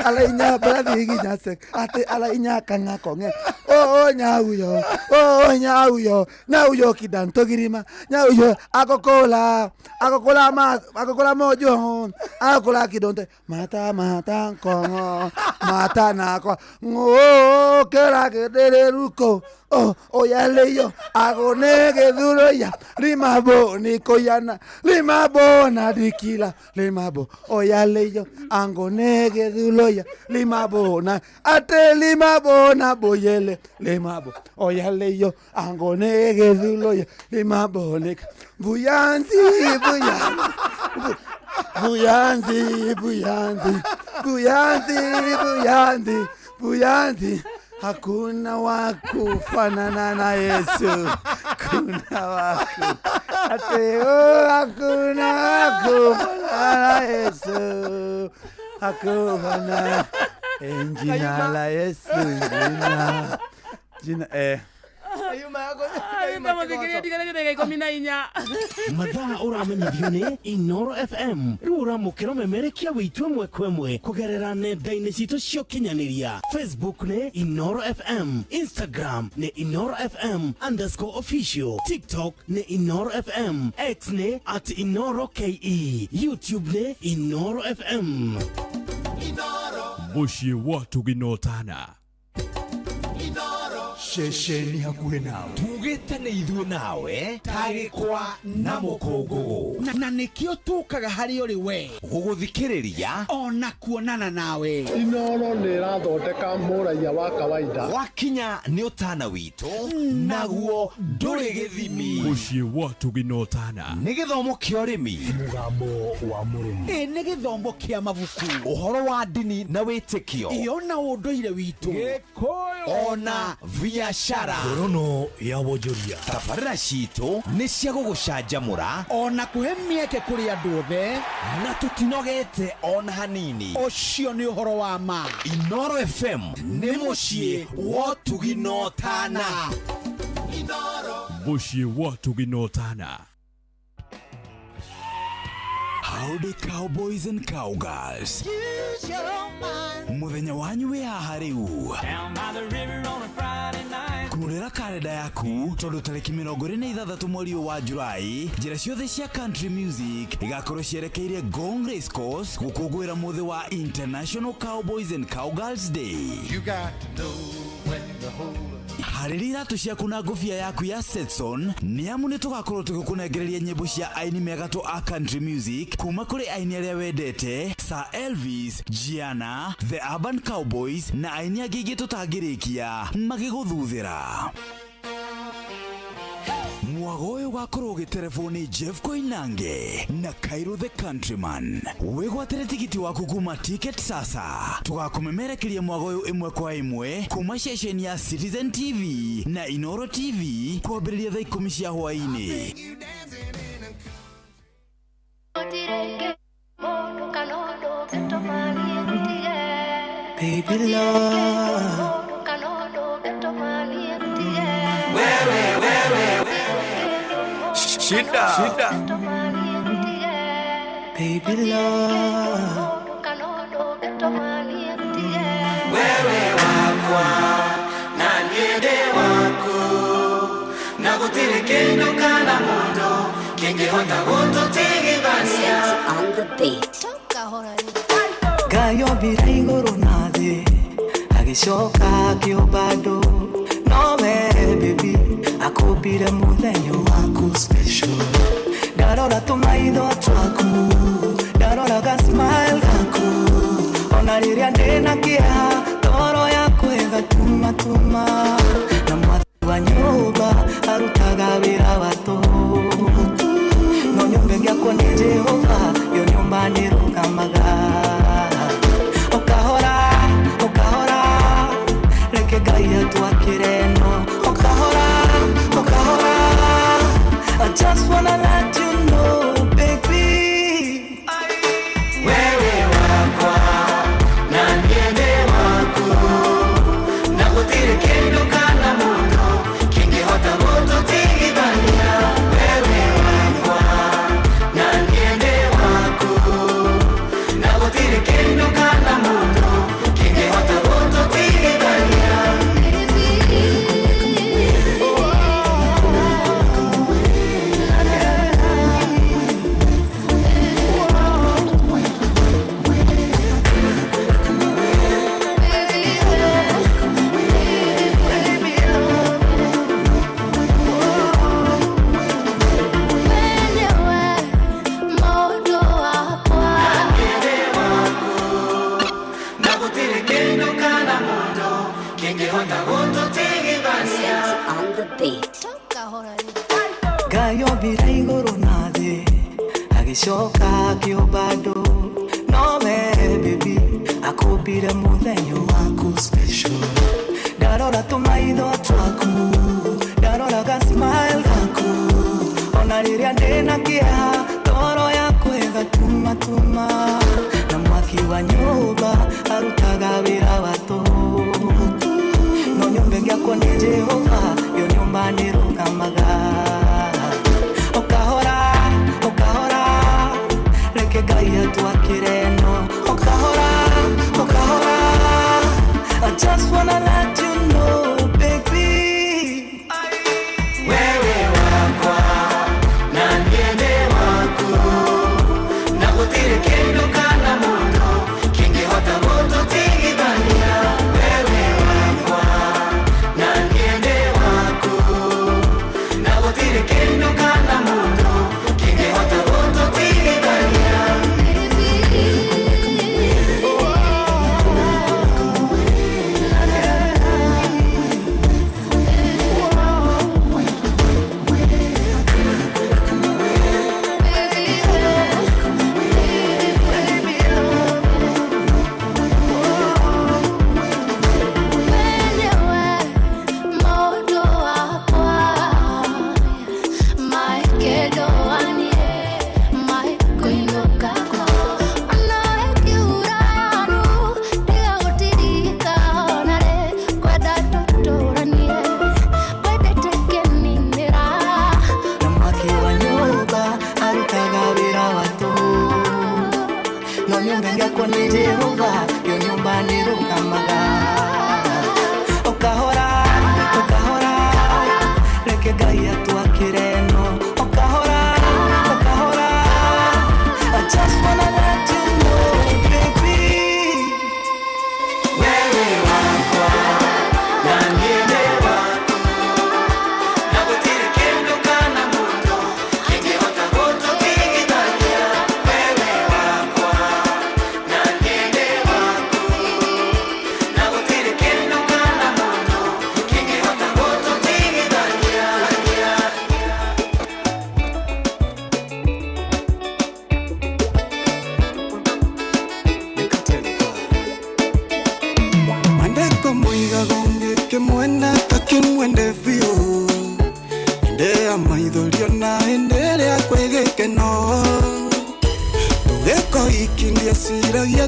alainya balathi ginya sek ate alainya kanga konge o nyauyo o nyauyo nyauyo kidanto girima nyauyo akokola akokola ma akokola mojo akokola kidonte mata mata kongo mata nako ngo kera kederuko o oyaleyo agonege duroya limabo nikoyana limabo na dikila limabo oyaleyo angonege duloya limabo na ate limabo na boyele limabo oyaleyo angonege duloya limabo nik buyanzi buyanzi buyanzi buyanzi buyanzi buyanzi buyanzi. Hakuna wakufanana na Yesu, kuna waku ate oh, hakuna wakufanana na Yesu, hakuna jina la Yesu, jina jina Mathaa ũramenyithio nĩ Inoro FM rĩu ũramũkĩra memerekia wĩitũ ĩmwe kwa ĩmwe kũgerera nenda-inĩ citũ cia ũkinyanĩria. Facebook nĩ Inoro FM, Instagram nĩ Inoro FM _official, TikTok nĩ Inoro FM, X nĩ @InoroKE, YouTube nĩ Inoro FM. Mũciĩ wa Tũginotana. Ceceni hakuhĩ nawe. Tugĩte nĩ ithuĩ nawe tagĩkwa na mũkũngũgũ. Na nĩkĩo tũkaga harĩ ũrĩ we gũgũthikĩrĩria ona kuonana nawe. Inoro nĩ ĩrathondeka mũraiya wa kawaida. Wakinya nĩ ũtana witũ naguo ndũrĩ gĩthimi. Mũciĩ wa Ũtugi na Ũtana nĩ gĩthomo kĩa ũrĩmi, mũgambo wa mũrĩmi, ĩ nĩ gĩthomo kĩa mabuku, ũhoro wa ndini na wĩtĩkio, ĩ ona ũndũire witũ, Gĩkũyũ, ona biacara. Ngorono ya wonjoria. Tabarĩra citũ nĩ cia gũgũcanjamũra ona kũhe mĩeke kũrĩ andũ othe, na tũtinogete ona hanini. Ũcio nĩ ũhoro wa ma. Inoro FM nĩ mũciĩ wa Ũtugi na Ũtana. Mũciĩ wa Ũtugi na Ũtana. Howdy cowboys and cowgirls. Muthenya wanyu wĩ haha rĩu. Kũrĩra karenda yaku tondũ tarĩki 26 mweri ũyũ wa Julai, njĩra ciothe cia country music igakorwo cierekeire Ngong Race Course gũkũngũĩra mũthĩ wa International Cowboys and Cowgirls Day. You got to know when to hold up. Harĩria iratũ ciaku na ngũbia yaku ya Stetson nĩ amu nĩ tũgakorwo tũgĩkũnengereria nyĩmbo cia aini megatũ a country music kuma kũrĩ aini arĩa wendete Sir Elvis, Gianna, The Urban Cowboys na aini angĩ aingĩ tũtangĩrĩkia magĩgũthuthĩra. Mwago ũyũ ũgakorwo ũgĩterebwo nĩ Jeff Koinange na Cairo the Countryman. Wĩgwatĩre tigiti waku kuma Ticket Sasa. Tũgakũmemerekeria mwago ũyũ ĩmwe kwa ĩmwe kuma ceceni ya Citizen TV na Inoro TV kwambĩrĩria thaa 10 cia hwaĩ-inĩ. Baby love, Shida. Shida. Baby love, wewe wakwa na niende waku na gũtirĩ kĩndũ kana mũndũ kĩngĩhota gũtũtigithania. On the beat. Ngai ombire igũrũ na thĩ agĩcoka akĩũmba andũ, nowe baby akũmbire mũthenya waku special. Ndarora tũmaitho twaku, ndarora ga smile gaku, ona rĩrĩa ndĩna kĩeha toro yaku ĩgatumatuma, na mwathi wa nyũmba arutaga wĩra wa tũhũ, no nyũmba ĩngĩakwo nĩ Jehova yo nyũmba nĩrũgamaga. Ũkahora ũkahora reke Ngai atwakĩre no ũkahora ũkahora, I just wanna let you know baby, wewe wakwa na niende waku na gũtirĩ kĩndũ kana mũndũ kĩngĩhota gũtũtigithania. Wewe wakwa na niende waku na gũtirĩ kĩndũ kana mũndũ kĩngĩhota gũtũtigithania. Na gũtirĩ kĩndũ kana mũndũ kĩngĩhota gũtũtigithania. On the beat. Ngai ombire igũrũ na thĩ agĩcoka akĩũmba andũ, nowe baby akũmbire mũthenya waku special. Ndarora tũmaitho twaku, ndarora ga smile gaku, ona rĩrĩa ndĩna kĩeha toro yaku ĩgatumatuma, na mwaki wa nyũmba arutaga wĩra wa tũhũ, no nyũmba ĩngĩakwo nĩ Jehova yo nyũmba nĩrũgamaga. Ũkahora ũkahora reke Ngai atwakĩre no ũkahora ũkahora,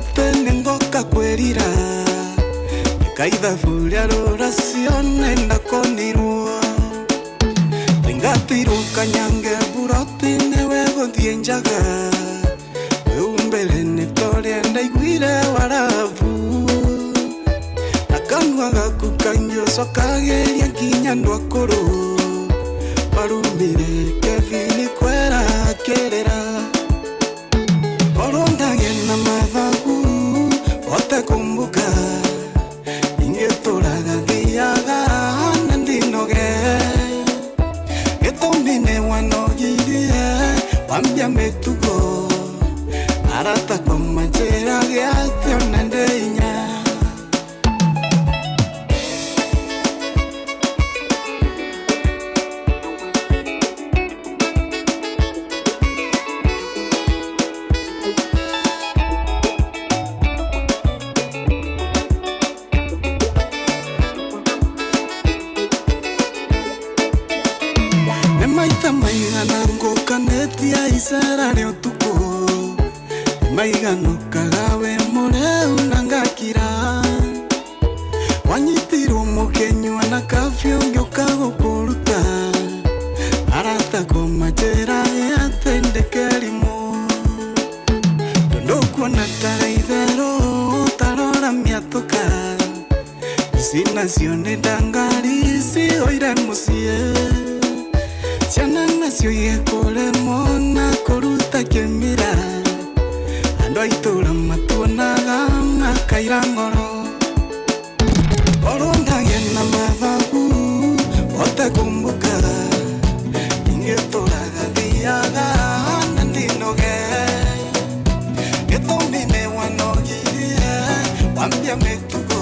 Atĩ nĩngoka kwĩrira Nĩkaithabu rĩa rũracio nĩndakonirwo Twaingatirwo kanyange buroti nĩwe gũthiĩ njaga Rĩu mbere nĩtorĩa ndaiguire warabu Na kanua gaku kanyũcokagĩria nginya andũ akũrũ Warumire Kevin kwera kĩrĩra Korwo ndagĩa na mathabu hote kumbuka Ingĩtũraga thiaga na ndinoge Gĩtũmi nĩ wanogirie wambia mĩtugo Arata kwa manjĩra gĩatĩ ona ndĩinya Nĩ maita maigana ngũkanĩtie icera rĩa ũtukũ Nĩ maiganokaga wĩ mũrĩu na ngakira Wanyitirwo mũkĩnyua na kabiũ ngĩũka gũkũruta Arata kũmanjĩra atĩ ndĩ kĩrimũ Tondũ kuona tarĩ itherũ tarora mĩatũka Ici nacio nĩ ndangari cihũire mũciĩ Ciana nacio igĩkũremwo na kũruta kĩmira Andũ a itũũra matuonaga makaira ngoro Korwo ndagĩa na mathabu hote kumbuka Ingĩtũraga thiaga na ndinoge Gĩtũmi nĩ wanogirie wambia mĩtugo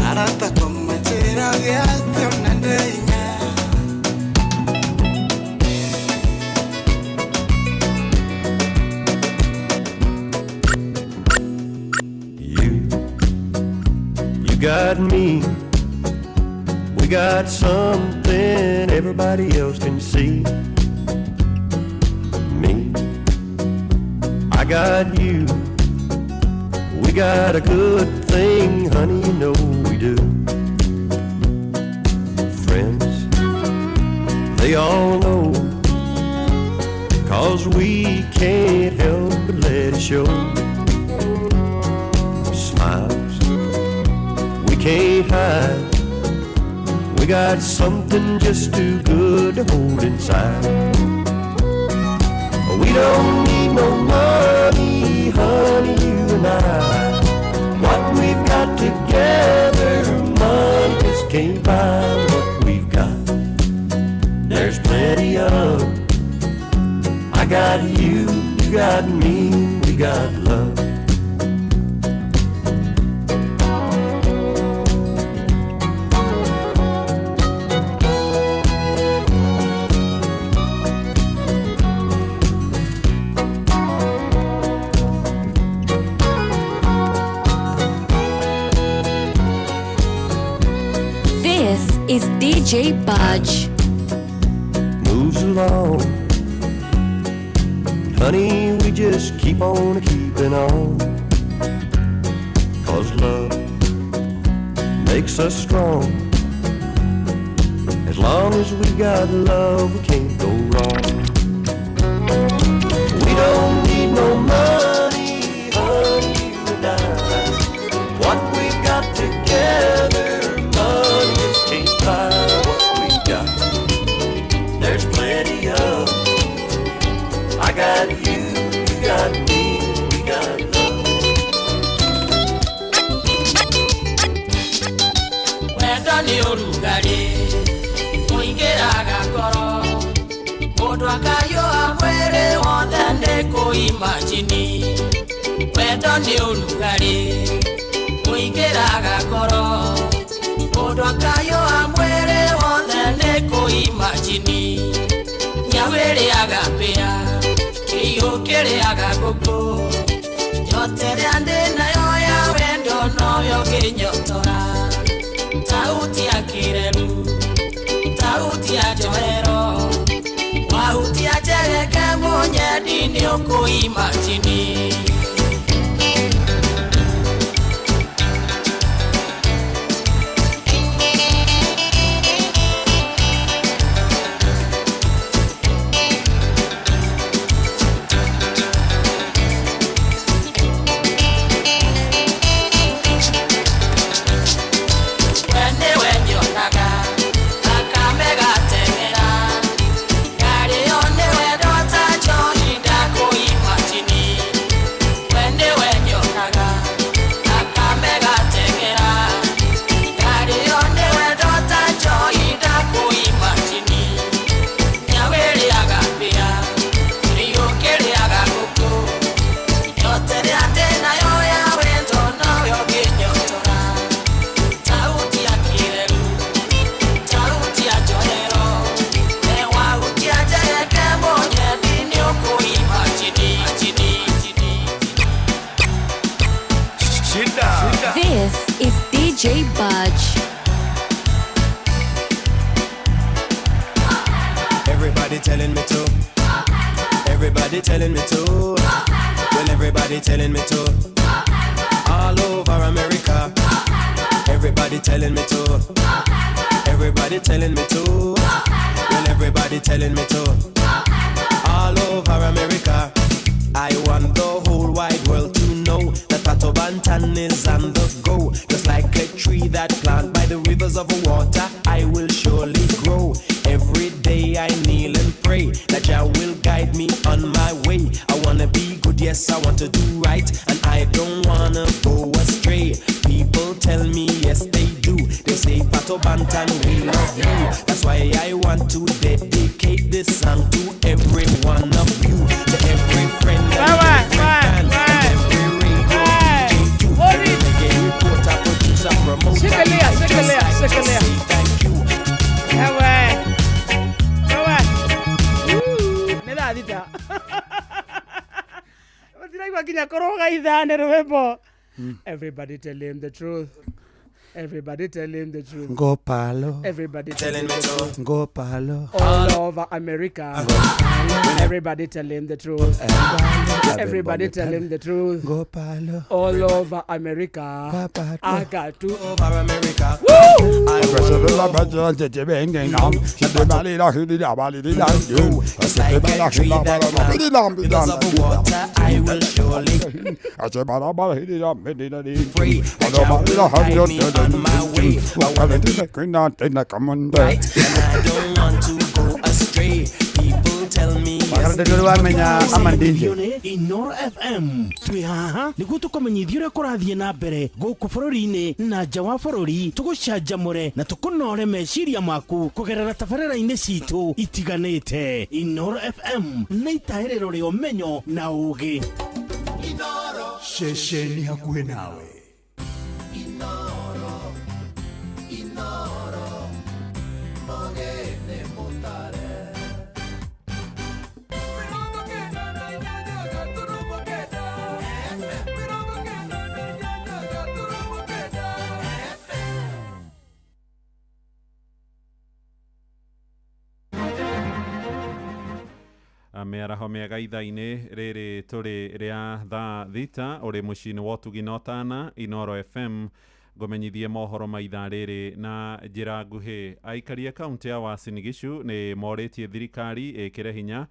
Arata kwa manjĩra gĩatĩ ona ndĩinya You got me. We got something everybody else can see. Me, I got you. We got a good thing, honey, you know we do. Friends, they all know. 'Cause we can't help but let it show. Smiles we can't hide. We got something just too good to hold inside. We don't need no money, honey, you and I. What we've got together, money just can't buy. What we've got, there's plenty of. I got you, you got me, we got love. This is DJ Budge. Moves along. Honey, we just keep on keeping on. 'Cause love makes us strong. As long as we got love, we can't go wrong. We don't need no money, honey, you and I. What we've got together, money just can't buy. What we got, there's plenty of. I got you, you got me, we got love. Wendo nĩ ũrugarĩ ũingĩraga ngoro mũndũ akariũa mwĩrĩ wothe nĩ kũimajini. Wendo nĩ ũrugarĩ ũingĩraga ngoro mũndũ akariũa mwĩrĩ wothe nĩ kũimajini. Nyau ĩrĩaga mbĩa kĩiyũ kĩrĩaga ngũkũ nyota ĩrĩa ndĩ nayo ya wendo noyo ngĩnyotora. Sauti ya kireru, sauti ya njohero, wahutia njereke mũnyendi nĩ ũkũimajini. DJ Budge. Everybody telling me to. Everybody telling me to. Well, everybody telling me to. All over America. Everybody telling me to. Everybody telling me to. Well, everybody telling me to. All over America. I want the whole wide world to know that Pato Banton is on the go. Just like a tree that planted by the rivers of water, I will surely grow. Every day I kneel and pray that Jah will guide me on my way. I wanna be good, yes, I want to do right, and I don't wanna go astray. People tell me, yes, they do. They say, Pato Banton, we love you. That's why I want to dedicate this song to every one of you, to every friend and every fan, and every radio DJ too, every reggae reporter, producer, promoter. Shikilia, I just shikilia, like to shikilia. say thank you. Ewe. Ewe. Nĩ thaa thita. Matiraigua nginya kũrũga ithane rwĩmbo. Everybody tell him the truth. Everybody tell him the truth. Ngopalo. Everybody tell him the truth. Ngopalo. All over America. Everybody tell him the truth. Everybody tell him the truth. Ngopalo. All over America. I got to over America. Woo! I will surely pray that Jah will guide me on my way. I wanna be right, and I don't want to go astray. People tell me yes, they do. Inoro FM twĩ haha nĩguo tũkũmenyithia ũrĩa kũrathiĩ na mbere gũkũ bũrũri-inĩ na nja wa bũrũri, tũgũcanjamũre na tũkũnore meciria maku kũgerera tabarĩra-inĩ citũ itiganĩte. Inoro FM nĩ itahĩrĩro rĩa ũmenyo na ũũgĩ. Ceceni hakuhĩ nawe. Mĩaraho mĩega ithaa-inĩ rĩrĩ tũrĩ rĩa thaa thita ũrĩ mũciĩ-inĩ wa ũtugi na ũtana Inoro FM ngũmenyithie mohoro ma ithaa rĩrĩ na njĩra nguhĩ. Aikari a kaũntĩ ya Uasin Gishu nĩ morĩtie thirikari ĩkĩre hinya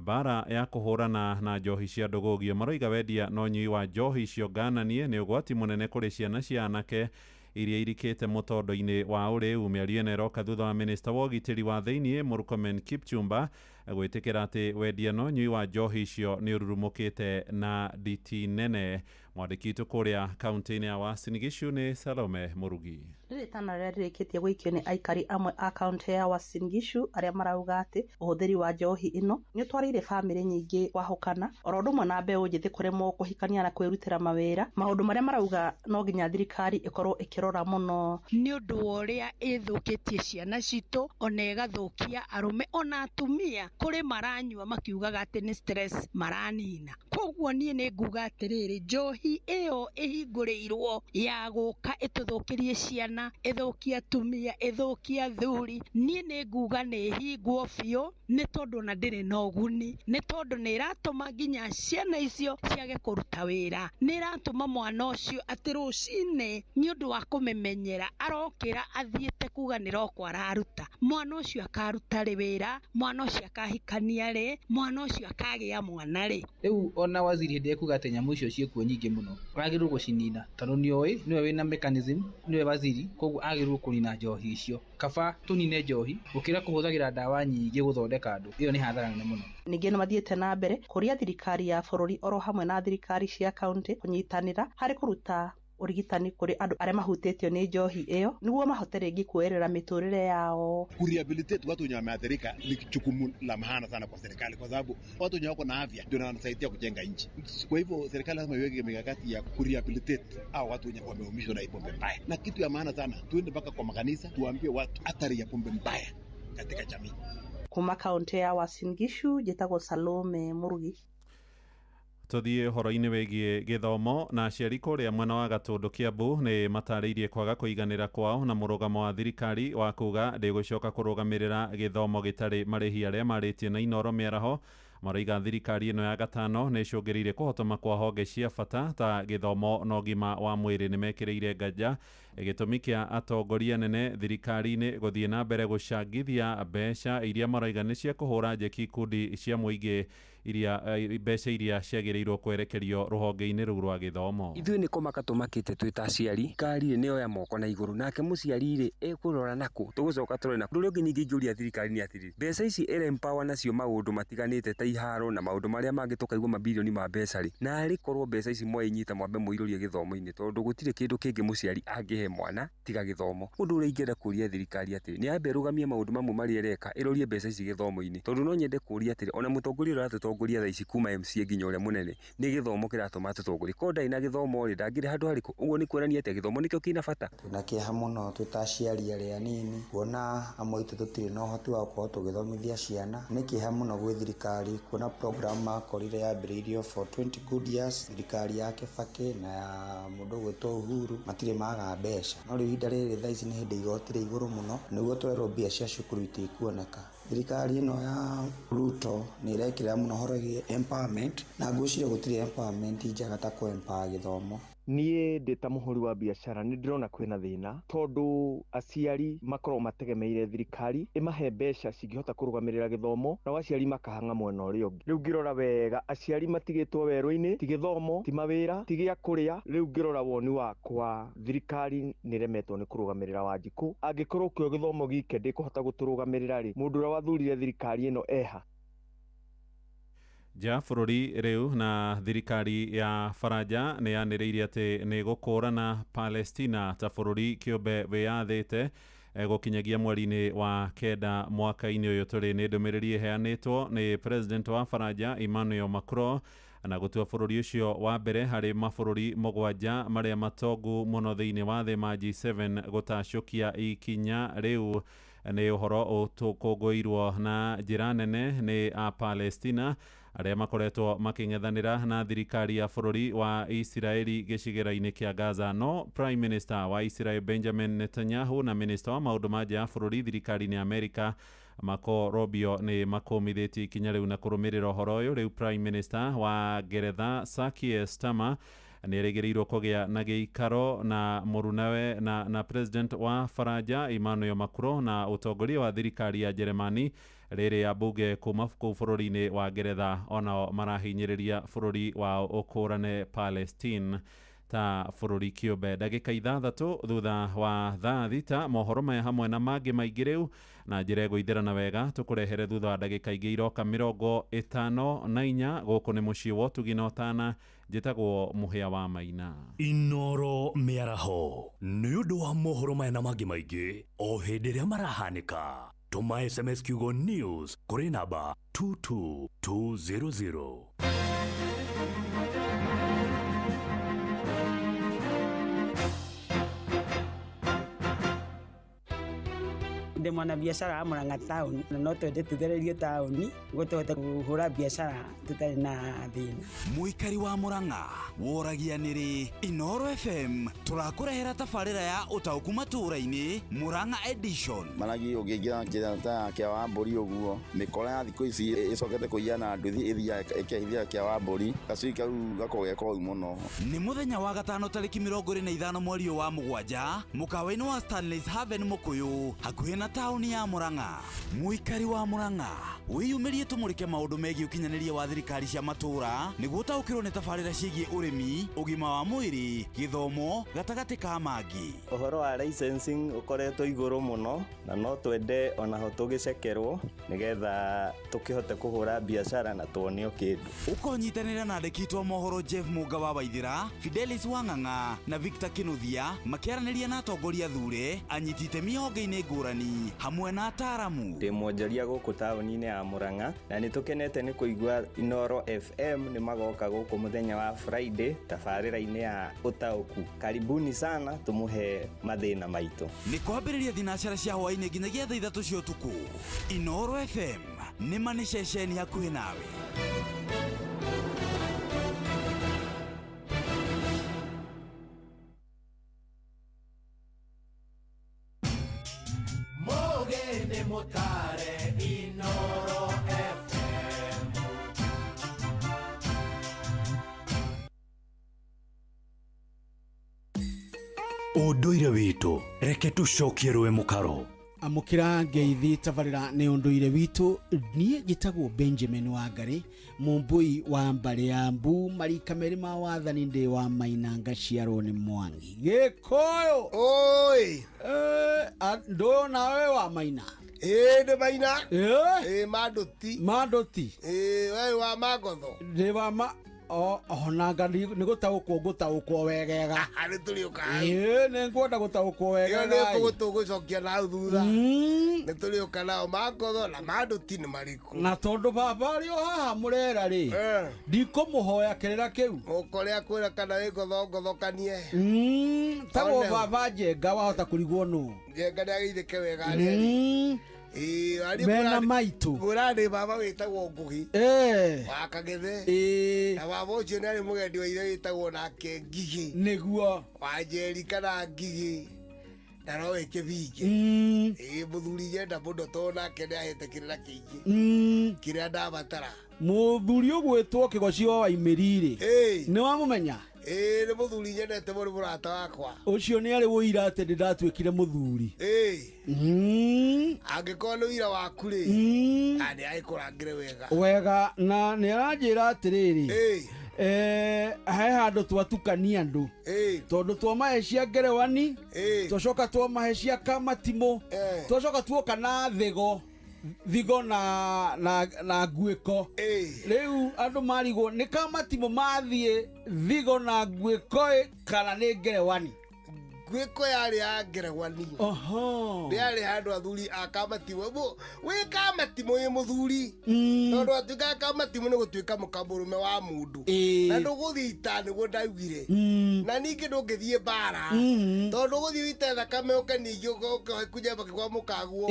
mbara ya kũhũrana na njohi cia ndũgũgio. Maroiga wendia na ũnyui wa njohi icio ngananie nĩ ũgwati mũnene kũrĩ ciana cia anake iria irikĩte mũtondo-inĩ wa ũrĩu. Mĩario ĩno ĩroka thutha wa minista wa ũgitĩri wa thĩiniĩ Murkomen Kipchumba gwĩtĩkĩra atĩ wendia na ũnyui wa njohi icio nĩ ũrurumũkĩte na nditi nene. Mwandĩki witũ kũrĩa kaũntĩ-inĩ ya Uasin Gishu nĩ Salome Mũrugi. Rĩrĩ tana rĩrĩa rĩrĩkĩtie gũikio nĩ aikari amwe a kaũntĩ ya Uasin Gishu arĩa marauga atĩ ũhũthĩri wa njohi ĩno nĩ ũtwarĩire bamĩrĩ nyingĩ kwahũkana, oro ũndũ ũmwe na mbeũ njĩthĩ kũremwo kũhikania na kwĩrutĩra mawĩra, maũndũ marĩa marauga no nginya thirikari ĩkorwo ĩkĩrora mũno. Nĩ ũndũ wa ũrĩa ĩthũkĩtie ciana citũ ona ĩgathũkia arũme ona atumia, kũrĩ maranyua makiugaga atĩ nĩ stress maranina. Koguo niĩ nĩ nguga atĩrĩrĩ, njohi ĩyo ĩhingũrĩirwo ya gũka ĩtũthũkĩrie ciana, ĩthũkie atumia, ĩthũkie athuri, niĩ nĩ nguga nĩ ĩhingwo biũ, nĩ tondũ ona ndĩrĩ na ũguni, nĩ tondũ nĩ ĩratũma nginya ciana icio ciage kũruta wĩra, nĩ ĩratũma mwana ũcio atĩ rũcinĩ nĩ ũndũ wa kũmĩmenyera arokĩra athiĩte kuga nĩ roko araruta, mwana ũcio akaruta rĩ wĩra, mwana ũcio akahikania rĩ, mwana ũcio akagĩa mwana rĩ. Rĩu ona waziri hĩndĩ ekuga atĩ nyamũ icio ciĩkuo nyingĩ mũno, wagĩrĩirwo gũcinina tondũ nĩoĩ nĩwe wĩna mechanism, nĩwe waziri, koguo agĩrĩirwo kũnina njohi icio. Kaba tũnine njohi gũkĩra kũhũthagĩra ndawa nyingĩ gũthondeka andũ, ĩyo nĩ hathara nene mũno. Ningĩ nĩ mathiĩte na mbere kũria thirikari ya bũrũri oro hamwe na thirikari cia kaũntĩ kũnyitanĩra harĩ kũruta ũrigitani kũrĩ andũ arĩa mahutĩtio nĩ njohi ĩyo nĩguo mahote rĩngĩ kuoerera mĩtũrĩre yao. Kurehabilitate watu wenye wameathirika ni jukumu la maana sana kwa serikali, kwa sababu watu wenye wako na afya ndio wanasaidia kujenga nchi. Kwa hivyo serikali lazima iweke mikakati ya kurehabilitate hao watu wenye wameumizwa na pombe mbaya, na kitu ya maana sana, tuende mpaka kwa makanisa tuambie watu athari ya pombe mbaya katika jamii. Kuma kaunti ya Uasin Gishu njĩtagwo Salome Murugi. Tũthiĩ ũhoro-inĩ wĩgiĩ gĩthomo na aciari kũrĩa mwena wa Gatũndũ Kĩambu nĩ matarĩirie kwaga kũiganĩra kwao na mũrũgamo wa thirikari wa kuga ndĩgũcoka kũrũgamĩrĩra gĩthomo gĩtarĩ marĩhi arĩa marĩtie na Inooro mĩaraho. Maroiga thirikari ĩno ya gatano nĩ ĩcũngĩrĩirie kũhotoma kwa honge cia bata ta gĩthomo na ũgima wa mwĩrĩ. Nĩ mekĩrĩire nganja gĩtũmi kĩa atongoria nene thirikari-inĩ gũthiĩ na mbere gũcangithia mbeca iria maroiga nĩ cia kũhũra njeki ikundi cia mũingĩ iria mbeca iria ciagĩrĩirwo kwerekerio rũhonge-inĩ rũu rwa gĩthomo. Ithuĩ nĩ kũmaka tũmakĩte twĩ ta aciari, thirikari rĩ nĩyoya moko na igũrũ, nake mũciari rĩ ekũrora nakũ, tũgũcoka tũrore nakũ. Ũndũ ũrĩa ũngĩ ningĩ ingĩũria thirikari nĩ atĩrĩrĩ, mbeca ici ĩra empower nacio maũndũ matiganĩte ta iharo na maũndũ marĩa mangĩ tũkaigua mabirioni ma mbeca rĩ, narĩ korwo mbeca ici mwainyita mwambe mũirũrie gĩthomo-inĩ, tondũ gũtirĩ kĩndũ kĩngĩ mũciari angĩhe mwana tiga gĩthomo. Ũndũ ũrĩa ingĩenda kũria thirikari atĩrĩ, nĩ yambe ĩrũgamie maũndũ mamwe marĩa ĩreka, ĩrorie mbeca ici gĩthomo-inĩ, tondũ no nyende kũria atĩrĩ, ona mũtongoria ũrĩa ũratũtongoria thaa ici kuma MCA nginya ũrĩa mũnene, nĩ gĩthomo kĩratũma atũtongorie. Korwo ndarĩ na gĩthomo rĩ, ndangĩrĩ handũ harĩkũ. Ũguo nĩ kuonania atĩ gĩthomo nĩkĩo kĩna bata. Twĩna kĩeha mũno twĩ ta aciari arĩa anini kuona amwe aitũ tũtirĩ na ũhoti wa gũkorwo tũgĩthomithia ciana. Nĩ kĩeha mũno gwĩ thirikari kuona program makorire yambĩrĩirio for 20 good years, thirikari ya Kibaki na ya mũndũ ũgwĩtwo Uhuru matirĩ maga mbeca, no rĩu ihinda rĩrĩ thaa ici nĩ hĩndĩ igoti rĩ igũrũ mũno, nĩguo tũrerwo mbia cia cukuru itikuoneka. Thirikari ĩno ya Ruto nĩ ĩrekĩrĩra mũno ũhoro wĩgiĩ empowerment, na ngwĩciria gũtirĩ empowerment njega ta kũ empower gĩthomo. Niĩ ndĩ ta mũhũri wa biacara nĩ ndĩrona kwĩna thĩna tondũ aciari makoragwo mategemeire thirikari ĩmahe mbeca cingĩhota kũrũgamĩrĩra gĩthomo, nao aciari makahang'a mwena ũrĩa ũngĩ. Rĩu ngĩrora wega aciari matigĩtwo werũ-inĩ, ti gĩthomo, ti mawĩra, ti gĩa kũrĩa. Rĩu ngĩrora woni wakwa thirikari nĩ ĩremetwo nĩ kũrũgamĩrĩra Wanjikũ. Angĩkorwo kĩo gĩthomo gike ndĩkũhota gũtũrũgamĩrĩra rĩ, mũndũ ũrĩa wathurire thirikari ĩno eha? Nja bũrũri rĩu na thirikari ya Faranja nĩ yanĩrĩire atĩ nĩ gũkũrana Palestina ta bũrũri kĩũmbe wĩyathĩte gũkinyagia mweri-inĩ wa kenda mwaka-inĩ ũyũ tũrĩ. Nĩ ndũmĩrĩri ĩheanĩtwo nĩ president wa Faranja Emmanuel Macron na gũtua bũrũri ũcio wa mbere harĩ mabũrũri mũgwanja marĩa matongu mũno thĩinĩ wa thĩ ma G7 gũtacũkia ikinya rĩu. Nĩ ũhoro ũtũkũngũĩirwo na njĩra nene nĩ a Palestina arĩa makoretwo makĩng'ethanĩra na thirikari ya bũrũri wa Isiraeli gĩcigĩrĩra-inĩ kĩa Gaza. No Prime Minister wa Israel Benjamin Netanyahu na Minister wa maũndũ ma nja ya bũrũri thirikari-inĩ ya Amerika Marco Rubio nĩ makũmithĩtie ikinya rĩu na kũrũmĩrĩra ũhoro ũyũ. Rĩu Prime Minister wa Ngeretha Sir Keir Starmer nĩ erĩgĩrĩirwo kũgĩa na gĩikaro na mũrunawe na President wa Faranja Emmanuel Macron na ũtongoria wa thirikari ya Jeremani rĩrĩ ambunge kuma kũu bũrũri-inĩ wa Ngeretha onao marahinyĩrĩria bũrũri wao ũkũrane Palestine ta bũrũri kĩũmbe. Ndagĩka 6 thutha wa thaa 6 mohoro maya hamwe na mangĩ maingĩ rĩu na njĩra ĩgũithĩrana wega tũkũrehere thutha wa ndagĩka ingĩ iroka 54. Gũkũ nĩ mũciĩ wa ũtugi na ũtana, njĩtagwo Mũhĩa wa Maina. Inooro mĩaraho nĩ ũndũ wa mohoro maya na mangĩ maingĩ o hĩndĩ ĩrĩa marahanĩka. Tũma SMS kiugo news kũrĩ namba 22200. Ndĩ mwanabiacara wa Murang'a taũni na no twende tũthererio taũni nĩguo tũhote kũhũra biacara tũtarĩ na thĩna. Mũikari wa Murang'a woragia nĩrĩ Inooro FM tũrakũrehera tabarĩra ya ũtaũku matũũra-inĩ Murang'a edition. Maragi ũngĩingĩra njĩra ta ya kĩa wa mbũri ũguo mĩkora ya thikũ ici ĩcokete kũiya na nduthi ĩthiaga ĩkehithia kĩa wa mbũri gacui kau gakoragwo ge koru mũno. Nĩ mũthenya wa gatano tarĩki 25 mweri wa mũgwanja mũkawa-inĩ wa Stanley's Haven Mũkũyũ hakuhĩ na taũni ya Murang'a. Mũikari wa Murang'a wĩyumĩrie tũmũrĩke maũndũ megiĩ ũkinyanĩria wa thirikari cia matũũra nĩguo ũtaũkĩrwo nĩ tabarĩra ciĩgiĩ ũrĩmi, ũgima wa mwĩrĩ, gĩthomo gatagatĩ ka mangĩ. Ũhoro wa licensing ũkoretwo igũrũ mũno na no twende onaho tũgĩcekerwo nĩgetha tũkĩhote kũhũra biacara na tuonio kĩndũ. Ũkonyitanĩra na andĩki aitũ a mohoro Jeff Mũnga wa Waithĩra, Fidelis Wang'ang'a na Victor Kinuthia makĩaranĩria na atongoria thure, anyiti itemi honge-inĩ ngũrani hamwe na ataaramu. Ndĩ mwonjoria gũkũ taũni-inĩ ya Murang'a na nĩ tũkenete nĩ kũigua Inooro FM nĩ magoka gũkũ mũthenya wa Friday tabarĩra-inĩ ya ũtaũku. Karibuni sana tũmũhe mathĩna maitũ. Nĩ kwambĩrĩria thinacara cia hwaĩ-inĩ nginyagia thaa 3 cia ũtukũ. Inooro FM nĩ ma nĩ ceceni hakuhĩ nawe. Mutare Inoro FM. Ũndũire witũ reke tũcokie rũĩ mũkaro. Amũkĩra ngeithi tabarĩra nĩ ũndũire witũ. Niĩ njĩtagwo Benjamin Wangari, mũmbũi wa mbarĩ ya mbu, marika merĩ ma wathani, ndĩ wa Maina, ngaciarwo nĩ Mwangi Gĩkũyũ. Oi ndũyũ nawe wa Maina? Ĩĩ, ndĩ Maina. Ĩĩ, Manduti. Manduti. Ĩĩ, we wa Mangotho? Ndĩ wa ma onanga nĩ gũtaũkwo ngũtaũkwo wegega. Nĩ tũrĩũka hau. Ĩĩ, nĩ ngwenda gũtaũkwo Ĩyo wegega. nĩ mbũgũ tũgũcokia na hau thutha. Nĩ tũrĩũka nao Mangotho na Manduti nĩ marĩkũ. Na tondũ baba arĩ o haha mũrera rĩ, ndikũmũhoya kĩrĩra kĩu. Ũkorĩa kwĩra kana wĩ ngotho ngothokanie. Tagwo baba Njenga, wahota kũrigwo nũ. Njenga nĩ ageithĩke wega arĩa arĩ. Ĩĩ, arĩ Mena maitũ. Mũrarĩ baba wĩtagwo Ngũgĩ. Wa Kagithe. Na baba ũcio nĩ arĩ mũgendi wa ithe wĩtagwo nake Ngigĩ. Nĩguo. Wa Njeri kana Ngigĩ. Na no we Kĩbinge. Ĩĩ, mũthuri nyenda mũno tondũ nake nĩ ahete kĩrĩra kĩingĩ. Kĩrĩa ndabatara. Mũthuri ũgwĩtwo Kĩgoci wa Waimĩri rĩ, nĩ wamũmenya? Ĩĩ, nĩ mũthuri nyendete mũno, mũrata wakwa. Ũcio nĩ arĩ ũira atĩ ndĩ ndatuĩkire mũthuri. Ĩĩ. Angĩkorwo nĩ ũira waku rĩ, nĩ agĩkũrangĩre wega. Wega, na nĩ aranjĩra atĩrĩrĩ, he handũ twatukania andũ, tondũ twamahe cia ngerewani, twacoka twamahe cia kamatimũ, twacoka tuoka na thigo thigo na nguĩko. Rĩu andũ marigwo nĩ kamatimũ mathiĩ thigo na nguĩko kana nĩ ngerewani. Nguĩko yarĩ ya ngerewani. Rĩarĩ handũ athuri a kamatimũ, wĩ kamatimũ wĩ mũthuri, tondũ atuĩkaga kamatimũ nĩ gũtuĩka mũkamũrũme wa mũndũ, na ndũgũthiĩ ita, nĩguo ndaugire, na ningĩ ndũngĩthiĩ mbara, tondũ ũgũthiĩ ũite thakame ũke ningĩ ũkunye mbakĩ kwa mũkaguo,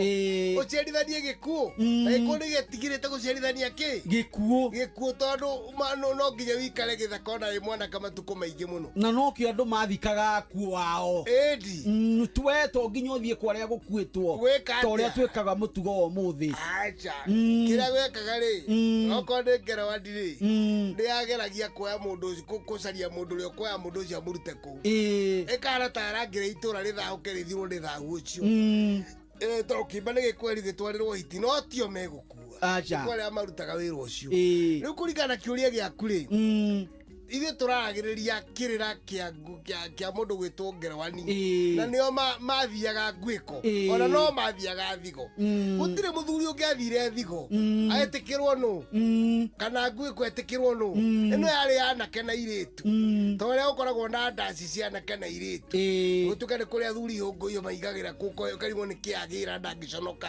ũciarithanie gĩkuũ, na gĩkuũ nĩ gĩtigĩrĩte gũciarithania kĩ gĩkuũ, gĩkuũ, tondũ no nginya wĩikare gĩthaka ona wĩ mwanake matukũ maingĩ mũno. Na nokĩo andũ mathikaga akuũ ao. Ĩndi we to nginya ũthiĩ kwa arĩa gũkuĩtwo ta ũrĩa twĩkaga mũtugo wa ũmũthĩ. Acha, kĩrĩa gwekaga rĩ, okorwo nĩ ngerewani rĩ, nĩ yageragia kuoya mũndũ ũcio, gũcaria mũndũ ũrĩa ũkuoya mũndũ ũcio amũrute kũu, ĩkahana ta arangĩra itũra rĩthahũke rĩthirwo nĩ thahu ũcio. Tondũ kĩimba nĩ gĩkweri gĩtwarĩrwo hiti, no tio megũkua. Acha. Nĩ arĩa marutaga wĩra ũcio. Rĩu kũringana na kĩũria gĩaku rĩ, ithuĩ tũraragĩrĩria kĩrĩra kĩa mũndũ gwĩtwo ngerewani, na nĩo mathiaga nguĩko, ona no mathiaga thigo. Gũtirĩ mũthuri ũngĩathire thigo etĩkĩrwo nũ, kana nguĩko etĩkĩrwo nũ. Ĩno yarĩ anake na airĩtu, ta ũrĩa ũkoragwo na ndaci cia anake na airĩtu. Gũtuĩka nĩ kũrĩ athuri hũngũiyo maigagĩra kũu, ũkarigwo nĩ kĩ agĩra ndangĩconoka.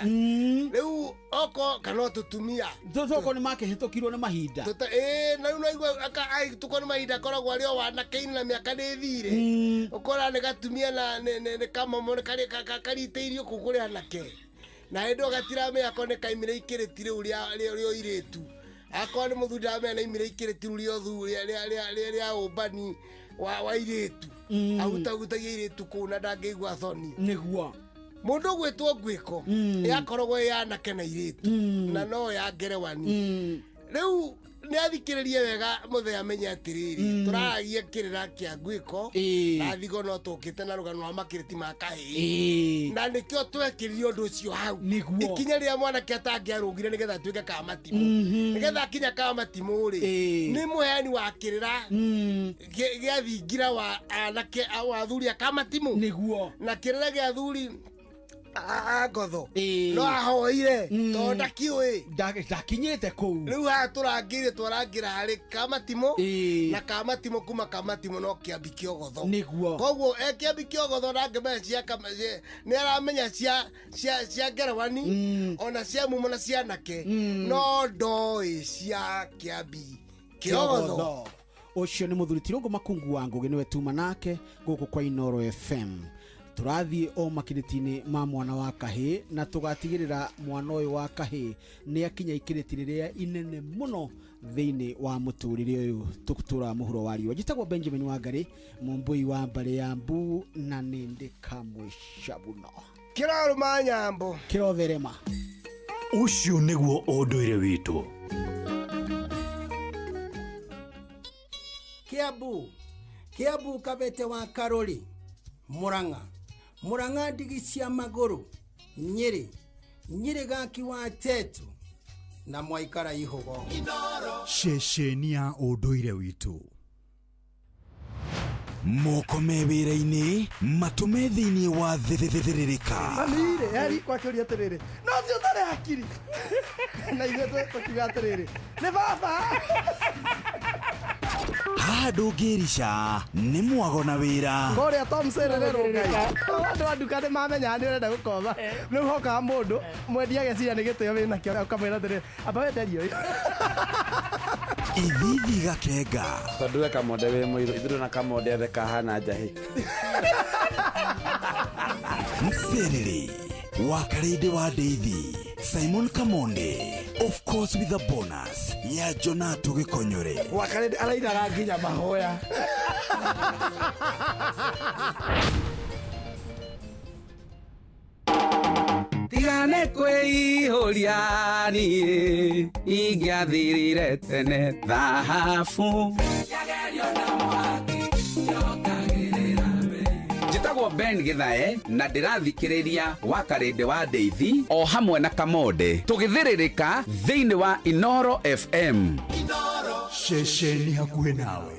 Rĩu oko kana tũtumia tũtoko nĩ makĩhĩtũkirwo nĩ mahinda. Ĩĩ, na rĩu naigua ahĩtũkwo nĩ mahinda akoragwo arĩ o wanake-inĩ na mĩaka nĩ ĩthire, ũkora nĩ gatumia na nĩ kamomo karitĩirio kũu kũrĩ anake, na hĩndĩ ĩyo gatiramenya akorwo nĩ kaimire ikĩrĩti rĩu rĩa ũirĩtu, akorwo nĩ mũthuri ndaramenya nĩ aimire ikĩrĩti rĩu rĩa ũmbani wa airĩtu, ahutahutagia airĩtu kũu na ndangĩigua thoni. Nĩguo mũndũ ũgwĩtwo nguĩko yakoragwo ĩ anake na airĩtu, na no ya ngerewani. Rĩu nĩ athikĩrĩrie wega mũthee amenye atĩrĩrĩ, tũraragia kĩrĩra kĩa nguĩko na thigo, no tũkĩte na rũgano rwa makĩrĩti ma kahĩĩ, na nĩkĩo twekĩrire ũndũ ũcio hau. Ikinya rĩrĩa mwanake atangĩarũgire nĩgetha atuĩke kamatimũ, nĩgetha akinya kamatimũ rĩ, nĩ mũheani wa kĩrĩra gĩa thingira wa anake wa athuri a kamatimũ. Nĩguo. Na kĩrĩra gĩa athuri ngotho no ahoire tondũ ndakiũĩ, ndakinyĩte kũu. Rĩu haha tũrangĩire twarangĩra harĩ kamatimũ, na kamatimũ kuma kamatimũ no kĩambi kĩogotho. Nĩguo. Koguo e kĩambi kĩogotho ndangĩmenya cia nĩ aramenya cia ngerewani, ona cia mumo na cia anake, no ndoĩ cia kĩambi kĩogotho. Ũcio nĩ mũthuri Tirũngũ Makungu wa Ngũgĩ, nĩwe tuma nake gũkũ kwa Inoro FM. Tũrathiĩ o makĩrĩti-inĩ ma mwana wa kahĩĩ, na tũgatigĩrĩra mwana ũyũ wa kahĩĩ nĩ akinya ikĩrĩti rĩrĩa inene mũno thĩinĩ wa mũtũrĩre ũyũ tũtũraga mũhuro wa riũa. Njĩtagwo Benjamin Wangari, mũmbũi wa mbarĩ ya mbu, na nĩ ndĩ kamwe cabuno kĩrarũma nyambo kĩrotherema. Ũcio nĩguo ũndũire witũ. Kiambu, Kiambu Kabete wa Karori, Murang'a, Murang'a ndigi cia magũrũ, Nyĩrĩ, Nyĩrĩ gaki wa Tetu na mwaikara ihũgo. Ceceni ya ũndũire witũ. Moko me wĩra-inĩ, matũ me thĩinĩ wa thĩrĩrĩka. Mami-rĩ, eri kwakĩũria atĩrĩrĩ, no ũcio ũtarĩ hakiri na ithuĩ tũkiuga atĩrĩrĩ, nĩ baba. Haha ndũngĩrica nĩ mwago na wĩra. Kũrĩa Tom Serere Rũngai, andũ a nduka nĩ mamenyaga nĩ ũrenda gũkomba, rĩu hokaga mũndũ mwendia ageciria nĩ gĩtĩo wĩnakĩo, ũkamwĩra atĩrĩrĩ, amba wenderie ũyũ. Ithithi gakenga. Tondũ we Kamonde wĩ mũirũ, ithuĩ na Kamonde othe kahana njahĩ. Mserere wa Karĩndĩ wa Ndeithi, Simon Kamonde, of course with a bonus ya Jonato Gĩkonyore. Wakarĩndĩ arainaga nginya mahoya. Tigane kwĩihũria niĩ ingĩathirire tene thahabu. Njĩtagwo Ben Githae na ndĩrathikĩrĩria wa Karĩndĩ wa Ndeithi o hamwe na Kamonde tũgĩthĩrĩrĩka thĩinĩ wa Inoro FM. Ceceni hakuhĩ nawe.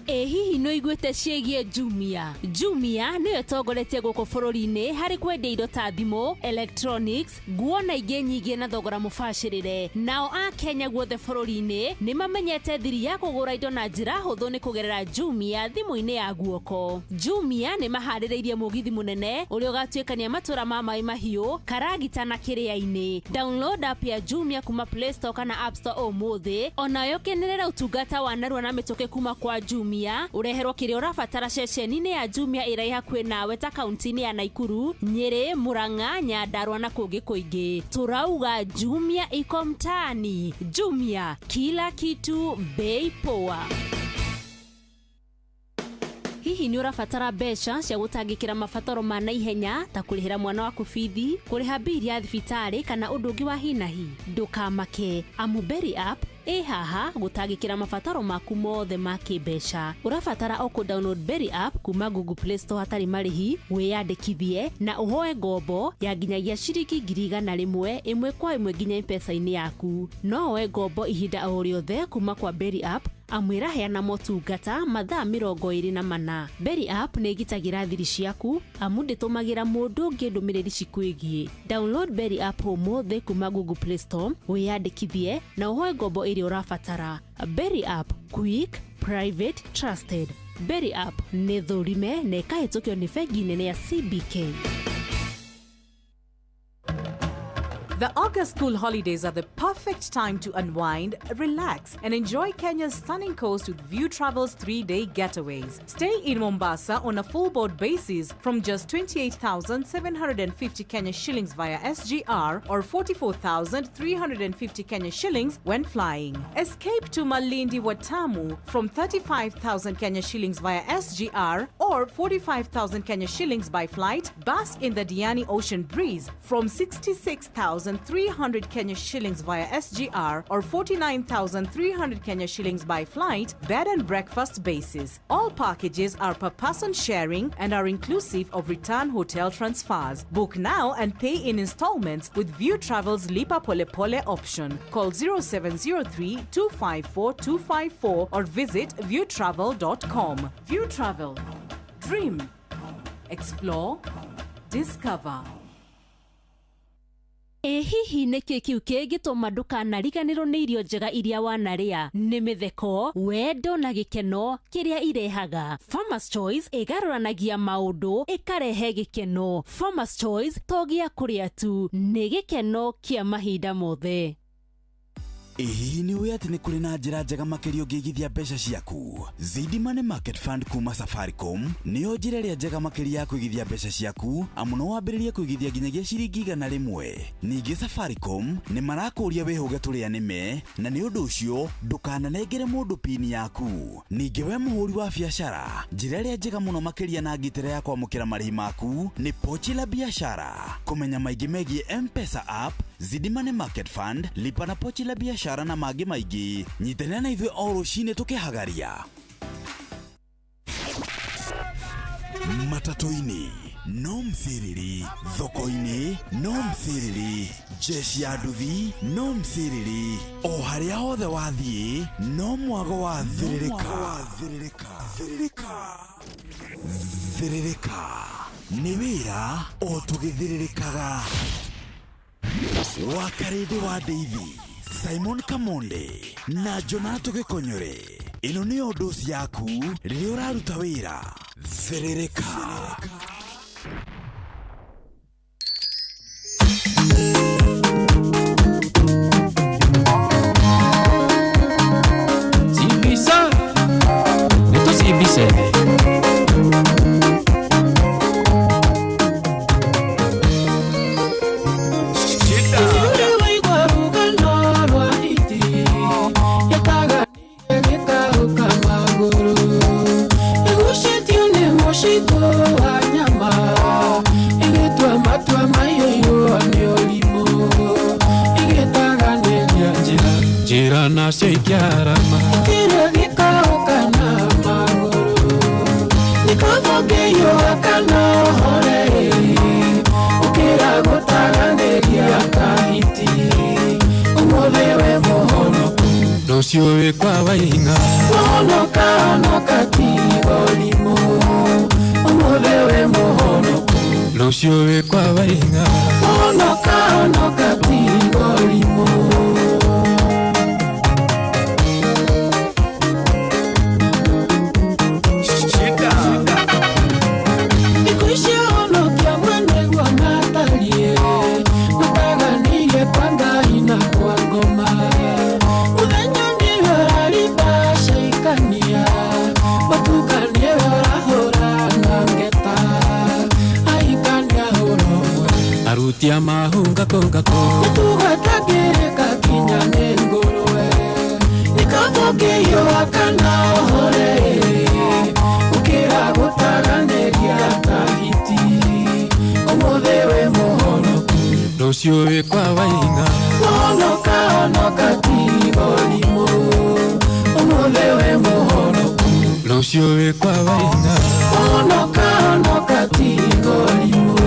Ĩ hihi nĩ ũiguĩte ciĩgiĩ Jumia? Jumia nĩyo ĩtongoretie gũkũ bũrũri-inĩ harĩ kwendia indo ta thimũ, electronics, nguo na ingĩ nyingĩ na thogora mũbacĩrĩre. Nao a Kenya guothe bũrũri-inĩ nĩ mamenyete thiri ya kũgũra indo na njĩra hũthũ nĩ kũgerera Jumia thimũ-inĩ ya guoko. Jumia nĩ maharĩrĩirie mũgithi mũnene ũrĩa ũgatuĩkania matũra ma Maĩ Mahiũ, Karagita na Kĩrĩa-inĩ. Download app ya Jumia kuma Play Store kana App Store ũmũthĩ, onayo kenerera ũtungata wa narua na mĩtũkĩ kuma kwa Jumia, ũreherwo kĩrĩa ũrabatara ceceni-inĩ ya Jumia ĩrĩa ĩ hakuhĩ nawe ta kaunti-inĩ ya Naikuru, Nyĩrĩ, Murang'a, Nyandarua na kũngĩ kũingĩ. Turauga Jumia iko mtaani. Jumia, kila kitu bei poa. Hihi nĩ ũrabatara mbeca cia gũtangĩkĩra mabataro ma naihenya ta kũrĩhĩra mwana waku bithi, kũrĩha bili ya thibitarĩ kana ũndũ ũngĩ wa hi na hi? Ndũkamake, amu Berry App ĩ haha gũtangĩkĩra mabataro maku mothe ma kĩmbeca. Ũrabatara o kũ download Berry App kuma Google Play Store hatarĩ marĩhi, wĩyandĩkithie na ũhoe ngombo ya nginyagia ciringi 100,000 ĩmwe kwa ĩmwe nginya M-Pesa-inĩ yaku. No woe ngombo ihinda o rĩothe kuma kwa Berry App amu ĩraheana motungata mathaa 24. Berry App nĩ ĩgitagĩra thiri ciaku amu ndĩtũmagĩra mũndũ ũngĩ ndũmĩrĩri cikwĩgiĩ. Download Berry App ũmũthĩ kuma Google Play Store, wĩyandĩkithie na ũhoe ngombo ĩrĩa ũrabatara. Berry App, quick, private, trusted. Berry App nĩ thũrime na ĩkahĩtũkio nĩ bengi nene ya CBK. The August school holidays are the perfect time to unwind, relax, and enjoy Kenya's stunning coast with View Travel's 3-day getaways. Stay in Mombasa on a full board basis from just 28,750 Kenya shillings via SGR or 44,350 Kenya shillings when flying. Escape to Malindi Watamu from 35,000 Kenya shillings via SGR or 45,000 Kenya shillings by flight. Bask in the Diani Ocean breeze from 66,300 Kenya shillings via SGR or 49,300 Kenya shillings by flight, bed and breakfast basis. All packages are per person sharing and are inclusive of return hotel transfers. Book now and pay in installments with View Travel's Lipa Pole Pole option. Call 0703 254 254 or visit viewtravel.com. View Travel. Dream. Explore. Discover. Ĩ hihi nĩkĩ kĩu kĩngĩtũma ndũkanariganĩrwo nĩ irio njega iria wanarĩa? Nĩ mĩtheko, wendo na gĩkeno kĩrĩa irehaga. Farmers Choice ĩgarũranagia maũndũ ĩkarehe gĩkeno. Farmers Choice to gĩa kũrĩa tu, nĩ gĩkeno kĩa mahinda mothe. Ĩ hihi nĩ ũĩ atĩ nĩ kũrĩ na njĩra njega makĩria ũngĩigithia mbeca ciaku? Zidi Money Market Fund kuma Safaricom nĩyo njĩra ĩrĩa njega makĩria ya kũigithia mbeca ciaku, amu no wambĩrĩrie kũigithia nginyagia ciringi 100. Ningĩ Safaricom nĩ marakũria wĩhũge tũrĩa nĩme, na nĩ ũndũ ũcio ndũkananengere mũndũ pini yaku. Ningĩ we mũhũri wa biacara, njĩra ĩrĩa njega mũno makĩria na ngitĩra ya kwamũkĩra marĩhi maku nĩ Pochi la Biashara. Kũmenya maingĩ megiĩ M-Pesa app, Zidi Money Market Fund, Lipa na Pochi la Biashara na mangĩ maingĩ. Nyitanĩra na ithuĩ o rũcinĩ tũkĩhagaria matatũ-inĩ no msiriri, thoko-inĩ no msiriri, jeshi ya nduthi no msiriri, o harĩa hothe wathiĩ no mwago wa thĩrĩrĩka. Thĩrĩrĩka nĩ wĩra o tũgĩthĩrĩrĩkaga. Wakarĩndĩ wa Ndeithi, Simon Kamonde na Jonato Gĩkonyore, ĩno nĩyo ndoci yaku rĩrĩa ũraruta wĩra. Thĩrĩrĩka. Sibisa, nĩtũcibise. Njĩra nacio ikiarama kĩrĩa gĩkaũka na magũrũ nĩkathũngĩiyũa kana ũhore ũkĩra gũtaganĩria kahiti ũmũthĩ wĩ mũhonoku rũciũ wĩ kwa waing'a mũhonoka honoka tiga ũrimũ ũmũthĩ wĩ mũhonoku rũciũ wĩ kwa waing'a mũhonoka honoka tiga ũrimũ. Arutia mahunga konga ko nitugwatagĩrĩka kinya nĩ ngũrwe nĩkathũkĩiyũa kana ũhore ũkĩra gũtaganĩria kahiti ũmũthĩ wĩ mũhonoku rũciũ wĩ kwa waing'a mũhonoka honoka tiga ũrimũ ũmũthĩ wĩ mũhonoku rũciũ wĩ kwa waing'a mũhonoka honoka tiga ũrimũ.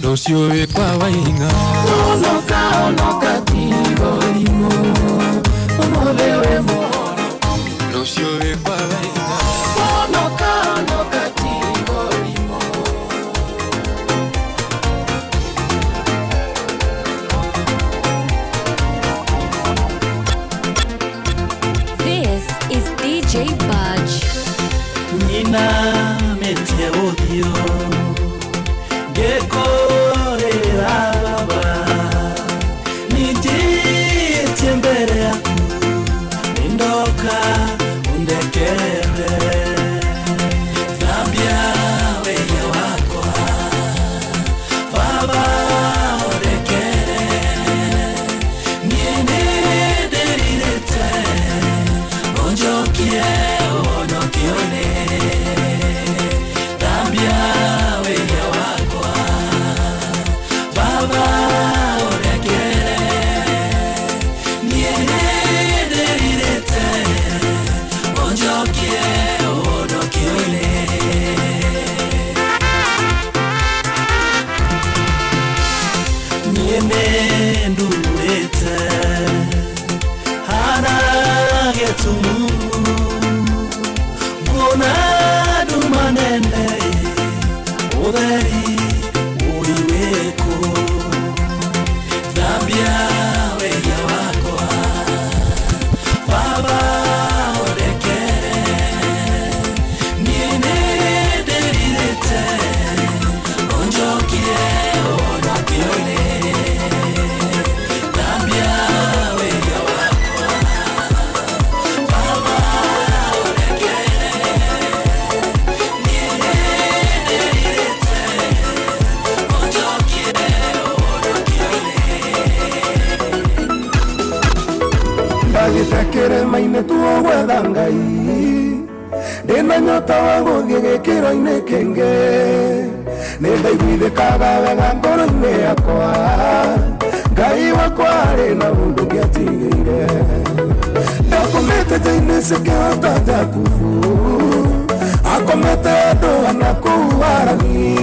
Rũciũ wĩ kwa waing'a mũhonoka honoka tiga ũrimũ ũmũthĩ wĩ mũhonoku rũciũ wĩ kwa waing'a mũhonoka honoka tiga ũrimũ. This is DJ Budge. Nina metie ũthiũ ngĩkũrĩra baba nĩ Kĩrĩma-inĩ tuo gwetha Ngai ndĩna nyota wa gũthiĩ gĩkĩro-inĩ kĩngĩ nĩ ndaiguithĩkaga wega ngoro-inĩ yakwa Ngai wakwa arĩ na ũndũ ngĩatigĩire ndakomete nja-inĩ cikĩhota Jakubu akomete andũ ana kũu Harani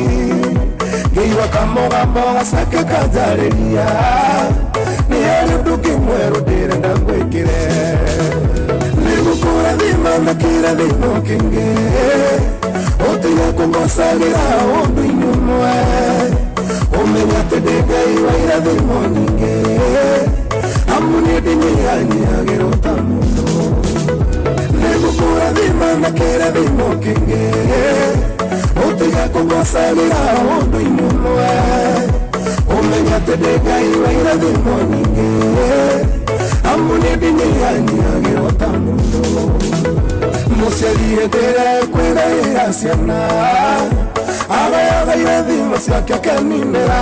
ngĩigua kamũgambo gaceke kanjarĩria nĩ harĩ ũndũ ũngĩ mwerũ ndĩrenda ngwĩkĩre nĩngũkũrathima na kĩrathimo kĩngĩ ũtige kũngocagĩra ũndũ-inĩ ũmwe ũmenye atĩ ndĩ Ngai wa irathimo nyingĩ amu niĩ ndinyihanyiihagĩrwo ta mũndũ nĩngũkũrathima na kĩrathimo kĩngĩ ũtige kũngocagĩra ũndũ-inĩ ũmwe ũmenye atĩ ndĩ Ngai wa irathimo nyingĩ amu niĩ ndinyihanyiihagĩrwo ta mũndũ mũciari hĩndĩ ĩrĩa ekwĩgaĩra ciana agayaga irathimo ciake akeninĩra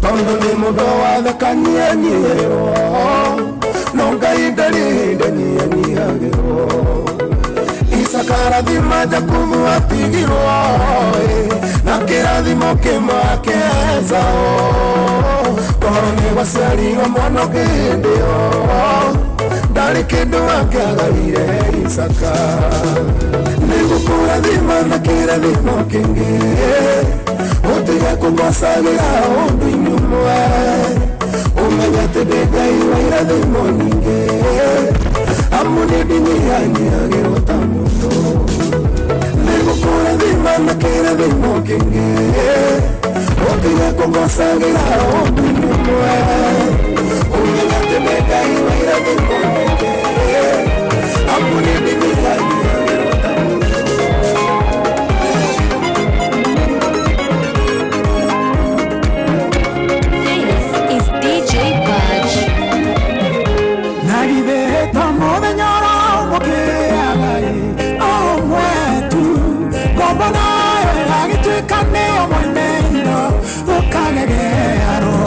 tondũ nĩ mũndũ wathekanyihanyihĩrwo no Ngai ndarĩ hĩndĩ anyihanyihagĩrwo Isaka arathima Jakubu atigirwo na kĩrathimo kĩmwe akĩesaũ tondũ nĩ gwaciarirwo mwana ũngĩ hĩndĩ ĩyo ndarĩ kĩndũ angĩagarire Isaka nĩngũkũrathima na kĩrathimo kĩngĩ ũtige kũngocagĩra ũndũ-inĩ ũmwe ũmenye atĩ ndĩ Ngai wa irathimo nyingĩ amu niĩ ndinyihanyiihagĩrwo ta mũndũ nĩngũkũrathima na kĩrathimo kĩngĩ ũtige kũngocagĩra ũndũ-inĩ ũmwe ũmenye atĩ ndĩ Ngai wa irathimo nyingĩ amu niĩ ndinyihanyiihagĩrwo ta mũndũ. This is DJ Budge. Nagitheta mũthenya ũramũkĩaga o mwetu ngombo nayo ĩgagĩtuĩka nĩyo mwene indo ũkagegearwo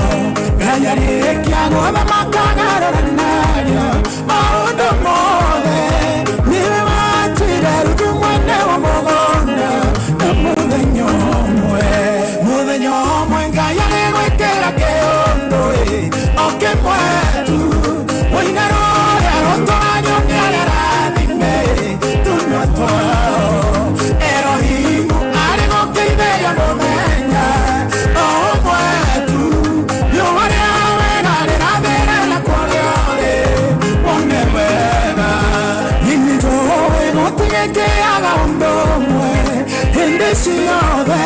Ngai arĩkia gũthamaka agarũranario maũndũ mothe nĩwe watuire Ruthu mwene wa mũgũnda na mũthenya ũmwe Ngai arĩgwĩkĩra kĩũndũ o kĩmwe tu ũine rũrĩa rũtũragio nĩ arĩa arathime tũnua twao Erohimu arĩgũkĩithĩria mũthenya o ũmwe tu riũa rĩa wega rĩrathĩra na kũrĩa ũrĩ wone wega niĩ nĩnjũĩ gũtigĩkĩaga ũndũ ũmwe hĩndĩ ciothe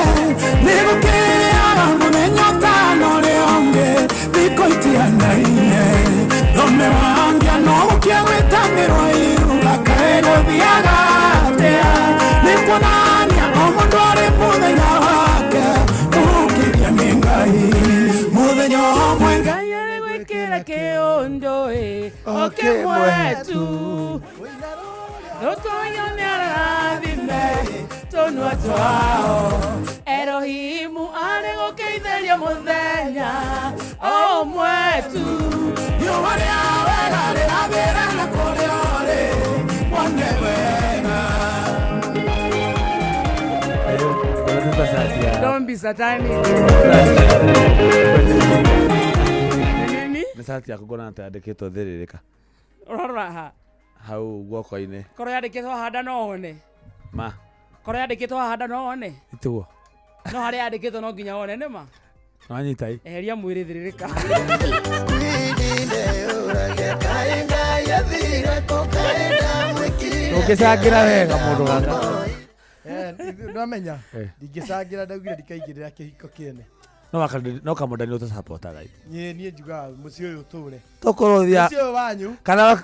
nĩgũkĩaga mũthenya ũtano ũrĩa ũngĩ thikũ itianaine thome wangia no gũkia gwĩtanĩrwo iruga kaĩ gũthiaga atĩa nĩ kuonania o mũndũ arĩ mũthenya wake mũkĩria nĩ Ngai mũthenya ũmwe Ngai arĩgwĩkĩra kĩũndũ o kĩmwe tu rũtũragio nĩ arathime tũnua twao Erohimu arĩgũkĩithĩria mũthenya o ũmwe tu riũa rĩa wega rĩrathĩra na kũrĩa ũrĩ wone wega. Don't be satanic. Nini? Nĩ cati yaku ngona ta yandĩkĩtwo thĩrĩrĩka Ũrarora ha hau guoko-inĩ korwo yandĩkĩtwo handa no wone ma korwo yandĩkĩtwo handa no wone ituo no harĩa yandĩkĩtwo no nginya wone nĩ ma nĩwanyita ĩ eheria mwĩrĩ thĩrĩrĩka. Ũngĩcangĩra wega mũndũ gaka Nĩwamenya ndingĩcangĩra ndaugire ndikaingĩrĩra kĩhiko kĩene no kamũndani ũtũcapotaga niĩ njugaga mũciĩ ũyũ ũtũre tokorwo ũthia mũciĩ ũyũ wanyu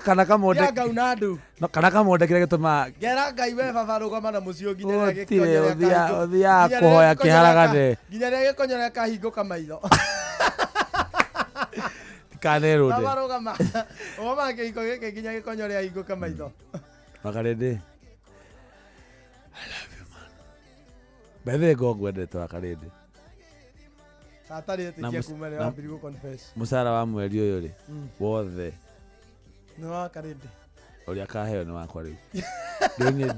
kana kamonde ya ngau na ndu kana kamonde kĩrĩa gĩtũmaga ngera Ngai we baba rũgama na mũciĩ ũyũ nginya rĩrĩa Gũtirĩ, gĩkonyore ũthiaga kũhoya kĩharagane. nginya rĩrĩa gĩkonyore kahingũka maitho tikanerwo baba rũgama rũgama kĩhiko gĩkĩ nginya gĩkonyore ahingũke maitho Makarĩndĩ I love you man bethe ngo ngwendete Wakarĩndĩ atarĩ Na etĩkia kuma rĩrĩa na- wambĩrĩria gũ confess mũcara wa mweri ũyũ rĩ wothe Nĩ wa Karĩndĩ. Ũrĩa akaheo nĩ wakwa rĩu. Rĩu niĩ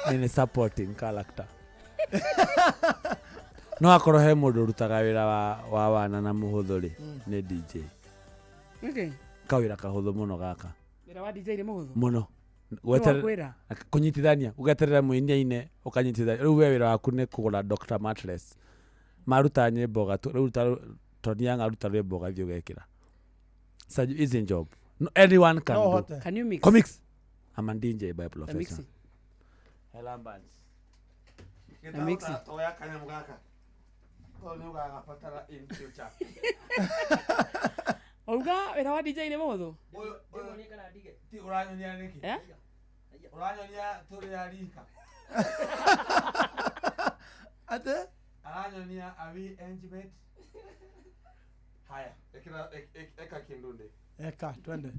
niĩ nĩ supporting character. No akorwo he mũndũ ũrutaga wĩra wa wana na mũhũthũ rĩ, nĩ DJ. Nĩkĩ? Kawĩra kahũthũ mũno gaka. Wĩra wa DJ nĩ mũhũthũ? Mũno. Nĩ wa kwĩra? Kũnyitithania, ũgeterera mũini aine, ũkanyitithania. Rĩu we wĩra waku nĩ kũgũra Dr. Mattress. Maruta nyĩmbo rĩu ta Tony Young aruta rwĩmbo ũgathiĩ ũgekĩra. It's an easy job. No, anyone can No do. ũhote. Can you mix? Comics. I'm a DJ by Na profession. mixing. Hela Mbans. Na mixing. Toya kanyamũ gaka. Tondũ nĩ ũgagabatara in future. Auga wĩra wa DJ nĩ mũhũthũ? Ti ũranyonia nĩkĩ? Eh? Ũranyonia tũrĩ a rika. Atĩ? Aranyonia are we intimate? Haya, eka eka kindunde. Eka, twende.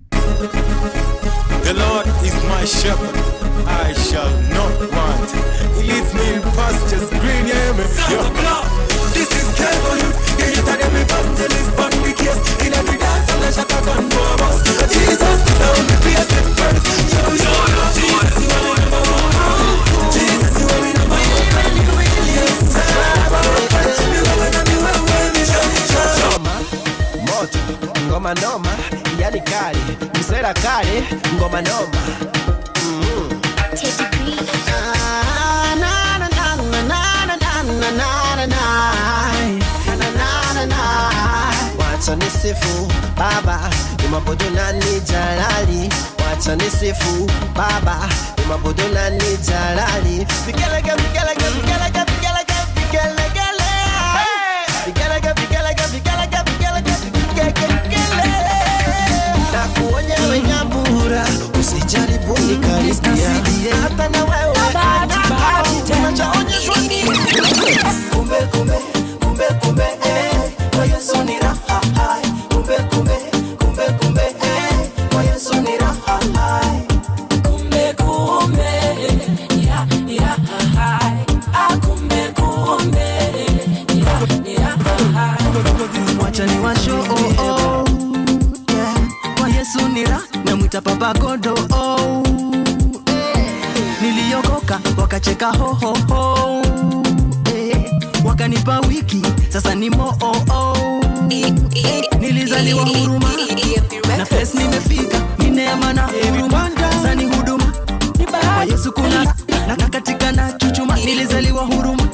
The Lord is my shepherd, I shall not want. He leads me in pastures green, yeah, me. Yo. This is careful, you. You tell them evangelist, but the case in every dance and the shaka gun for us. Jesus is the only place in first. Yo, yo, yo, Jesus, you are the number one. Jesus, you are the number one. Yes, Choma moto ngoma noma yani kali msera kali ngoma noma. Ah, na, na, na, na, na, na, na, na, na, na, na, na, na. Wacha nisifu baba nimabudu nani jalali, wacha nisifu baba nimabudu nani jalali. Vigelege vigelege vigelege vigelege vigelegele. Vigelege vigelege vigelege vigelege vigelegele. Na kuonya wenyambura usijaribu nikaribia hata na wewe unachoonyeshwa ni kumbe kumbe kumbe kumbe kwa Yesu ni raha hai. Kumbe kumbe kumbe kumbe kwa Yesu ni raha hai. Kumbe kumbe ni raha hai. Ah, kumbe kumbe ni raha hai. Wacha ni washo oh, oh. Yeah. Kwa Yesu ni raha namwita Papa Godo oh. Niliokoka wakacheka ho ho ho. Wakanipa wiki sasa ni mo oh oh. Nilizaliwa huruma na place nimefika ni neema na huruma sasa ni huduma kwa Yesu kuna na katika na chuchuma. Nilizaliwa huruma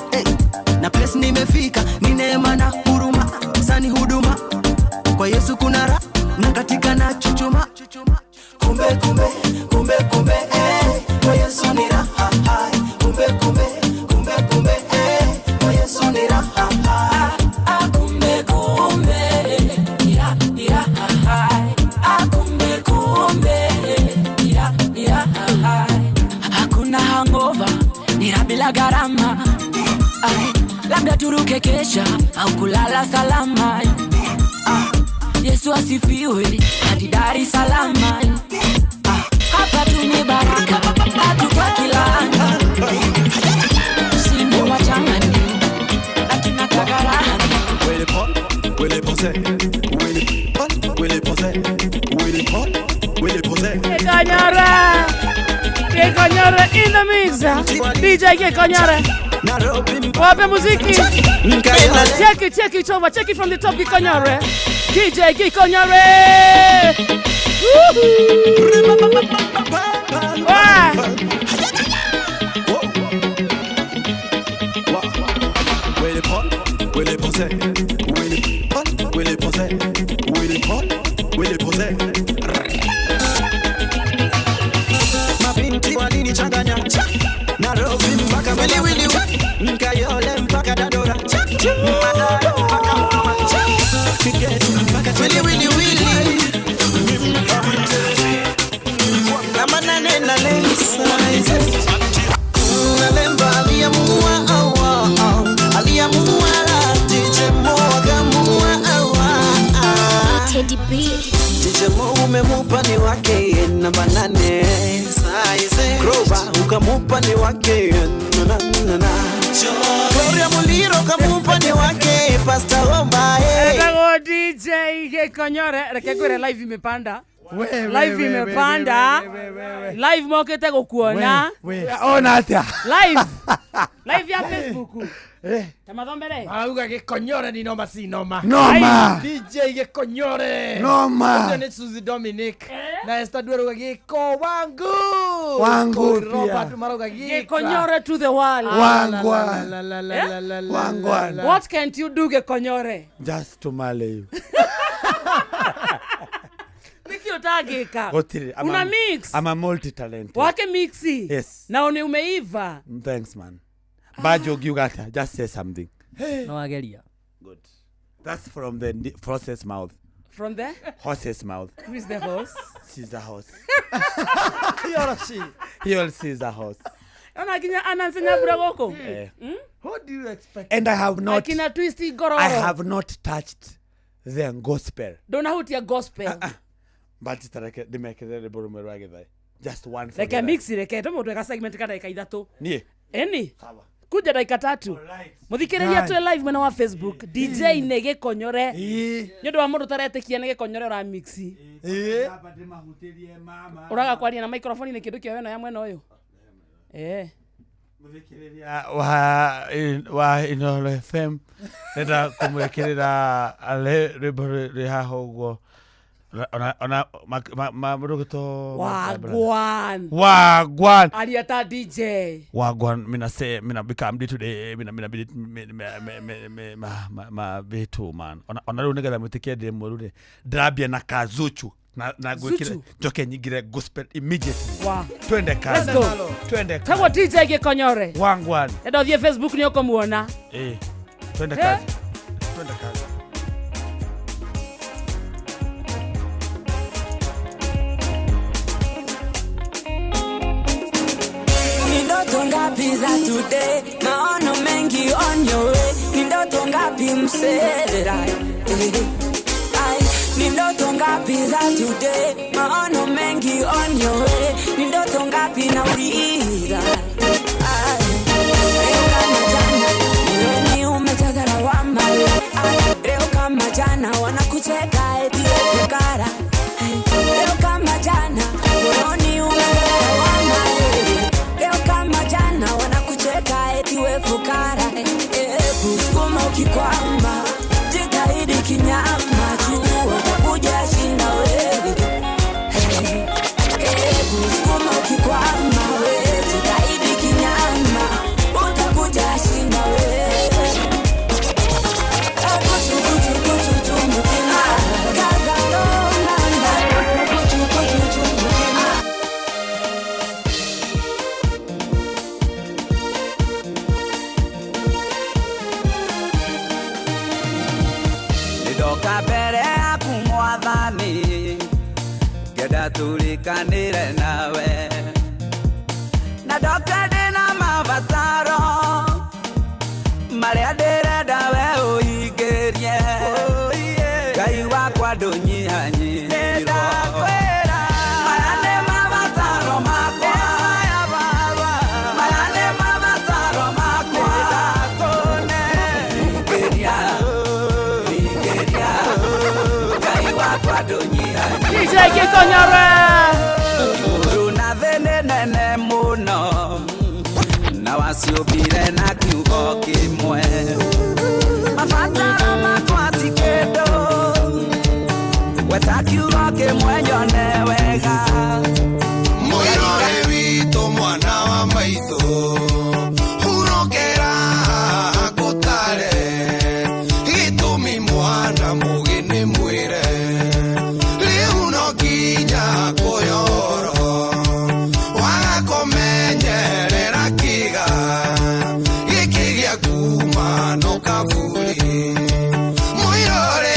na place nimefika ni neema na huruma sasa ni huduma kwa Yesu kuna ra na katika na chuchuma. Kumbe kumbe kumbe kumbe kwa Yesu ni raha hai. Kumbe kumbe kumbe kumbe kwa Yesu ni raha hai. Ah, kumbe kumbe ni raha hai. Ah, kumbe kumbe ni raha hai. Hakuna hangover, ni raha bila gharama. Ai, labda turuke kesha au kulala salama. Ah, Yesu asifiwe hadi Dar es Salaam. Ah, hapa tu ni baraka, hatutaki laana. Sinde wachangani na tunataka raha. Where the pop, where the pose, where the pop, where the pose, where the pop, where the pose. Kikonyore. Kikonyore in the mix. DJ Kikonyore. Wape muziki. Check it, check it over, check it from the top, Kikonyore. DJ Kikonyore. Woohoo. Wah. Where the pop, where the pose, where the pop, where the pose, where the pop, where the pose. Mabinti walinichanganya Nairobi mpaka Wiliwili, Nkayole mpaka Dandora, Madara mpaka Huruma, Kigeti mpaka Wili, wili, wili. Namba nane na lesa. Nalemba aliamua awa, aliamua DJ Mo akaamua awa. Teddy B. DJ Mo umemupa ni wake namba 8 size Kroba ukamupa ni wake na na na Gloria Muliro ukamupa ni wake Pastor Omba Etagwo DJ Gikonyore. Reke ngwĩre live imepanda. Live imepanda. Live mokete gukuona. Ona atia? Live. Live ya Facebook. Tamathomere. Marauga gĩkonyore ni noma si noma. Noma. DJ gĩkonyore. Noma. Ũcio nĩ Suzy Dominic. Na Esther Dwe arauga gĩko wangu. Wangu Kori pia. Robert marauga gĩka. Gĩkonyore to the world. Wangwan. La, la, la, la, la, la, Wangwan. la, la. What can't you do gĩkonyore? Just to marry you. Nĩkĩ ũtangĩka? Gũtirĩ. I'm Una a- mix. I'm a multi-talented. Wake mixi. Yes. Na one umeiva. Thanks man. Bajo ũngiuga atĩa? Just say something. No wageria. Good. That's from the horse's mouth. From there? Horse's mouth. Who is the horse? She's a horse. He or she. He or she is a horse. Ona nginya Anansi Nyambura gũkũ. Eh. Who do you expect? And I have not Akina Twisty Gororo. I have not touched the gospel. Ndonahutia gospel. But tareke ndimekĩre rwĩmbo rũmwe rwa gĩthai. Just one for Reke Gĩthai. mix reke tũmũndũ eka segment ka ndagĩka ithatũ. Niĩ. Eni. Kuja ndagĩka tatu. Mũthikĩrĩria twĩ live mwena wa Facebook. DJ nĩ gĩkonyore. Nĩ ũndũ wa mũndũ ũtaretĩkia nĩ gĩkonyore ũra mix. Ũraga kwaria na microphone nĩ kĩndũ kĩoyo ĩno ya mwena ũyũ. Eh. Wa Inooro FM ndenda kũmwĩkĩrĩra ale rwĩmbo rwĩ haha ũguo ona mũrũgĩto Wagwan. Wagwan. Aria ta DJ. Wagwan mina say mina become day today mina mina me me me me ma ma ma vitu man ona rĩu nĩgetha mwĩtĩkie ndĩ mweru rĩ ndĩrambia na kazuchu na gwĩkĩra Zuchu? njoke nyingĩre gospel immediately. Wa. Twende kazi. Let's go. Twende kazi. Tagwo DJ gĩkonyore. Wagwan. Enda ũthiĩ Facebook nĩ ũkũmuona. Eh. Twende Eh? kazi. Twende kazi. Ni ndoto ngapi za today, maono mengi on your way. Ni ndoto ngapi msera, Ai, ni ndoto ngapi za today, maono mengi on your way. Ni ndoto ngapi nauliza. Ai, leo kama jana, moyoni umejaza lawama. Ai, leo kama jana wanakucheka eti wewe fukara. Leo kama jana moyoni umejaza lawama. Leo kama jana wanakucheka eti we fukara. Sukuma ukikwama, jitahidi kinyama, jua utakuja shinda wewe. Sukuma ukikwama, we jitahidi kinyama, utakuja shinda wewe. Kuchu, kuchu, kuchu, chumutima, kaza lona, kuchu, kuchu, chumutima. Ndoka mbere yaku mwathani ngenda tũrĩkanĩre nawe na ndoka ndĩna mabataro marĩa ndĩrenda we ũhingĩrie Ngai wakwa ndũnyihanyihirwo maya nĩ mabataro makwa maya nĩ mabataro makwa hingĩria hingĩria Ngai wakwa ndũnyihanyihirwo DJ gĩkonyore. Igũrũ na thĩ nĩ nene mũno na waciũmbire na kiugo kĩmwe mabataro makwa ti kĩndũ gweta kiugo kĩmwe nyone wega Mũirore witũ mwana wa maitũ hurũkĩra ngũtare gĩtũmi mwana mũgĩ nĩ mwĩre rĩu no nginya kũyoro waga kũmenyerera kĩga gĩkĩ gĩa kuma no kaburi mũirore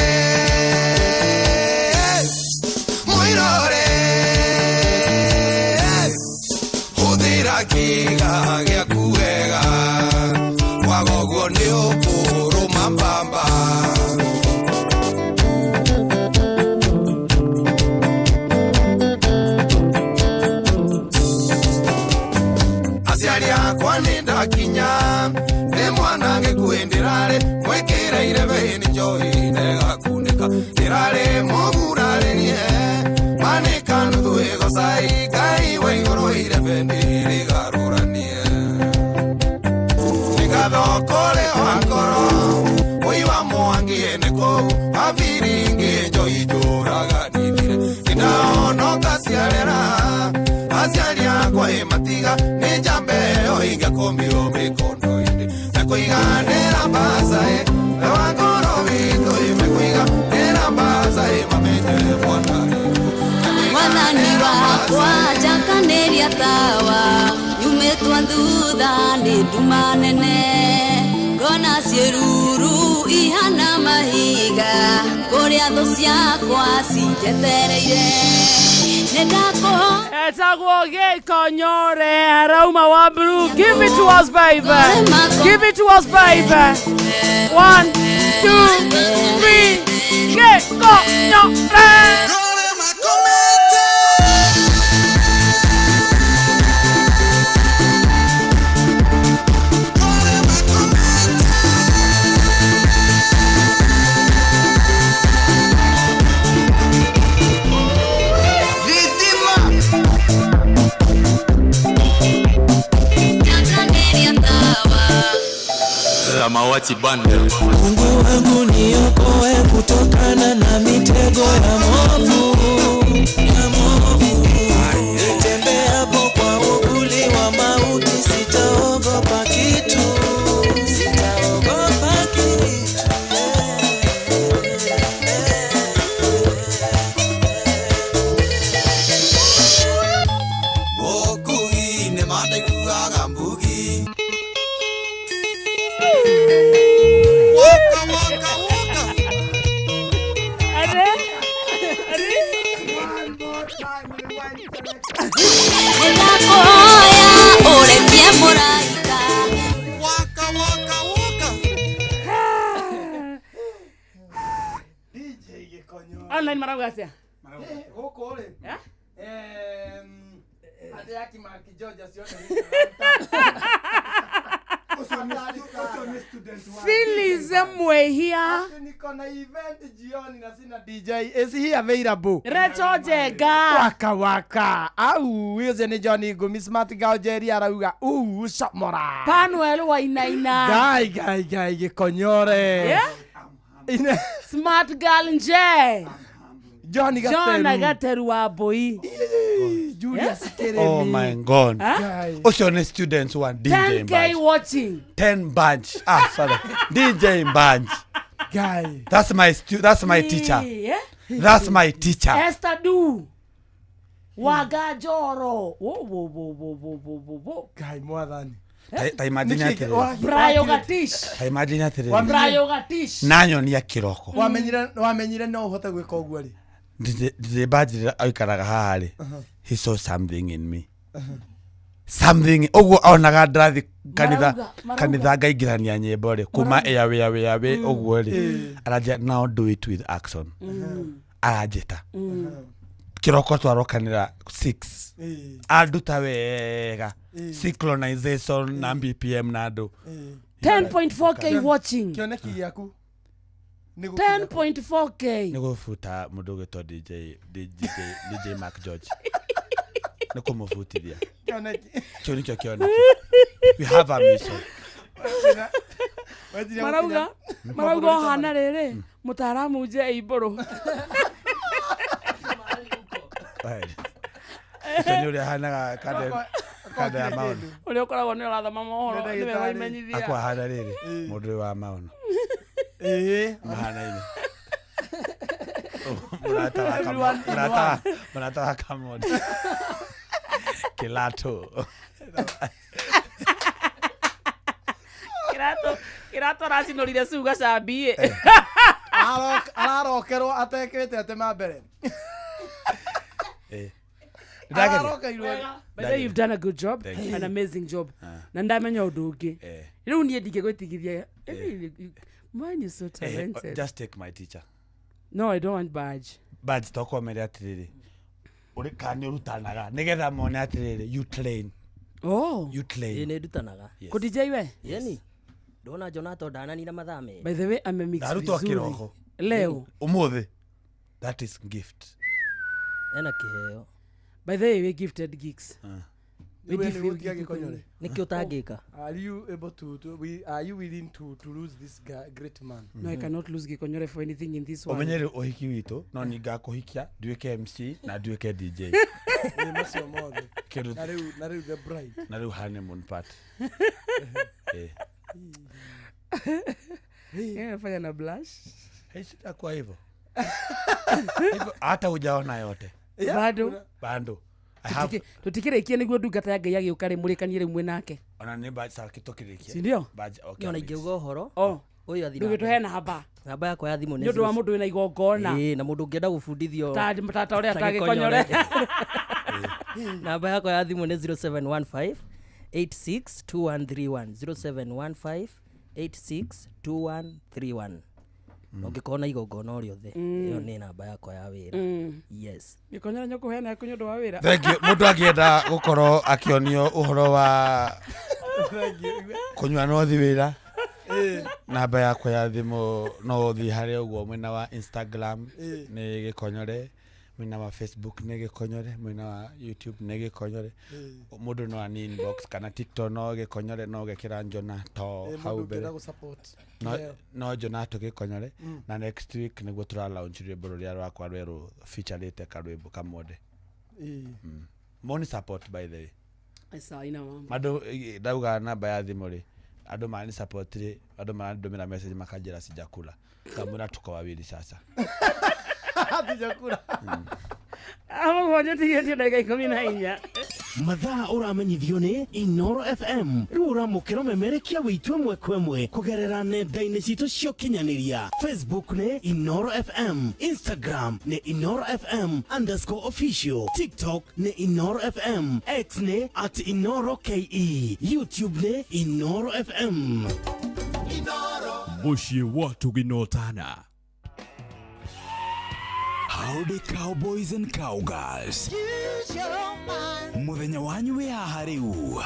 Makomirwo mĩkondo-inĩ Mekũiganĩra mbaca ĩ Ewa ngoro witũ ĩ Mekũiganĩra mbaca ĩ Mamenye mwana Mwathani wakwa njakanĩria tawa nyumĩtwo thutha nĩ nduma nene ngona ciĩruru ihana mahiga kũrĩa thũ ciakwa cinjetereire nĩ ndakũhoya Etagwo Gĩkonyore arauma wa blue. Give it to us, baby. Give it to us, baby. 1 2 3 Gĩkonyore. Njakanĩria tawa Samawati Band. Mungu wangu niokoe kutokana na mitego ya movu, ya movu. Nitembeapo kwa uvuli wa mauti sitaogopa kitu, sitaogopa kitu. Mũkuhi nĩ mandaiguaga mbugi Waka waka waka Are? Are? Nĩ ndakũhoya ũrekie mũraika Waka waka waka Online marauga atĩa? Gũkũ rĩ andĩ a Kimaki George acio Phyllis Mwehia. Niko na event jioni na sina DJ. Is he available? Rachel Njenga. Waka waka. Au ucio nĩ John Ngumi Smart Girl Jerry arauga uu comora. Panuel Wainaina. Ngai ngai ngai Gĩkonyore. Yeah? Smart Girl Nje. John John Gateru. Gateru wa Mbui. Julius Keremi. Oh my God. Huh? Ucio nĩ students wa DJ 10K Mbanji. watching. 10 bunch. Ah, sorry. DJ Mbanji. Guy. That's my that's my teacher. Yeah? That's my teacher. Esther Du. Waga Joro. Wo wo wo wo wo wo wo wo. Ngai mwathani. Ta imagine Nĩkĩ- atĩrĩrĩ. Brayo Gatish. Ta imagine atĩrĩrĩ. Brayo Gatish. Nanyonia kĩroko. Wamenyire no ũhote gwĩka ũguo rĩ. DJ Mbanji aikaraga haha rĩ. He saw something in me. Something ũguo onaga ndathi kanitha Marauga, kanitha ngaingĩrania nyĩmbo rĩ kuma airway airway airway ũguo rĩ Mm. aranjĩra now do it with action aranjĩta kĩroko twarokanĩra 6 anduta wega synchronization na BPM na andũ 10.4K watching. Kĩoneki gĩaku. 10.4K. nĩ gũbuta mũndũ ũgĩtwo DJ DJ DJ Mark George nĩ kũmũbutithia Kĩoneki. kĩu nĩkĩo kĩoneki we have a mission Marauga marauga ũhana rĩrĩ mũtaaramu nje imbũrũ. Ũcio nĩ ũrĩa ahanaga kanda ya maono Ũrĩa ũkoragwo nĩ ũrathoma mohoro Nĩ nĩwe ndagĩtarĩ. waimenyithia. akwa ahana rĩrĩ mũndũ ũyũ wa maono Ĩĩ. mahanaine mũrata wa Everyone in one. mũrata wa Kamodi Kilato Kĩratũ kĩratũ aracinũrire cu gacambi. Ararokerwo atekĩrĩte atĩ ma mbere. Eh. Ndageria. Ararokeirwo. By the way, you've done a good job, Thank you. an amazing job. Na ndamenya ũndũ ũngĩ. Rĩu niĩ ndingĩgwĩtigithia. Man, you're so Eh, talented. just take my teacher No, I don't want badge. badge tokwa mere atĩrĩrĩ ũrĩ kana nĩ ũrutanaga nĩgetha mone atĩrĩrĩ you train Oh. you train Ĩĩ nĩ ndutanaga. Yes. Kũ DJ we? Yeni. Ndona Jona to ndananina mathaa merĩ. By the way, amemix ndarutwo vizuri. kĩroko Leo. ũmũthĩ that is gift Ena kĩheo. By the way, we gifted gigs. We Iwe nĩ give gũtiga Gĩkonyore. Nĩkĩ ũtangĩka? Are you able to we, are you willing to lose this great man? No, I cannot lose Gikonyore for anything in this world. ũmenye rĩu ũhiki witũ no ni ngakũhikia nduĩke MC na nduĩke DJ Ĩ, macio mothe. Kĩndũ- Na rĩu na rĩu the bride. Na rĩu honeymoon part. Eh. Yeye anafanya na blush. Hey, sitakuwa hivyo. Hivyo, hata hujaona yote. Bado. Bado. I have Tũtikĩrĩkie nĩguo ndungata ya Ngai agĩũka rĩ mũrĩkanie rĩu mwĩ nake. ona nĩ badge sa tũkĩrĩkia. Si ndio? Badge, okay. Ona ingĩuga ũhoro Oh. ũyũ athiĩ na Ndũgĩtũhe mbere. namba. Namba yakwa ya thimũ Nĩ ũndũ wa mũndũ wĩna igongona. Ĩĩ, na mũndũ ũngĩenda gũbundithio Ta ũrĩa ta tagĩkonyore. Namba yakwa ya thimũ nĩ 0715 862131 0715 862131. Na ũngĩkorwo na igongona o rĩothe, ĩyo nĩ namba yakwa ya wĩra. Yes. Gĩkonyore nĩũkũheana yaku nĩ ũndũ wa wĩra. Thank you. Mũndũ angĩenda gũkorwo akĩonio ũhoro wa kũnyua no thi wĩra, namba yakwa ya thimũ no ũthiĩ harĩa ũguo mwena wa Instagram nĩ Gĩkonyore, mwena wa Facebook nĩ Gĩkonyore, mwena wa YouTube nĩ Gĩkonyore. Mũndũ no ani inbox kana TikTok no Gĩkonyore, no gekĩra Njona to Ĩ, hau mũndũ mbere ũngĩenda gũ-support no, kĩheo. no Njona to Gĩkonyore. Na next week nĩguo tũra launch rwĩmbo rũrĩa rwakwa rwerũ featurĩte karwĩmbo kamode. Ĩ. Moni support by the way. Sawa, ina mambo. Andũ ndauga namba ya thimũ rĩ, andũ marani support rĩ, andũ marandũmĩra message makanjĩra sijakula, kamwĩra tuko wawili sasa. Sijakula. Mũgwanja tigĩtie ndagĩka 14. Mathaa ũramenyithio nĩ Inoro FM. Rĩu ũramũkĩra ũmemerekia witũ ĩmwe kwa ĩmwe kũgerera nenda-inĩ citũ cia ũkinyanĩria. Facebook nĩ Inoro FM, Instagram nĩ Inoro FM underscore official, TikTok nĩ Inoro FM, X nĩ at Inoro KE, YouTube nĩ Inoro FM. Mũciĩ wa tũginotana. Howdy cowboys and cowgirls. Mũthenya wanyu wĩ haha rĩu.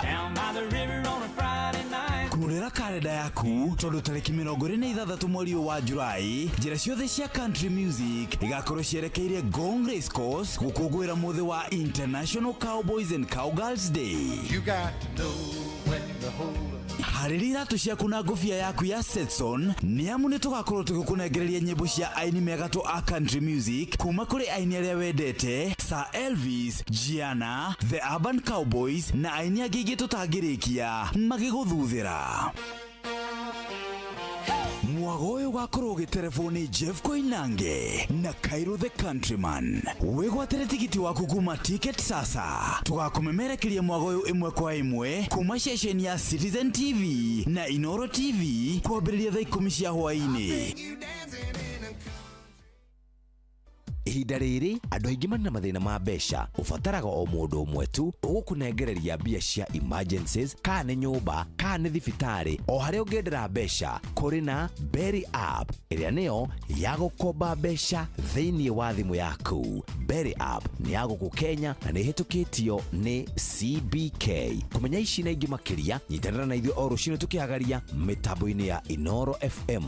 Kurĩra karenda yaku tondũ tarĩki 26 mweri ũyũ wa Julai, njĩra ciothe cia country music igakorwo cierekeire Ngong Race Course gũkũngũĩra mũthĩ wa International Cowboys and Cowgirls Day. You got to know when to hold up. Harĩria iratũ ciaku na ngũbia yaku ya Stetson nĩ amu nĩ tũgakorwo tũgĩkũnengereria nyĩmbo cia aini megatũ a country music kuma kũrĩ aini arĩa wendete Sir Elvis, Gianna, The Urban Cowboys na aini angĩ aingĩ tũtangĩrĩkia magĩgũthuthĩra. Mwago ũyũ ũgakorwo ũgĩterebwo nĩ Jeff Koinange na Cairo the Countryman. Wĩgwatĩre tigiti waku kuma Ticket Sasa. Tũgakũmemerekeria mwago ũyũ ĩmwe kwa ĩmwe kuma ceceni ya Citizen TV na Inoro TV kwambĩrĩria thaa 10 cia hwaĩ-inĩ. Ihinda rĩrĩ andũ aingĩ marĩ na mathĩna ma mbeca, ũbataraga o mũndũ ũmwe tu ũgũkũnengereria mbia cia emergencies, kana nĩ nyũmba kana nĩ thibitarĩ, o harĩa ũngĩendera mbeca. Kũrĩ na Berry App ĩrĩa nĩyo ya gũkomba mbeca thĩinĩ wa thimũ yaku. Berry App nĩ ya gũkũ Kenya na nĩ ĩhĩtũkĩtio nĩ CBK. Kũmenya ici na ingĩ makĩria, nyitanĩra na ithuĩ o rũcinĩ tũkĩhagaria mĩtambo-inĩ ya Inoro FM.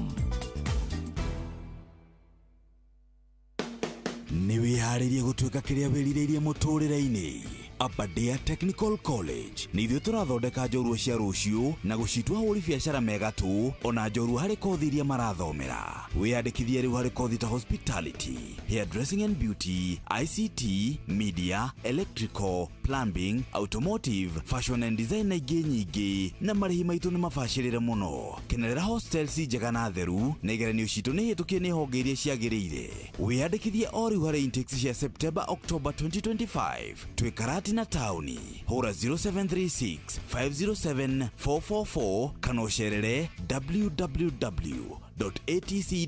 Nĩ wĩharĩirie gũtuĩka kĩrĩa wĩrirĩirie mũtũrĩre-inĩ? Aberdare Technical College nĩ ithuĩ tũrathondeka njorua cia rũciũ na gũcitua ahũri biacara megatũ ona njorua harĩ kothi iria marathomera. Wĩyandĩkithie rĩu harĩ kothi ta hospitality, hairdressing and beauty, ICT, media, electrical, plumbing, automotive, fashion and design na ingĩ nyingĩ, na marĩhi maitũ nĩ mabacĩrĩre mũno. Kenerera hostels njega na theru na igeranio citũ nĩ hĩtũkie nĩ honge iria ciagĩrĩire. Wĩyandĩkithie o rĩu harĩ intakes cia September October 2025. Twĩ Karatina taũni. Hũra 0736 507 444 kana ũcerere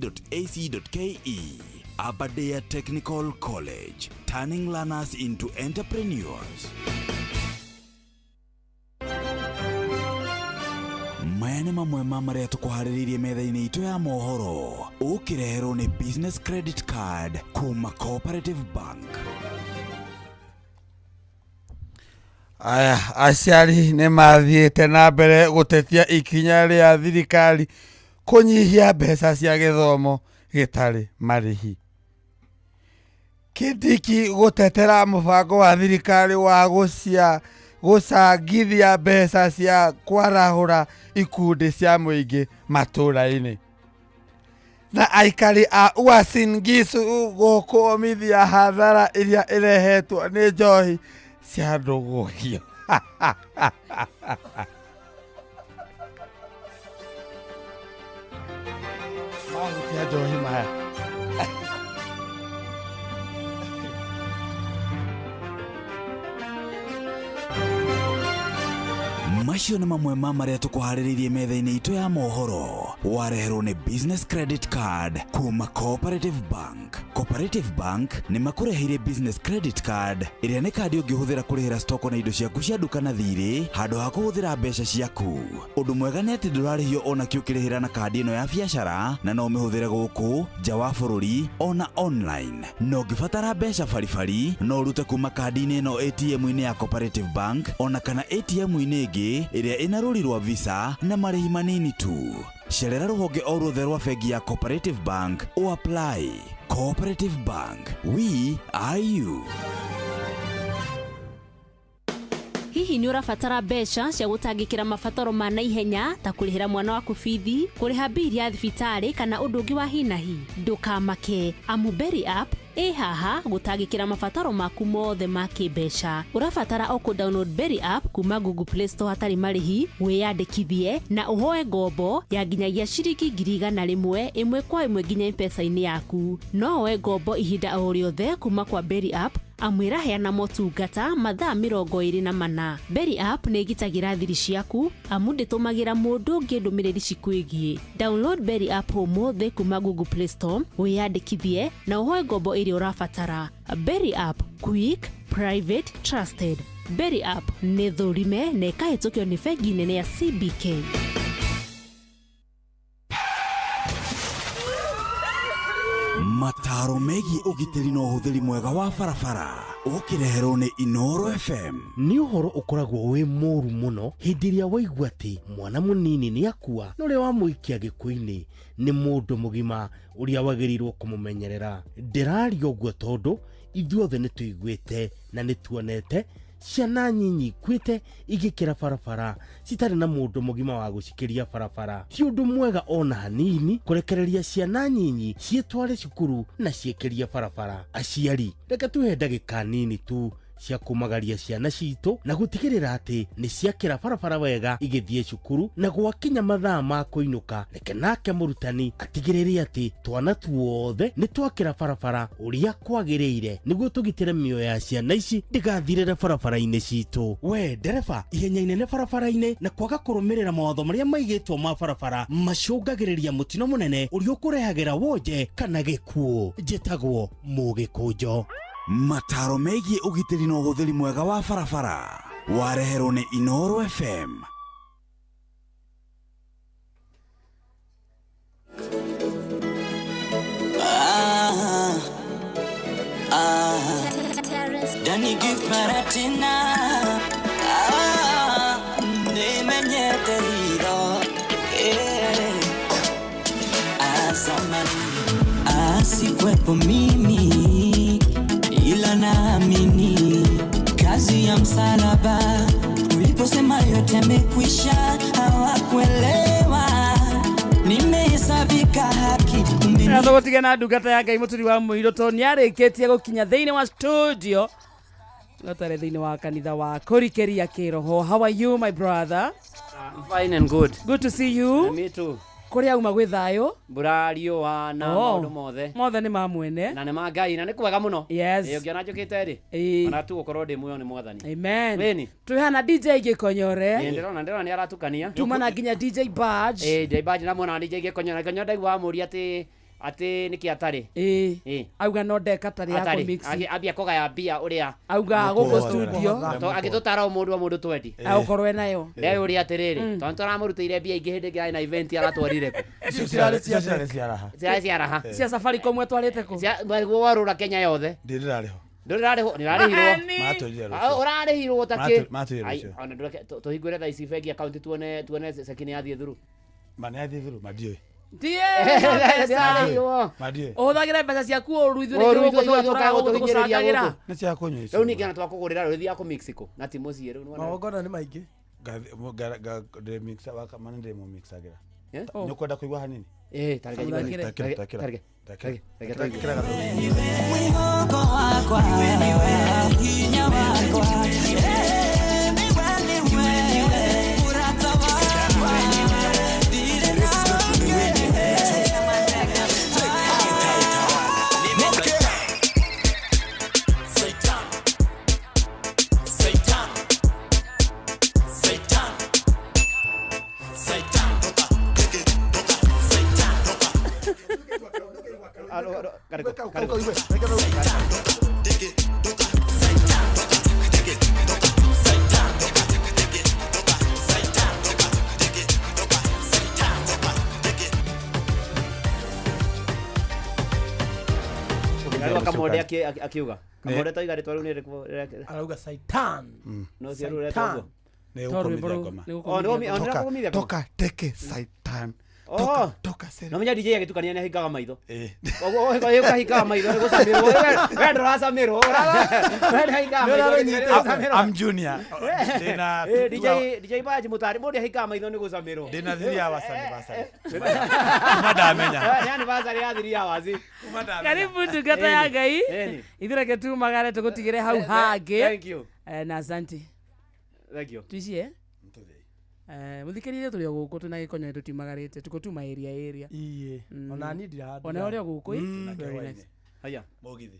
www.atc.ac.ke. Aberdare Technical College, turning learners into entrepreneurs. Maya nĩ mamwe ma marĩa tũkũharĩrĩirie metha-inĩ itũ ya mohoro, ũkĩreherwo nĩ Business Credit Card kuma Cooperative Bank. Aya, aciari nĩ mathiĩte na mbere gũtetia ikinya rĩa thirikari kũnyihia mbeca cia gĩthomo gĩtarĩ marĩhi. Kindiki gũtetera mũbango wa thirikari wa gũcangithia mbeca cia kwarahũra ikundi cia mũingĩ matũra-inĩ. Na aikari a Uasin Gishu gũkũmithia hathara iria irehetwo nĩ njohi cia ndũgũhio. Mahutia njohi maya. Macio nĩ mamwe ma marĩa tũkũharĩrĩirie metha-inĩ itũ ya mohoro. Wareherwo nĩ Business Credit Card kuma Cooperative Bank. Cooperative Bank nĩ makũreheire Business Credit Card ĩrĩa nĩ kandi ũngĩhũthĩra kũrĩhĩra stoko na indo ciaku cia nduka na thirĩ handũ ha kũhũthĩra mbeca ciaku. Ũndũ mwega nĩ atĩ ndũrarĩhio ona kĩ ũkĩrĩhĩra na kandi ĩno ya biacara na no ũmĩhũthĩre gũkũ nja wa bũrũri ona online. Na ũngĩbatara mbeca baribari no ũrute kuma kandi-inĩ ĩno ATM-inĩ ya Cooperative Bank ona kana ATM-inĩ ĩngĩ ĩrĩa ĩna rũri rwa Visa na marĩhi manini tu. Cerera rũhonge o ruothe rwa bengi ya Cooperative Bank o apply. Cooperative Bank, we are you. Hihi nĩ ũrabatara mbeca cia gũtangĩkĩra mabataro ma naihenya ta kũrĩhĩra mwana waku bithi, kũrĩha bili ya thibitarĩ kana ũndũ ũngĩ wa hi na hi? Ndũkamake, amu Berry App ĩ haha gũtangĩkĩra mabataro maku mothe ma kĩmbeca. Ũrabatara o kũ download Berry App kuma Google Play Store hatarĩ marĩhi, wĩyandĩkithie na ũhoe ngombo ya nginyagia ciringi 100,000 ĩmwe kwa ĩmwe nginya M-Pesa-inĩ yaku. No woe ngombo ihinda o rĩothe kuma kwa Berry App amu ĩraheana motungata mathaa 24. Berry App nĩ ĩgitagĩra thiri ciaku amu ndĩtũmagĩra mũndũ ũngĩ ndũmĩrĩri cikwĩgiĩ. Download Berry App ũmũthĩ kuma Google Play Store, wĩyandĩkithie na ũhoe ngombo ĩrĩa ũrabatara. Berry App, quick, private, trusted. Berry App nĩ thũrime na ĩkahĩtũkio nĩ bengi nene ya CBK. Mataro megiĩ ũgitĩri na ũhũthĩri mwega wa barabara ũkĩreherwo nĩ Inoro FM. Nĩ ũhoro ũkoragwo wĩ mũru mũno hĩndĩ ĩrĩa waigua atĩ mwana mũnini nĩ akua na ũrĩa wamũikia gĩkuũ-inĩ nĩ mũndũ mũgima ũrĩa wagĩrĩirwo kũmũmenyerera. Ndĩraria ũguo tondũ ithuothe nĩ tũiguĩte na nĩ tuonete ciana nyinyi ikuĩte igĩkĩra barabara citarĩ na mũndũ mũgima wa gũcikĩria barabara. Ti ũndũ mwega ona hanini kũrekereria ciana nyinyi ciĩtware cukuru na ciĩkĩrie barabara. Aciari, reke tuhe ndagĩka nini tu cia kumagaria ciana citũ na gũtigĩrĩra atĩ nĩ ciakĩra barabara wega igĩthiĩ cukuru, na gwakinya mathaa ma kũinũka reke nake mũrutani atigĩrĩre atĩ twana tuothe nĩ twakĩra barabara ũrĩa kwagĩrĩire nĩguo tũgitĩre mĩoyo ya ciana ici ndĩgathirĩre barabara-inĩ citũ. We ndereba, ihenya inene barabara-inĩ na kwaga kũrũmĩrĩra mawatho marĩa maigĩtwo ma barabara macũngagĩrĩria mũtino mũnene ũrĩa ũkũrehagĩra wonje kana gĩkuũ. Njĩtagwo Mũgĩkũnjo. Mataro megiĩ ũgitĩri na ũhũthĩri mwega wa barabara wareherwo nĩ Inoro FM. Dani give maratina nimenyete hiro azamani asikwepo mimi ila naamini kazi ya msalaba uliposema yote yamekwisha hawakuelewa nimehesabika haki. Nathogotige na ndungata ya Ngai Mũturi wa Mũirũ tondũ nĩarĩkĩtie gũkinya thĩinĩ wa studio gotare thĩinĩ wa kanitha wa kũrikĩria kĩroho. How are you my brother? I'm fine and good. Good to see you. Me too. Kũrĩa uma gwĩ thayũ? Mbura riũa na maũndũ mothe. Mothe nĩ ma mwene. Na nĩ ma Ngai na nĩ kwega mũno. Yes. Ũngĩona njũkĩte rĩ. Ona tu gũkorwo ndĩ muoyo nĩ Mwathani. Amen. Wĩni. Twĩ hana DJ Gĩkonyore. Ndĩrona nĩ aratukania. Tuma na nginya DJ Badge. DJ Badge na mwona DJ Gĩkonyore. Gĩkonyore ndaigua amũria atĩ nĩkĩ atarĩ. Auga no ndeka tarĩ ya kũmix. Ambia kũgaya mbia ũrĩa. Auga gũkũ studio. Agĩtũtara o mũndũ o mũndũ twendi. Agũkorwo enayo. Ndeyũria atĩrĩrĩ, tondũ tũramũrutĩire mbia ingĩ hĩndĩ ĩngĩ arĩ na event aratwarire kũ? Cirarĩ cia raha. Cirarĩ cia raha. Cia Safaricom etwarĩte kũ? Warũra Kenya yothe. Ndĩrarĩho. Ndũrarĩhwo, nĩrarĩhirwo. Matwĩrire rũciũ. Ũrarĩhirwo ta kĩ? Matwĩrire rũciũ. Ona ndũreke tũhingũre thaa ici bengi account tuone ceki nĩ yathiĩ through. Ma nĩ yathiĩ through, ma ndiũĩ. Ũhũthagĩra mbeca ciaku ũru ithuĩ nĩkĩo nĩ cia kũnyua icio. Rĩu ningĩ ona twakũgũrĩra rĩu thiaga kũ Mexico na ti mũciĩ rĩu. Magongona nĩ maingĩ. Ndĩmũmixagĩra. Nĩ ũkwenda kũigua hanini? Eh, tareke Mũthakĩre. tareke tareke tareke tareke tũigue. Mwĩhoko wakwa hinya wakwa Eh, niwe niwe mũrata wakwa ndirĩ na ũngĩ. Karibu, karibu. Ngarua Kamode akiuga. Kamode toiga rĩtwa rĩu nĩ rĩrĩkũ? Arauga Saitan. No cio rĩu rĩretwo ũguo. Nĩ To rwĩmbo gũkũmithia rũu, ngoma. nĩ Oh, nĩ gũkũmithia ngoma. gũkũmithia ngoma. Toka teke Saitan. Oh, toka sere. No menya DJ agĩtukania nĩ ahingaga maitho. Koguo ũkahingaga maitho nĩ gũcamĩrwo. We ndũracamĩrwo. We ndũrahingaga maitho nĩ gũcamĩrwo. I'm junior. Ndĩna Eh, DJ DJ Baji mũtari mũndũ ahingaga maitho nĩ gũcamĩrwo. Ndĩna 3 hours anniversary. Kuma ndamenya. Nĩ anniversary ya 3 hours. Karibu ndungata ya Ngai. Ĩni. Ithuĩ reke tumagare tũgũtigĩre hau hangĩ. Thank you. Eh, na asante. Thank you. Tuicie? Eh, muthikĩrĩrie tũrĩ o gũkũ twĩna gĩkonyo tũtiumagarĩte tuko tu area area. Iye. Ona niĩ ndira. Ona ũrĩ o gũkũ ĩ? Very nice. Haya. Mũgithi.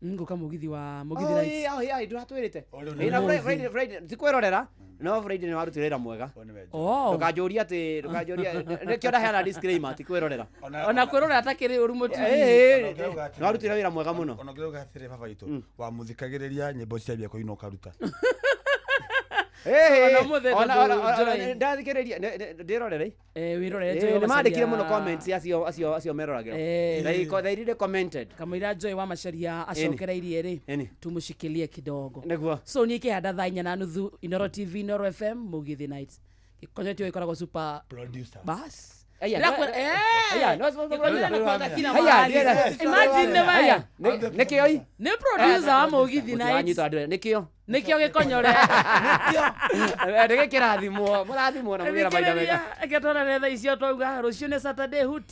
Ngũka mũgithi wa mũgithi Oh, nights. ĩĩ, oh, ĩĩ, ndũratwĩrĩte. rĩu Ĩĩ, na nĩ Friday- ũmũthĩ. Friday- Friday- ti kwĩrorera no Friday nĩ warutire wĩra mwega. Oh. Ndũkanjũrie atĩ ndũkanjũrie nĩkĩo ndaheana disclaimer ti kwĩrorera. Ona kwĩrorera atakĩrĩ ũru mũtu. Ĩĩ, ĩĩ, nĩ warutire wĩra mwega mũno. Ona ũngĩrauga atĩrĩ baba witũ wamuthikagĩrĩria nyĩmbo cia bia kũina ũkaruta. Ĩĩ, Ona ũmũthĩ ona- tondũ ona- ona- Joy- ndathikĩrĩria ndĩrorere. Eh, wĩrorere Ĩĩ, Joy wa nĩ mandĩkire Macharia. mũno comments acio acio acio meroragĩra. Eh. They really commented. Kamũira Joy wa Macharia acokereirie rĩ Ĩni. tumushikĩlie kidogo. Nĩguo. So niĩ kĩhanda thaa inya na nuthu Inoro TV, Inoro FM, Mũgithi Nights. Gĩkonyo tio ĩkoragwo super producer. Bas. Aya, Ndĩrakwĩra- Eh! aya, no, Gĩkonyo nĩ kila Aya, mahali. ndĩrenda- Imagine nĩ we. Aya, nĩkĩo ĩ? Nĩ producer wa Mũgithi Nights. Mũtiranyita andũ nĩkĩo. Nĩkĩo gĩkonyore. Nĩ gĩkĩrathimwo, mũrathimwo na mũgĩra maita mega. Thikĩrĩria, reke tuonane thaa icio twauga rũciũ nĩ Saturday huti.